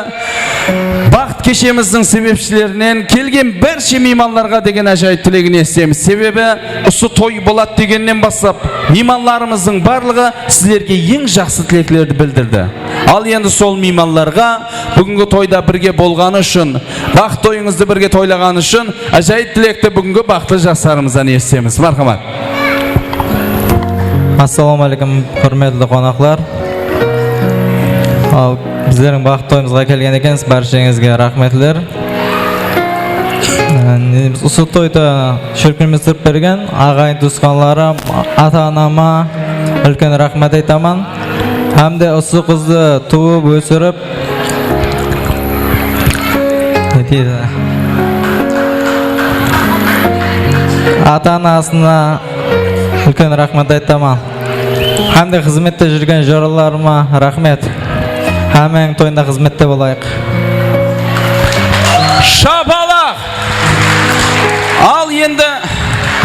baxıt keshemizdiń sebepshilerinen kelgen bárshe miymanlarǵa degen ájayıp tilegin esitemiz. Sebebi, usı toy boladı degennen baslap, miymanlarımızdıń barlıǵı sizlerge eń jaqsı tileklerdi bildirdi. Al endi sol miymanlarǵa búgingi toyda birge bolǵanı ushın, baxıtlı toyıńızdı birge toylaǵanı ushın ájayıp tilekti búgingi baxıtlı jaslarımızdan esitemiz. Márhamat. Assalawma áleykum, húrmetli qonaqlar. Al, bizlerdiń baxıtlı toyımızǵa kelgen ekensiz, bársheńizge raxmetler. Ee, ne deymiz, usı toydı shólkemlestirip bergen aǵayin tuwısqanlarım, ata-anama úlken raxmet aytaman. Hám de usı qızdı tuwıp ósirip, ne deydi, ata-anasına úlken raxmet aytaman. Hám de xızmette júrgen joralarıma raxmet. Hámmeniń toyında xızmette bolayıq. Shapalaq! Al endi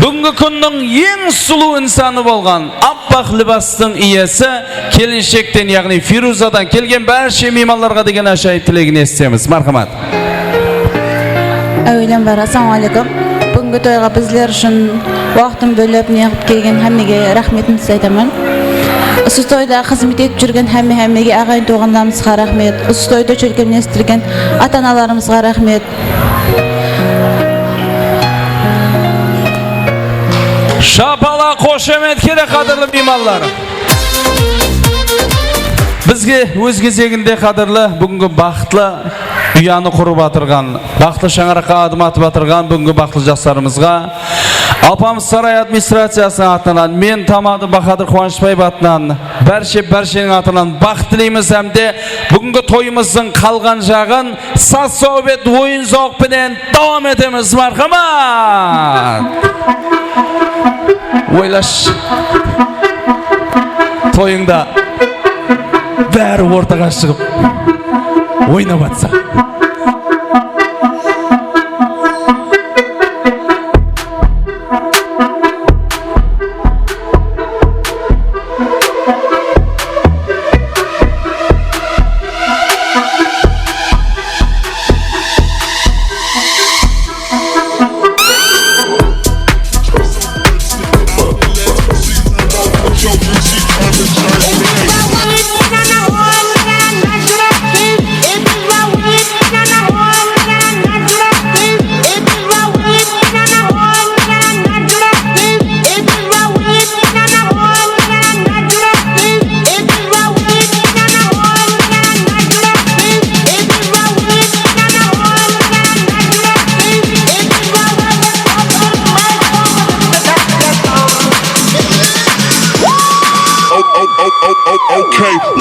búgingi kúnniń eń sulıw insanı bolǵan, appaq libastıń iyesi, kelinshekten, yaǵnıy Feruzadan kelgen bárshe miymanlarǵa degen ájayıp tilegin esitemiz. Márhamat. Áwelen bar, assalawma áleykum. Búgingi toyǵa bizler ushın waqtın bólip, ne qılıp kelgen hámmege raxmetimdi aytaman. Usı toyda xızmet etip júrgen hámme-hámmege, aǵayin-tuwǵanlarımızǵa raxmet. Usı toydı shólkemlestirgen ata-analarımızǵa raxmet. Shapalaq, xoshamet kerek, qádirli miymanlar. Bizge óz gezeginde, qádirli, búgingi baxıtlı uyanı qurıp atırǵan, baxıtlı shańaraqqa adım atıp atırǵan búgingi baxıtlı jaslarımızǵa Alpamıs saray administraciyasınıń atınan, men, tamadı Bahadır Quwanıshbaev atınan, bárshe, bársheniń atınan baxıt tileymiz hám de búgingi toyımızdıń qalǵan jaǵın saz-sáwbet, oyın-zawıq penen dawam etemiz. Márhamat! Oylash. Toyıńda bári ortaǵa shıǵıp oynap atsa.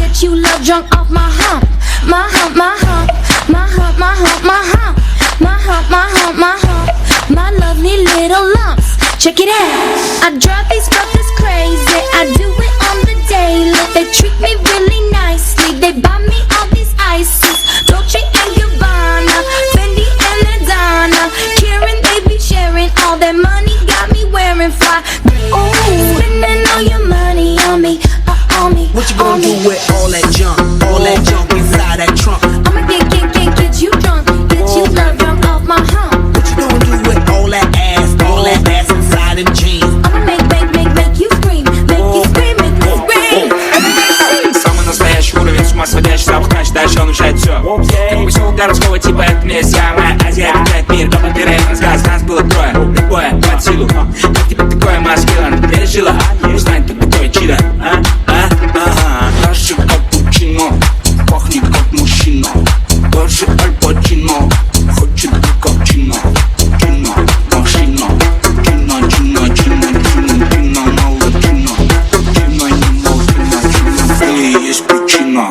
get you love drunk off my hump, my hump, my hump, my hump, my hump, my hump, my hump, my hump, my hump, my hump, my lovely little lumps. Check it out. I drive these fuckers crazy. I do it on the daily. They treat me really nicely. They buy me all these ices, Dolce and Gabbana, Fendi and Adana. Karen, they be sharing all that money. Got me wearing fly. Ooh, spending all your money on me, uh, on me. What you gonna do with all that junk, all that junk inside that trunk? I'ma get, get, get, get you drunk, get you love drunk off my hump. What you gonna do with all that ass, all that ass inside them jeans? I'ma make, make, make, make you scream, make you scream, make you scream. Самый настоящий уровень, с ума сводящий, запах, значит, дальше он решает всё. Как бы всё городского типа, это мне самая Азия, опять мир, дома перед нас, нас было трое, любое под силу. Как тебе такое, маскилан, пережила? Узнать, кто такой чида, а? А? Ага. Наши капучино, пахнет как мужчина. Даже Аль Пачино хочет быть как Чина. Чина, машина. Чина, чина, чина, чина, чина, мало чина. Чина, не мало чина, чина. В ней есть причина.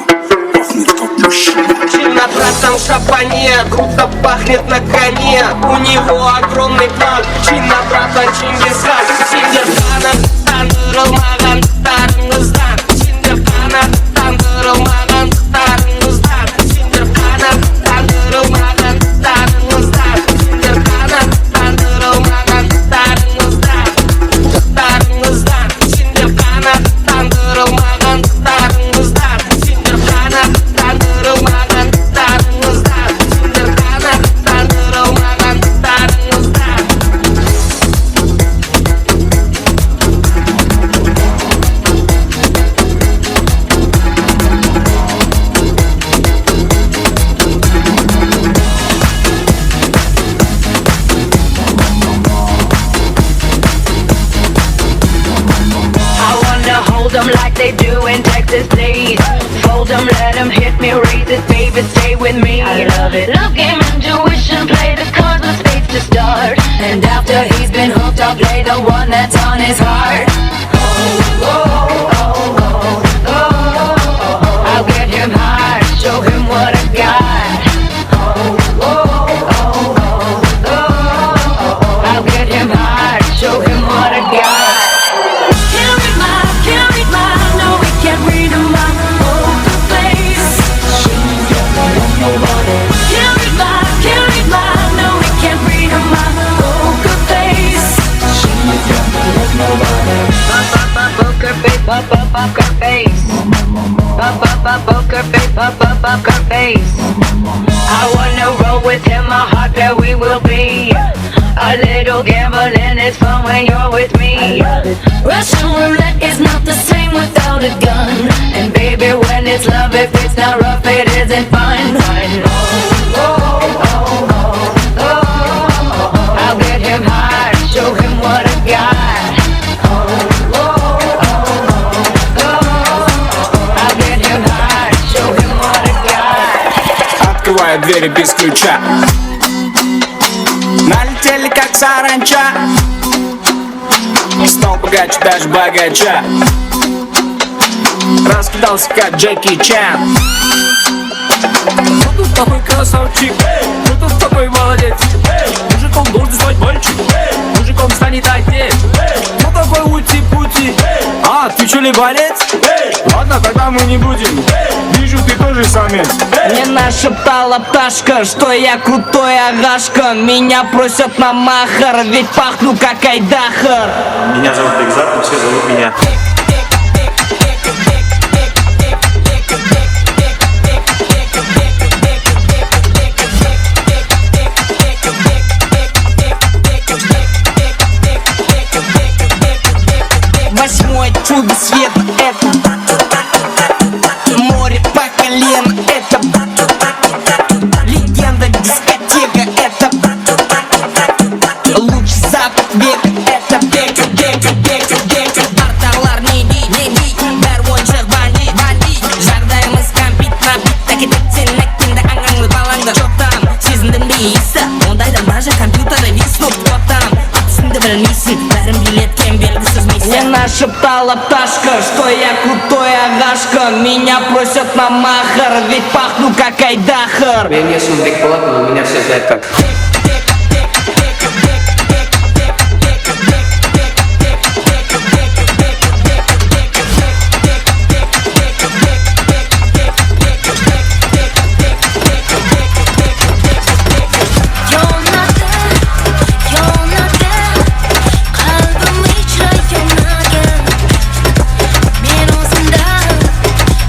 Пахнет как мужчина. Чина, братан, в шапане, круто пахнет на коне. У него огромный план. Чина, братан, Чингисхан. Сендер qanı tandırılmaǵan qıqtarıńızdan. Sender qanı tandırılmaǵan qıqtarıńızdan. Sender qanı tandırılmaǵan qıqtarıńızdan. Sender qanı tandırılmaǵan qıqtarıńızdan. Qıqtarıńızdan. Sender qanı tandırılmaǵan qıqtarıńızdan. Sender qanı tandırılmaǵan qıqtarıńızdan. Sender qanı tandırılmaǵan qıqtarıńızdan. I wanna hold 'em like they do in Texas, please. Fold 'em, let 'em hit me, raise it, baby, stay with me. I love it. Love game intuition, play the cards with spades to start. And after he's been hooked, I'll play the one that's on his heart. I'll get him high, show him what I got. I'll get him high, show him what I got. Can't read my, can't read my, no, he can't read my poker face. Can't read my, can't read my, no, he can't read my poker face. Poker face, po-, po-, poker face. Po-, po-, po-, poker face, po-, po-, poker face. I wanna roll with him, a hot pair we will be. A little gambling is fun when you're with me. Russian roulette is not the same without a gun. And baby, when it's love, if it's not rough, it isn't fun. I'll get him high, show him what I got. I'll get him high, show him what I got. Открываю двери без ключа. Налетели, как саранча. Стал богаче, даже богаче. Раскидался, как Джеки Чан. Кто тут такой красавчик? Кто тут такой молодец? Мужиком должен стать мальчик. Мужиком станет отец. Кто такой ути-пути? А, ты чё ли болец? Ладно, тогда мы не будем. Вижу, ты тоже самец. Мне нашептала пташка, что я крутой агашка. Меня просят на махар, ведь пахну как айдахар. Меня зовут Бекзат, но все зовут меня. Восьмое чудо света — это море по колено, это легенда дискотека, это лучший запах века, это Бека, Бека, Шептала пташка, что я крутой, аǵашка. Меня просят на махар, ведь пахну как айдахар. Меня зовут Бекболат, но у меня все знают как. Yonadi, yonadi, qálbim icra yonadi. Men ózimdi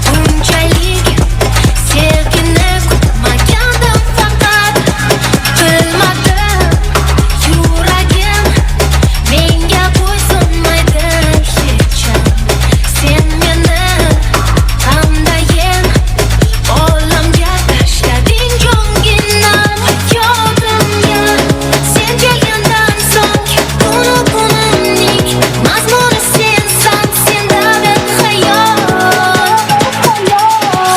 bunchalik sevgini kútmagandim faqat. Bilmadim, yuragim menga boysınmaydı hech ham. Sen meni qandayin olamga tashladıń, jongina yodimga. Sen kelgandan soń kúni-kúnimning mazmuni sensań, sendadir hayot.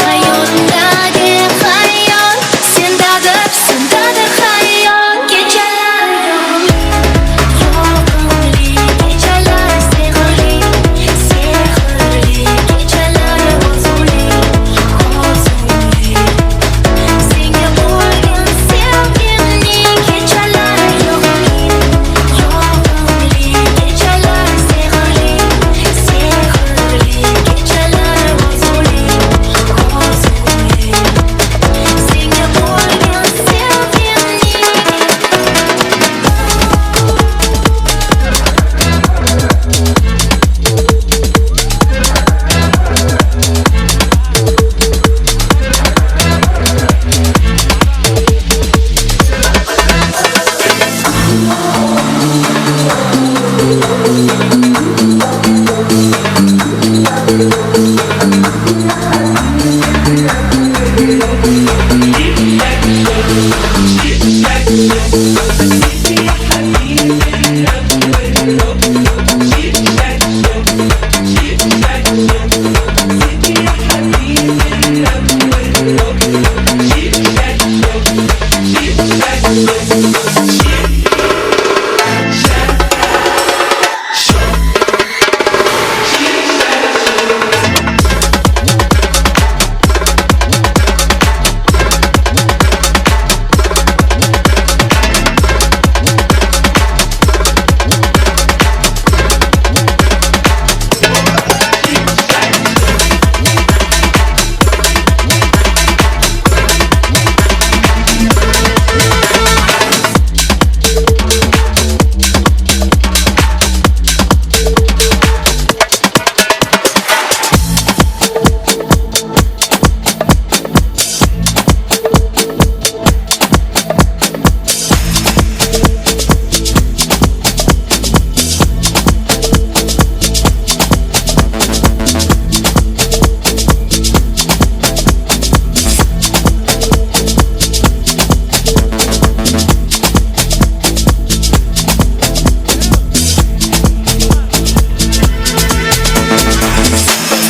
Hayotdagi hayot, sendadir, sendadir hayot. Kechalar yoqimli, yoqimli kechalar, sehrli, sehrli kechalar, oʻzimli, oʻzimli. Senga boʻlgan sevgimni kechalar, yoqimli, yoqimli kechalar, sehrli, sehrli kechalar, oʻzimli, oʻzimli. Senga boʻlgan sevgimni.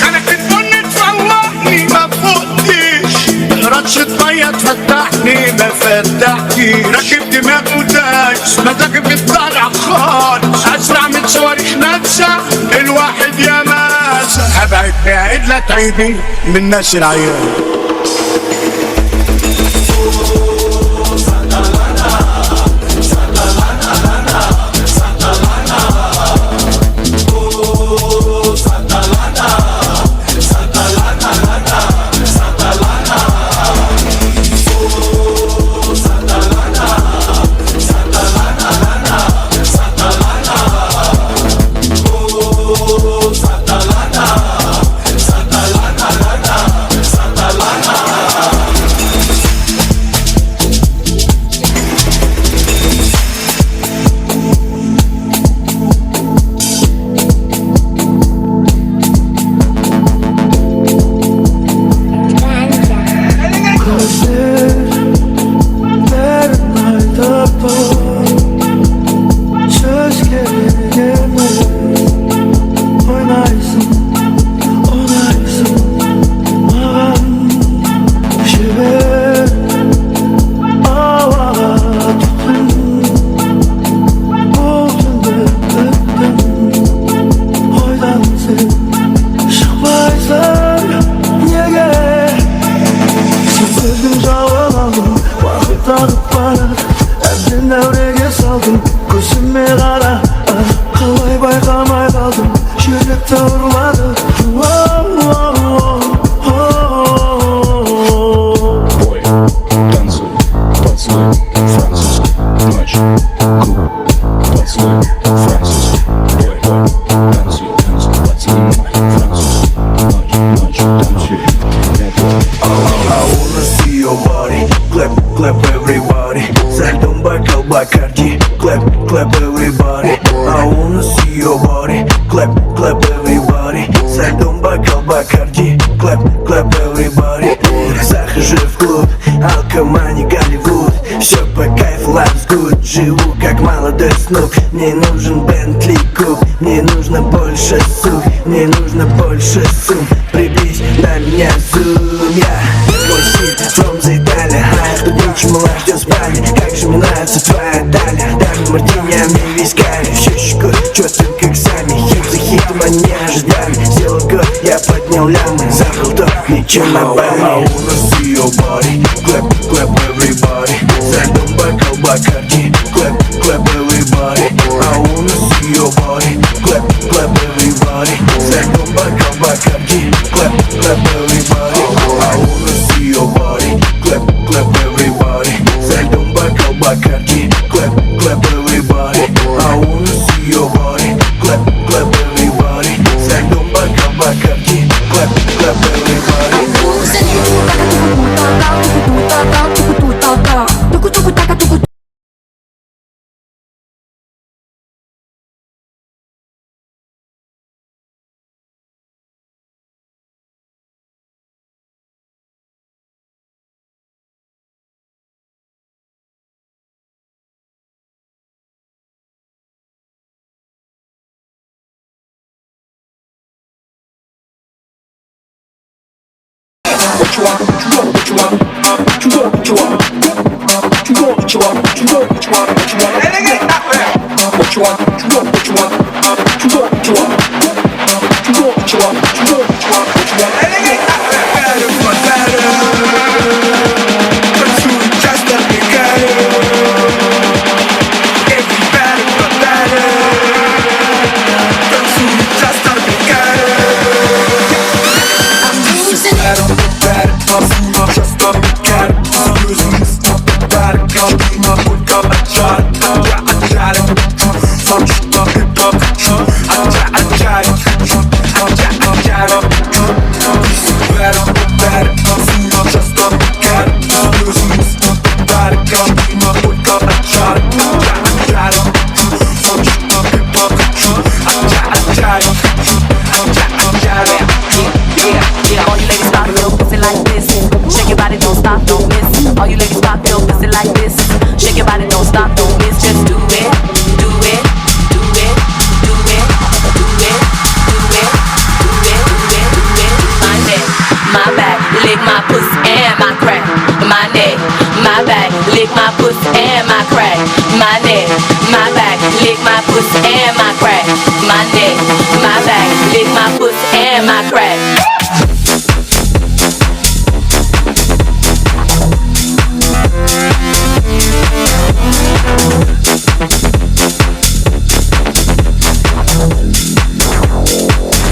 أنا كنت بنت فوقني ما فوقتش. رشة مية تفتحني ما فتحتش. راكب دماغ ودايس. مزاجي بيطلع خالص. أسرع من صواريخ ناسا. الواحد يا ماسا. أبعد بعيد لا تعيدي من ناس العيال. Clap, clap, everybody. Сальдом, бокал Бакарди. Clap, clap, everybody. Захожу в клуб, алкомания, Голливуд. Всё по кайфу, life's good. Живу как молодой Снуп. Мне нужен Бентли Куб. Мне нужно больше сук, мне нужно больше сумм. Приблизь на меня зум, я. Мой стиль from the Italia. Студенчий мулаш в спальне. Как же мне нравится твоя талия. Даже мартини мне вискарь. Все щекой, чё ты как сами. Хит за хитом, они не ожидали. Сделал год, я поднял лямы. Забыл то, ничем на бали. I wanna see your body. Clap, clap, everybody. Сальдом, бокал Бакарди. Clap, clap, everybody. I wanna see your body. Clap, clap, everybody. Сальдом, бокал Бакарди. Clap, clap, everybody. I wanna see your body. Clap, clap, everybody. Сальдом, бокал Бакарди. Clap, clap, everybody. I wanna see your body. Clap, clap, everybody. Сальдом, бокал Бакарди. Clap, clap, everybody. All you ladies pop your pussy like this. Shake your body, don't stop, don't miss. All you ladies pop your pussy like this. Shake your body, don't stop, don't miss. Just do it, do it, do it, do it, do it, do it, do it, do it, do it. My neck, my back, lick my pussy and my crack. My neck, my back, lick my pussy and my crack. My neck, my back, lick my pussy and my crack. My neck, my back, lick my pussy and my crack.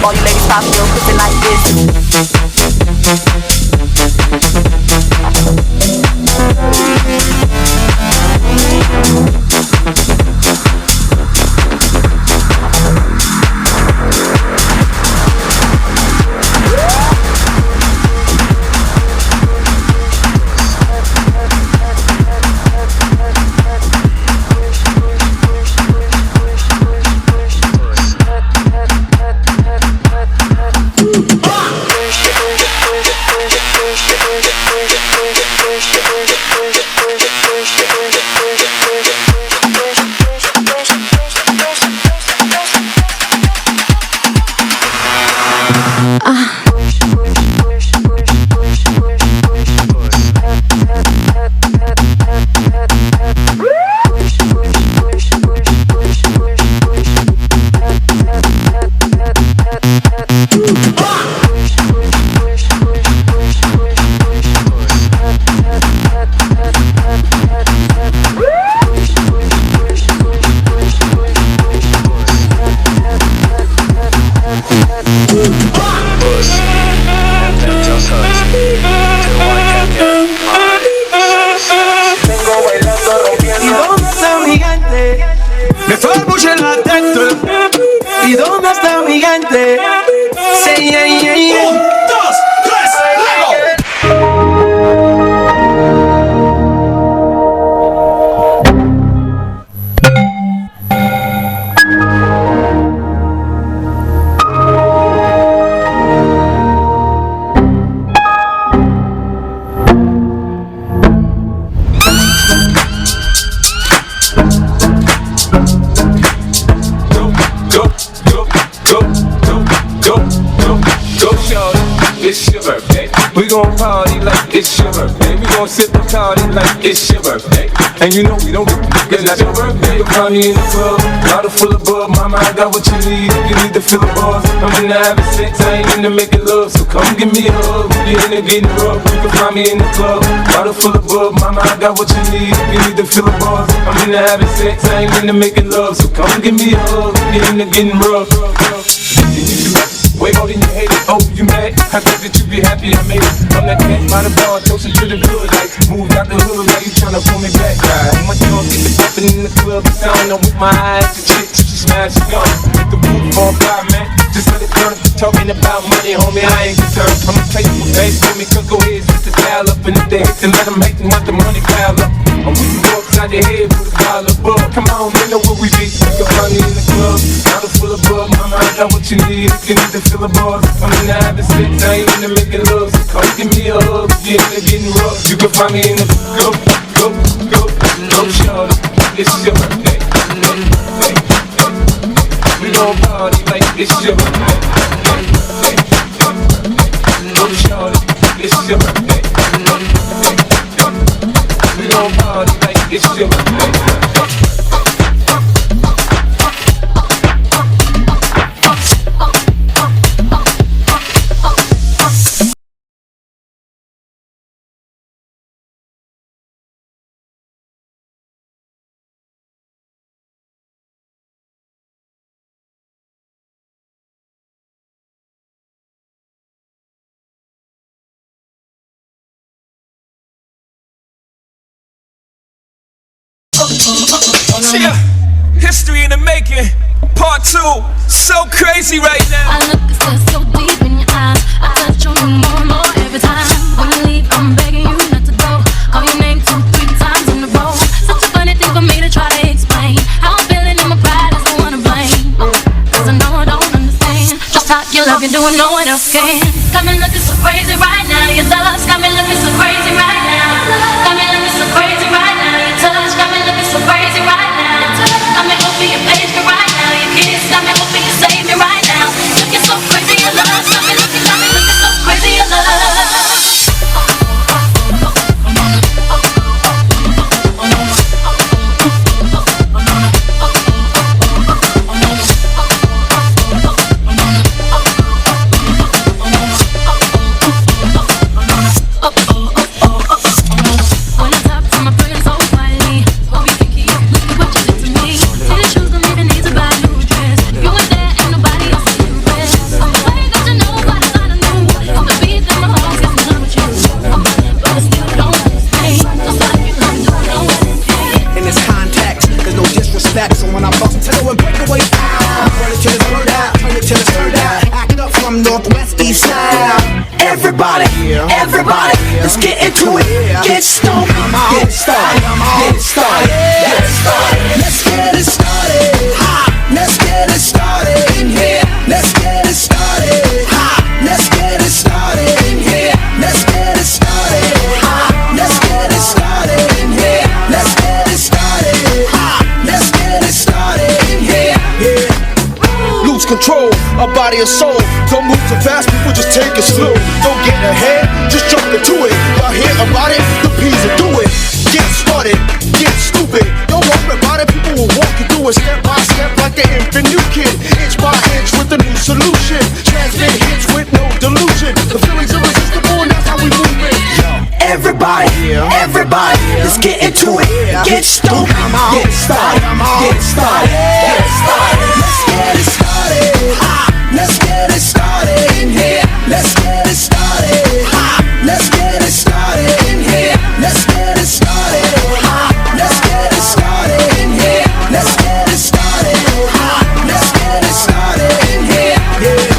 All you ladies pop your pussy like this. ¿Y dónde está mi gigante? ¿Y dónde está mi gigante? Say, yeah, yeah, yeah. Un, dos, tres, luego. We gon' party like it's your birthday. We gon' sip Bacardi like it's your birthday. And you know we don't give a fuck 'cause that's your birthday. You find me in the club, bottle full of bub. Mama, I got what you need if you need to fill the bars. I'm into having sex, I ain't into making love. So come give me a hug, we in the getting rough. You can find me in the club, bottle full of bub. Mama, I got what you need if you need to fill the bars. I'm into having sex, I ain't into making love. So come give me a hug, we in the getting rough. Way more than you hate it, oh, you mad? I thought that you be happy I made it. I'm that cat by the bar, toasting to the good. Like, moved out the hood, now you tryna pull me back. Right. My dog get the poppin' in the club, sound. I'm with my eyes to chicks, she smash it on. With the roof on fire, man. Just let it burn. Talking about money, homie, I ain't concerned. I'ma tell you what banks told me, could go ahead, set the style up. And if they hate, then let 'em hate and let the money pile up. And we can go upside the head with a pile of buck. Come on, they know where we be. You can find me in the club, bottle full of bub. Mama, I got what you need. If you need to fill the bars, I'm into having sex. I ain't into making love. So come give me a hug. If you're into getting rough, you can find me in the club, go, go, go, shorty. It's your birthday. We gon' party like it's your birthday. Go, shorty. It's your birthday. We gon' party like it's your birthday. Yeah, history in the making, part two. So crazy right now. I look and stare so deep in your eyes. I touch on you more and more every time. When you leave, I'm begging you not to go. Call your name two, three times in a row. Such a funny thing for me to try to explain. How I'm feeling and my pride is the one to blame. 'Cause I know I don't understand. Just how your love can do what no one else can. Got me looking so crazy right now. Your love's got me looking so crazy right now. Got me looking so crazy right now. Your touch got me looking so crazy right now. Got me open your page me right now. Your kiss got me hoping you save me right now. Looking so crazy, your love's got me looking, got me looking so crazy, your love. When I talk to my friends so quietly, what we think of you, look at what you did to me. See the shoes, don't even need to buy a new dress. You were there and nobody else can impress. I'm afraid that you know what I thought I knew. All the beef in my heart is done with you. But I still don't understand. Just like you don't know what to say. In this context, there's no disrespect. So when I bust, tell her and break away. Run it till it's turned out, turn it till it's turned out. Act up from Northwest East Side. Everybody, everybody, let's get into it. Get stoned, get started, get started, get started. Let's get it started. Ha! Let's get it started in here. Let's get it started. Ha! Let's get it started in here. Let's get it started. Ha! Let's get it started in here. Let's get it started. Ha! Let's get it started in here. Yeah. Lose control, a body and soul. Don't move too fast, people, just take it slow. Don't get ahead, just jump into it. Y'all hear about it? The P's will do it. Get started, get stupid. Don't worry about it, people will walk you through it step by step like an infant new kid. Inch by inch with a new solution. Transmit hits with no delusion. The feeling's irresistible, and that's how we move it. Everybody, everybody, let's get into it. Get stoned, get started, get started, get started. Let's get it started. Ha! Let's get it started in here. Let's get it started. Ha! Let's get it started in here. Let's get it started. Ha! Let's get it started in here. Let's get it started. Ha! Let's get it started in here. Yeah.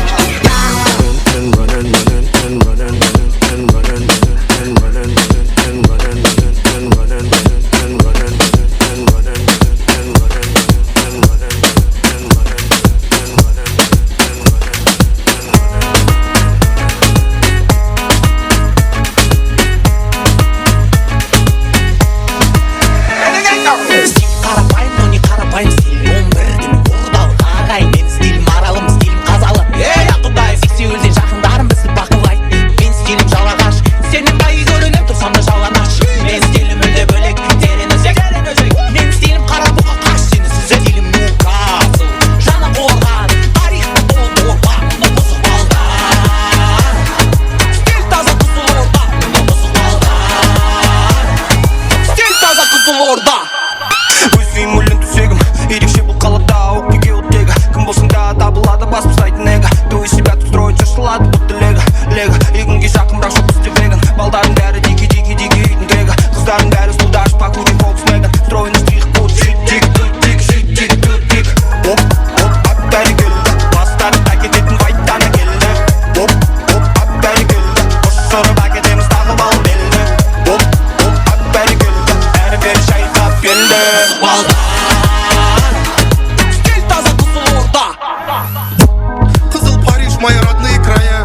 Мои родные края,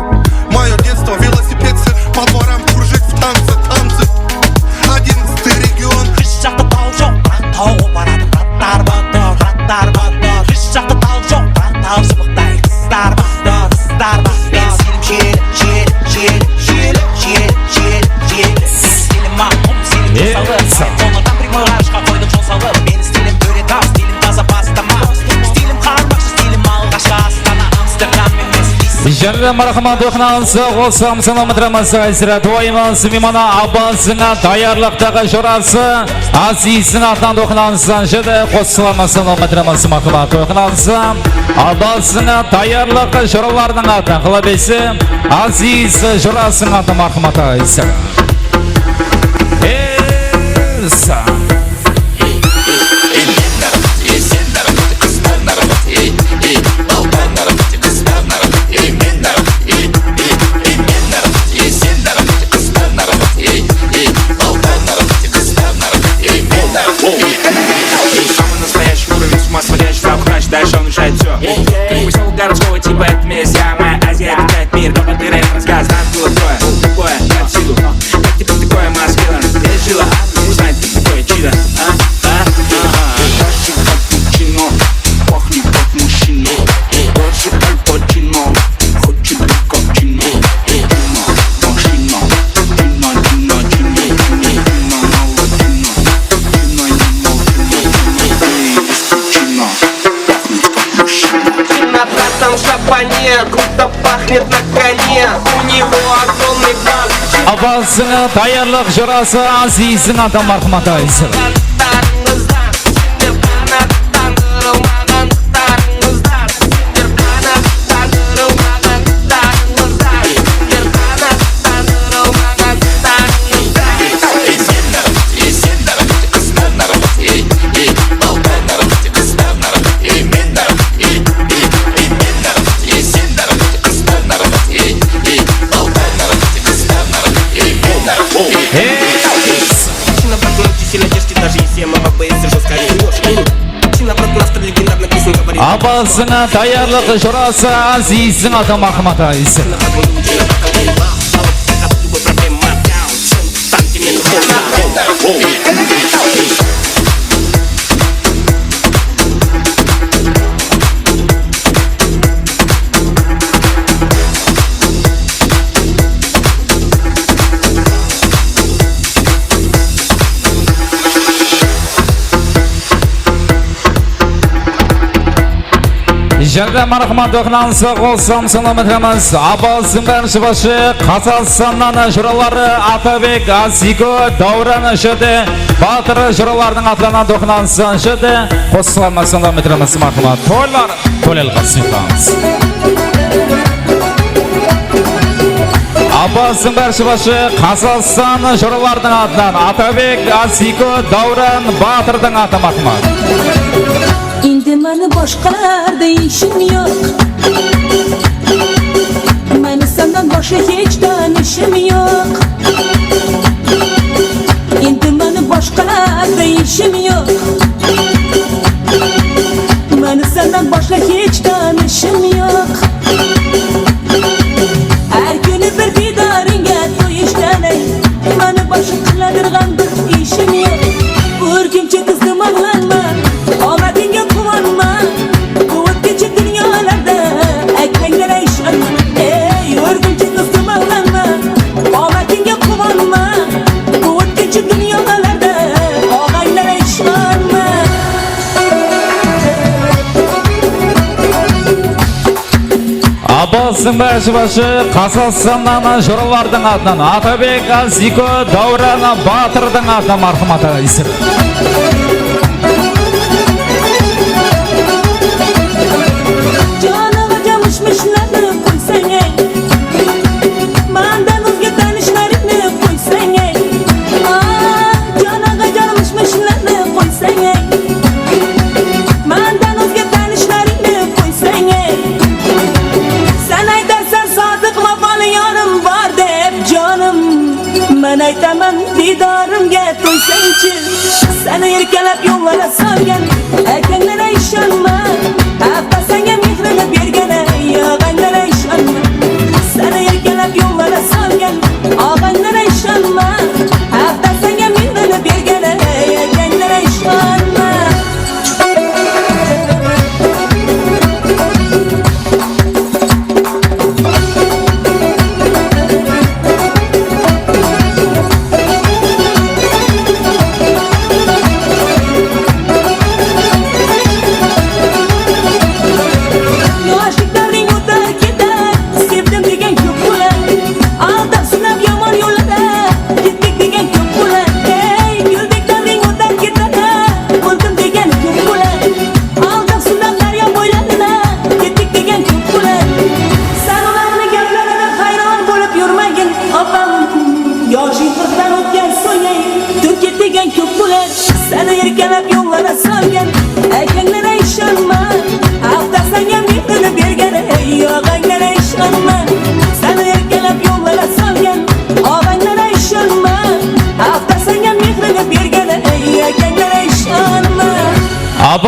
моё детство, велосипедцы по дворам кружить в танце, танцы. Одиннадцатый регион. Hech jaqta taw joq, biraq tawǵa baradı. Qıratlar batır, qıratlar batır. Hech jaqta taw joq, biraq taw shıbıqtay qızlar batır, qızlar batır. Meniń stilim jeli, jeli, jeli, jeli, jeli, jeli, jeli. Meniń stilim maqum, stilim jasawlı. Qońırdan primoy ǵarıshqa qoydım jol saldı. Meniń stilim bóre taw, stilim taza bastama. Stilim qarmaqshı, stilim alǵashqa astana. Amsterdam emes, Jaraydı, marhamat, toqınamız, qosılamız, salawmat ramazan, Azizrat. Toyımız miymanı Abbastıń tayarlıqtaǵı jorası Azizdiń atınan toqınamız, jedi, qosılamız, salawmat ramazan, marhamat, toqınamız. Abbastıń tayarlıq joralardıń atınan, qalabesi Aziz jorasıń atınan, marhamat, Aziz. Esa. Самый настоящий уровень, с ума сходящий, сам хранишь, дальше он решает всё. Ты пришёл городского типа, это месье, моя Азия, летает мир, только ты рассказ, нас было трое, такое, я в силу. Как тебе такое, маскилан? Я решила, а? Узнать, ты такой, чидо, а? А? А? Капучино, пахнет как мужчина. Больше Аль Пачино, хочет быть как Чино. Чино, машина. Чино, Чино, Чино, Чино, Чино, Чино, Чино, Чино, Чино, Чино. Пахнет как мужчина. Виноградом, шампанье, круто пахнет на коне. У него огромный бас. Abbastıń tayarlıq jorası Azizdiń atınan, marhamat, Aziz. Abbastıń tayarlıq jorası Azizdiń atınan, marhamat, Aziz. Jaraydı, marhamat, toqınamız, qosılamız, salawmat ramazan. Abbastıń birinshi bası Qazaqstannan joraları Atabek, Aziko, Dáwran, jedi, Batır joralardıń atınan toqınamız, jedi, qosılamız, salawmat ramazan, marhamat. Toylar, toylar qasıyqamız. Abbastıń birinshi bası Qazaqstan joralardıń atınan Atabek, Aziko, Dáwran, Batırdıń atınan, marhamat. Endi meni boshqalarda ishim yo'q. Meni sendan boshqa hech tanishim yo'q. Endi meni boshqalarda ishim yo'q. Meni sendan boshqa hech tanishim yo'q. Har kuni bir diydoringga to'yishdan, ey, meni boshqa qiladirg'an bir ishim yo'q. O'rgimchak qizdim, og'lanma, omadingga quvonma. Bu o'tkinchi dunyolarda aytmanglar, ey, ishonma. Ey, o'rgimchak qizdim, og'lanma, omadingga quvonma. Bu o'tkinchi dunyolarda og'aylar, ey, ishonma. Abbastıń birinshi bası Qazaqstannan joralardıń atınan Atabek, Aziko, Dáwran, Batırdıń atınan, marhamat, Aziz. Joniga jamush mushlarni qo'ysang, ey, mandan o'zga tanishlaringni qo'ysang, ey, ah, joniga jamush mushlarni qo'ysang, ey, mandan o'zga tanishlaringni qo'ysang, ey, sen aytarsan, Sodiq, vafoli yorim bor deb, jonim. Men aytaman, diydorimga to'ysangchi. Seni erkalab yollara solgan akanglar, ishonma. Appa senga mehrini bergani, yog'anglar, ishonma.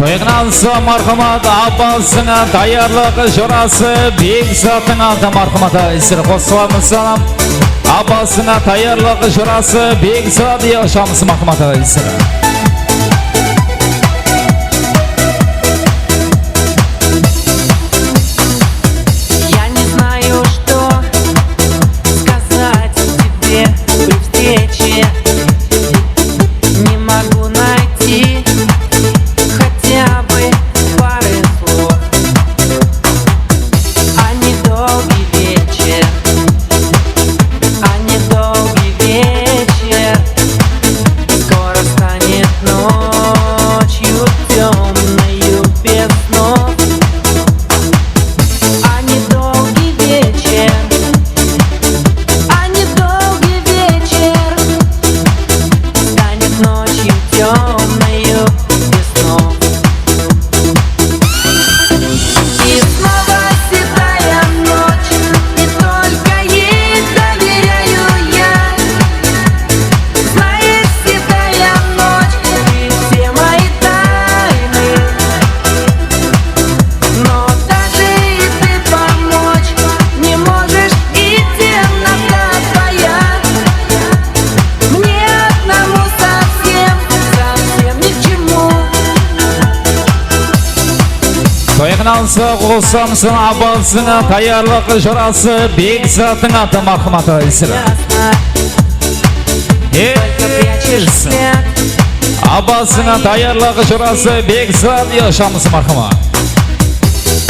Toyǵınan soń, marhamat, Abbastıń tayarlıq jurası Begzattıń atı, marhamat, aǵaylar. Qosılamız salam. Abbastıń tayarlıq jurası Begzat, yaqshımız, marhamat, aǵaylar. Я не знаю, что сказать тебе при встрече. Не могу найти хотя бы пары слов. А недолгий вечер, а недолгий вечер скоро станет Anası Qossamsın Abbastıń tayarlıq jorası Bekzattıń atı marhamat aytayıq. Abbastıń tayarlıq jorası Bekzat, yashańız marhamat.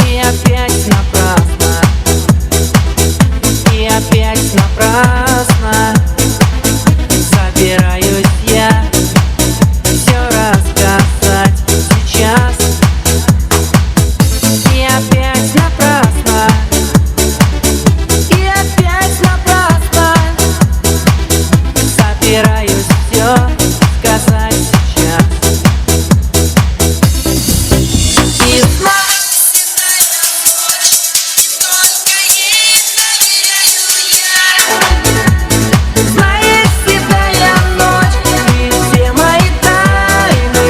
И опять напрасно, и опять напрасно собираюсь я всё рассказать сейчас. И опять напрасно, и опять напрасно собираюсь всё сказать сейчас. И вновь Знаешь, седая ночь, ты все мои тайны.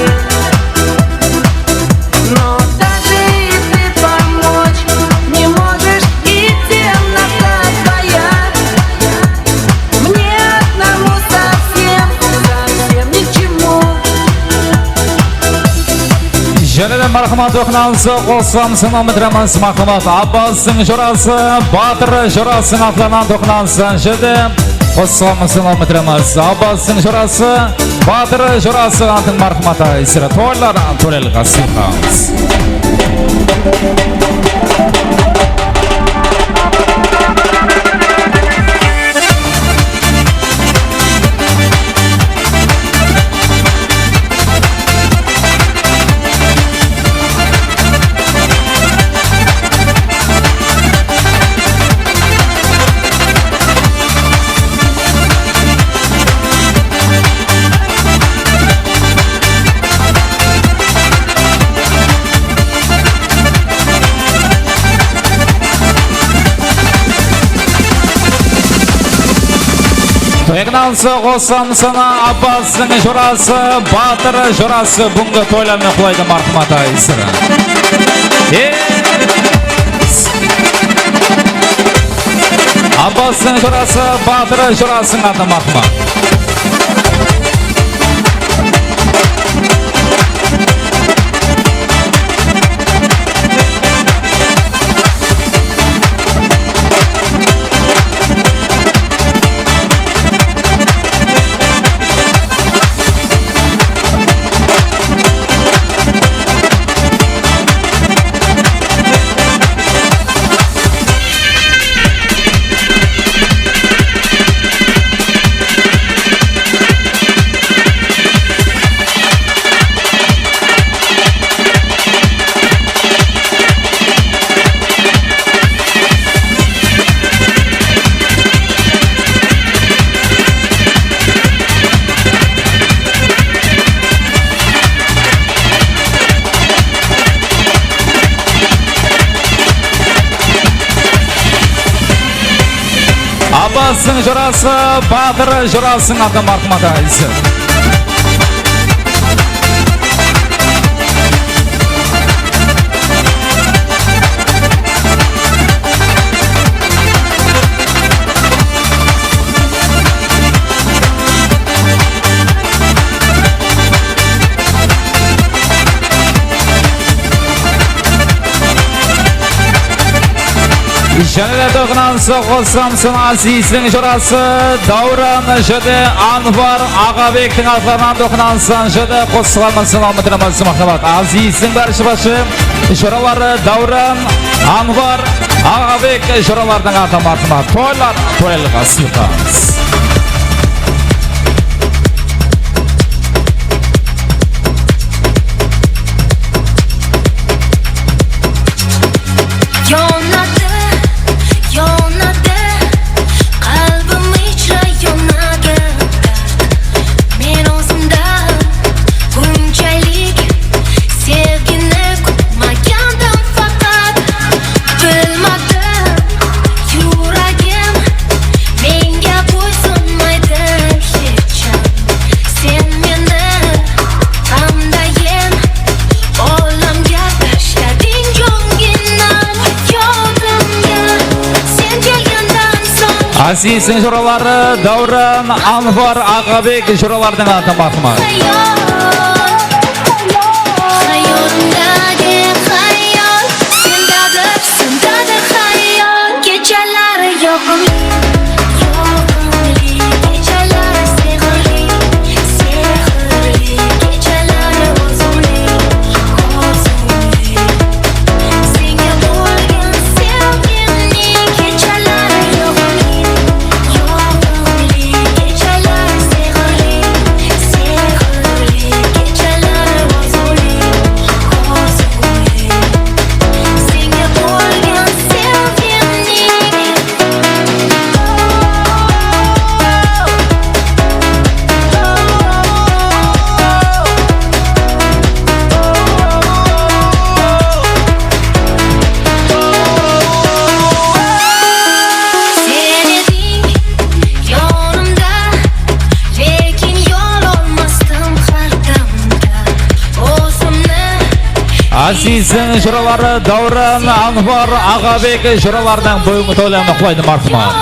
Но даже и ты помочь не можешь, и темнота твоя мне одному совсем, совсем ни к чему. Jáne de marhamat, toqınamız, qosılamız, sınamıdırımız, marhamat. Abbastıń jorası, Batır jorasınıń atlarınan toqınamız, jáne de qosılamız, sınamıdırımız. Abbastıń jorası, Batır jorası atın marhamat aytırı. Toylar, toylar, qasıqamız. Toyıqnan soń qosılamız, Abbastıń jorası, Batır jorası, búgingi toylarına qulaydı, marhamat aytırı. Abbastıń jorası, Batır jorasınıń atı marhamat. Abbastıń jorası, Batır jorasınıń atı marhamat aytırı. Jáne de toqınamız, qosılamız, Azizdiń jorası Dáwran, jáne de Anvar Aǵabektiń atlarınan toqınamız, jáne de qosılamız, sınamıdırımız, marhamat. Azizdiń bárshe-bárshe joraları Dáwran, Anvar, Aǵabek joralardıń atı marhamat. Toylar, toylar, qasıqamız. Yonadı, yonadı, qálbim icra yonadı. Men ózimden bunchalik sevgini kútmagandim faqat. Bilmadim, yuragim menga boysunmaydı hech ham. Sen meni hamdayım, olamga tashladim jońgina yodimga. Sen kelgandan soń Azizdiń joraları Dáwran, Anvar, Aǵabek joralardıń atı marhamat. Xayol, xayolimdagi xayol. Azizdiń jıraları Dáwran, Anvar, Aǵabek jıralarınan boyıńdı toylarına qulaydı, marhamat.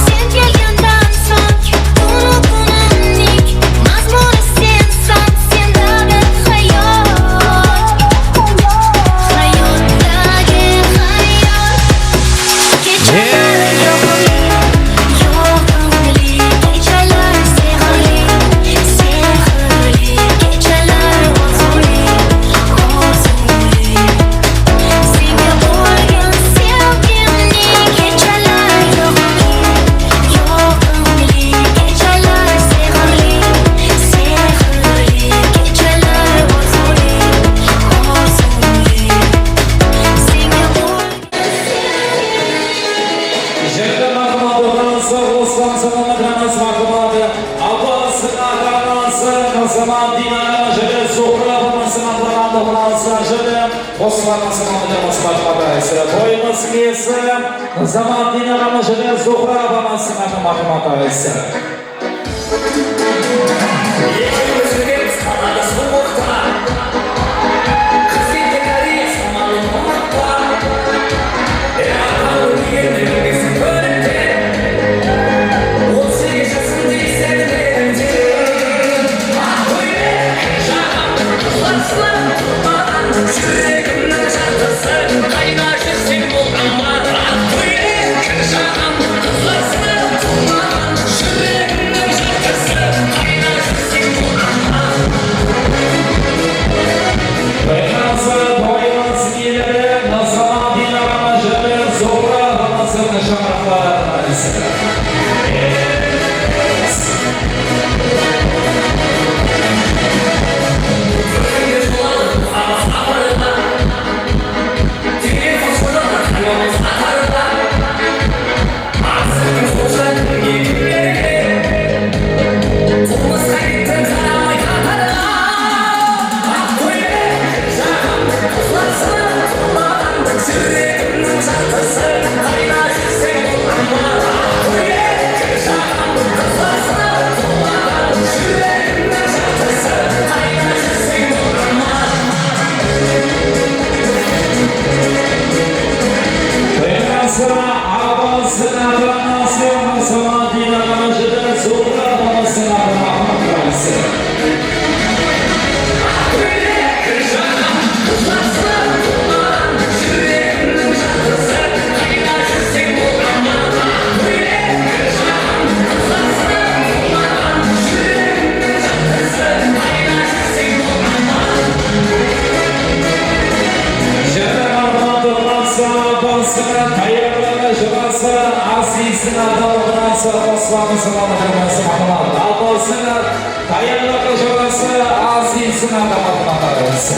Sen kelgenden soń kúni-kúnimniń mazmunı senseń, sen daǵı hayot. Hayot, daǵı hayot. Kechalar yoqımlı, yoqımlı, kechalar sehrli, sehrli, kechalar orzulı, orzulı. Senga bo'lgan sevgimni kechalar yoqimli, yoqimli, kechalar sehrli, sehrli, kechalar orzulı, orzulı. Senga bo'lgan Jigitler, marhamat, to'xtańız, Ruslan Samanov, marhamat. Apasına, anası, Nazamatdin aǵa, jigit Zuhra apamızdıń atlarına toxtańız, jigit. Ruslan Samanov, marhamat, aysı. Toyımız iyesi, Nazamatdin aǵa, jigit Zuhra apamızdıń atına, marhamat, aysı. Ekewimiz birgemiz qaladı suwıqta. Qız ketken Koreya samalın ulıqta. E, ata ólgende bilmesiń kólikte. On segiz jasımda esledim elimde. Aq kóylek, jaǵam, qızlar sınap turmaǵan júregimniń jartısı. Qayda Sen bolǵan ma aq kóylek, kir jaǵam, qızlar sınap turmaǵan júregimniń jartısı. Qayda júrseń bolǵan ma. Bayramsı, bayramsı iyeleri, Nazamatdin aǵamız, jigit Zuhra apamızdıń shańaraqları. Buyurasın, apasına, anası, Nazamatdin aǵamız, jigit Zuhra apamızdıń atına marhamat. Jana marhamat, Ruslan apasına tayarlıǵı jurası, Azizdiń ata-anası Ruslan Samanov, apasına tayarlıǵı jurası, Azizdiń ata-anası.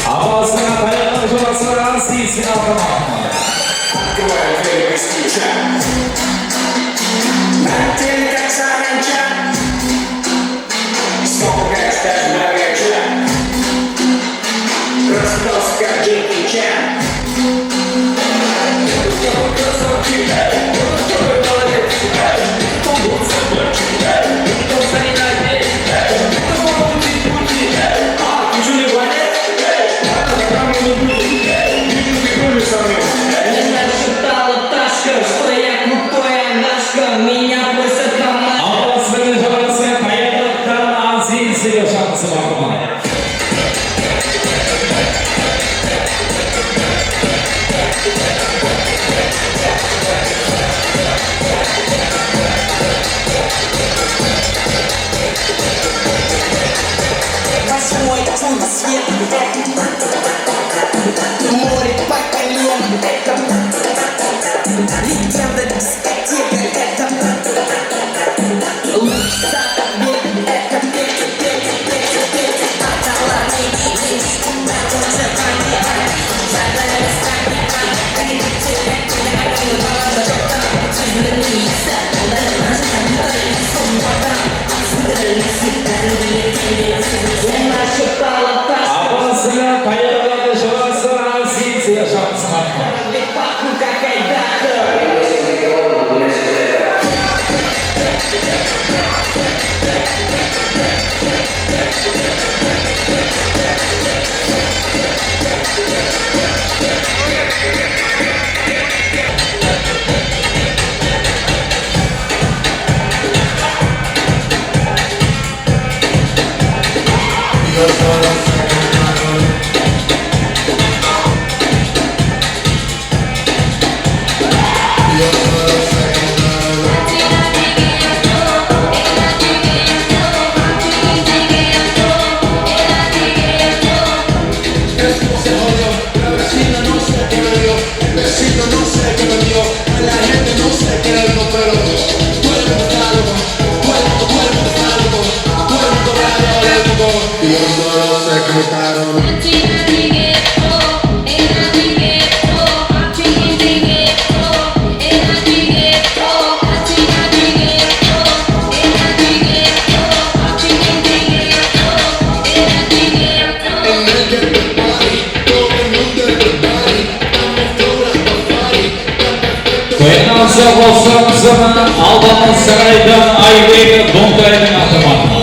Apasına tayarlıǵı jurası, Azizdiń ata-anası. Открываем дверь, стучат. Мантель, как саранча. Солнышко жаряча. Раскраска Джеки Чан. Apasınıń jurası tayarlıqtan Aziz sizge jansı marhamat. Восьмой чудо света. Море по колено. Легенда дискотека. Это лучше забыть. Это петь, петь, петь, петь. Аталар не видит. Apasına tayar Qoyınnan sawǵası bizlerdiń Albanlı saraydan Aybek Dontaydıń atı bar.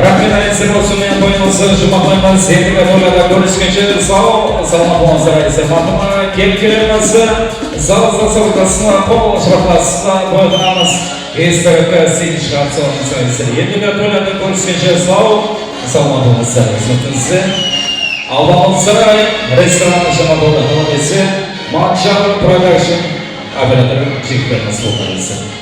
Raxmet, aytsa bolsın, men qoyınızdı juwmaqlayman. Ertegi toylada kóriskenshe, saw, salamat bolıńızlar, aytsa Fatıma, kelip kelermizdi. Zal zasawkasına qol shapaqlasına boyǵanamız. Estarıqqa sıyın shıǵarıp salamız, aytsa. Ertegi toylarda kóriskenshe, saw, salamat bolıńızlar, húrmetimizde. Albanlı saray restoranı juwmaqlaydı, talap etse, Manchal Production operatorı jigitlerimiz bolǵan etse.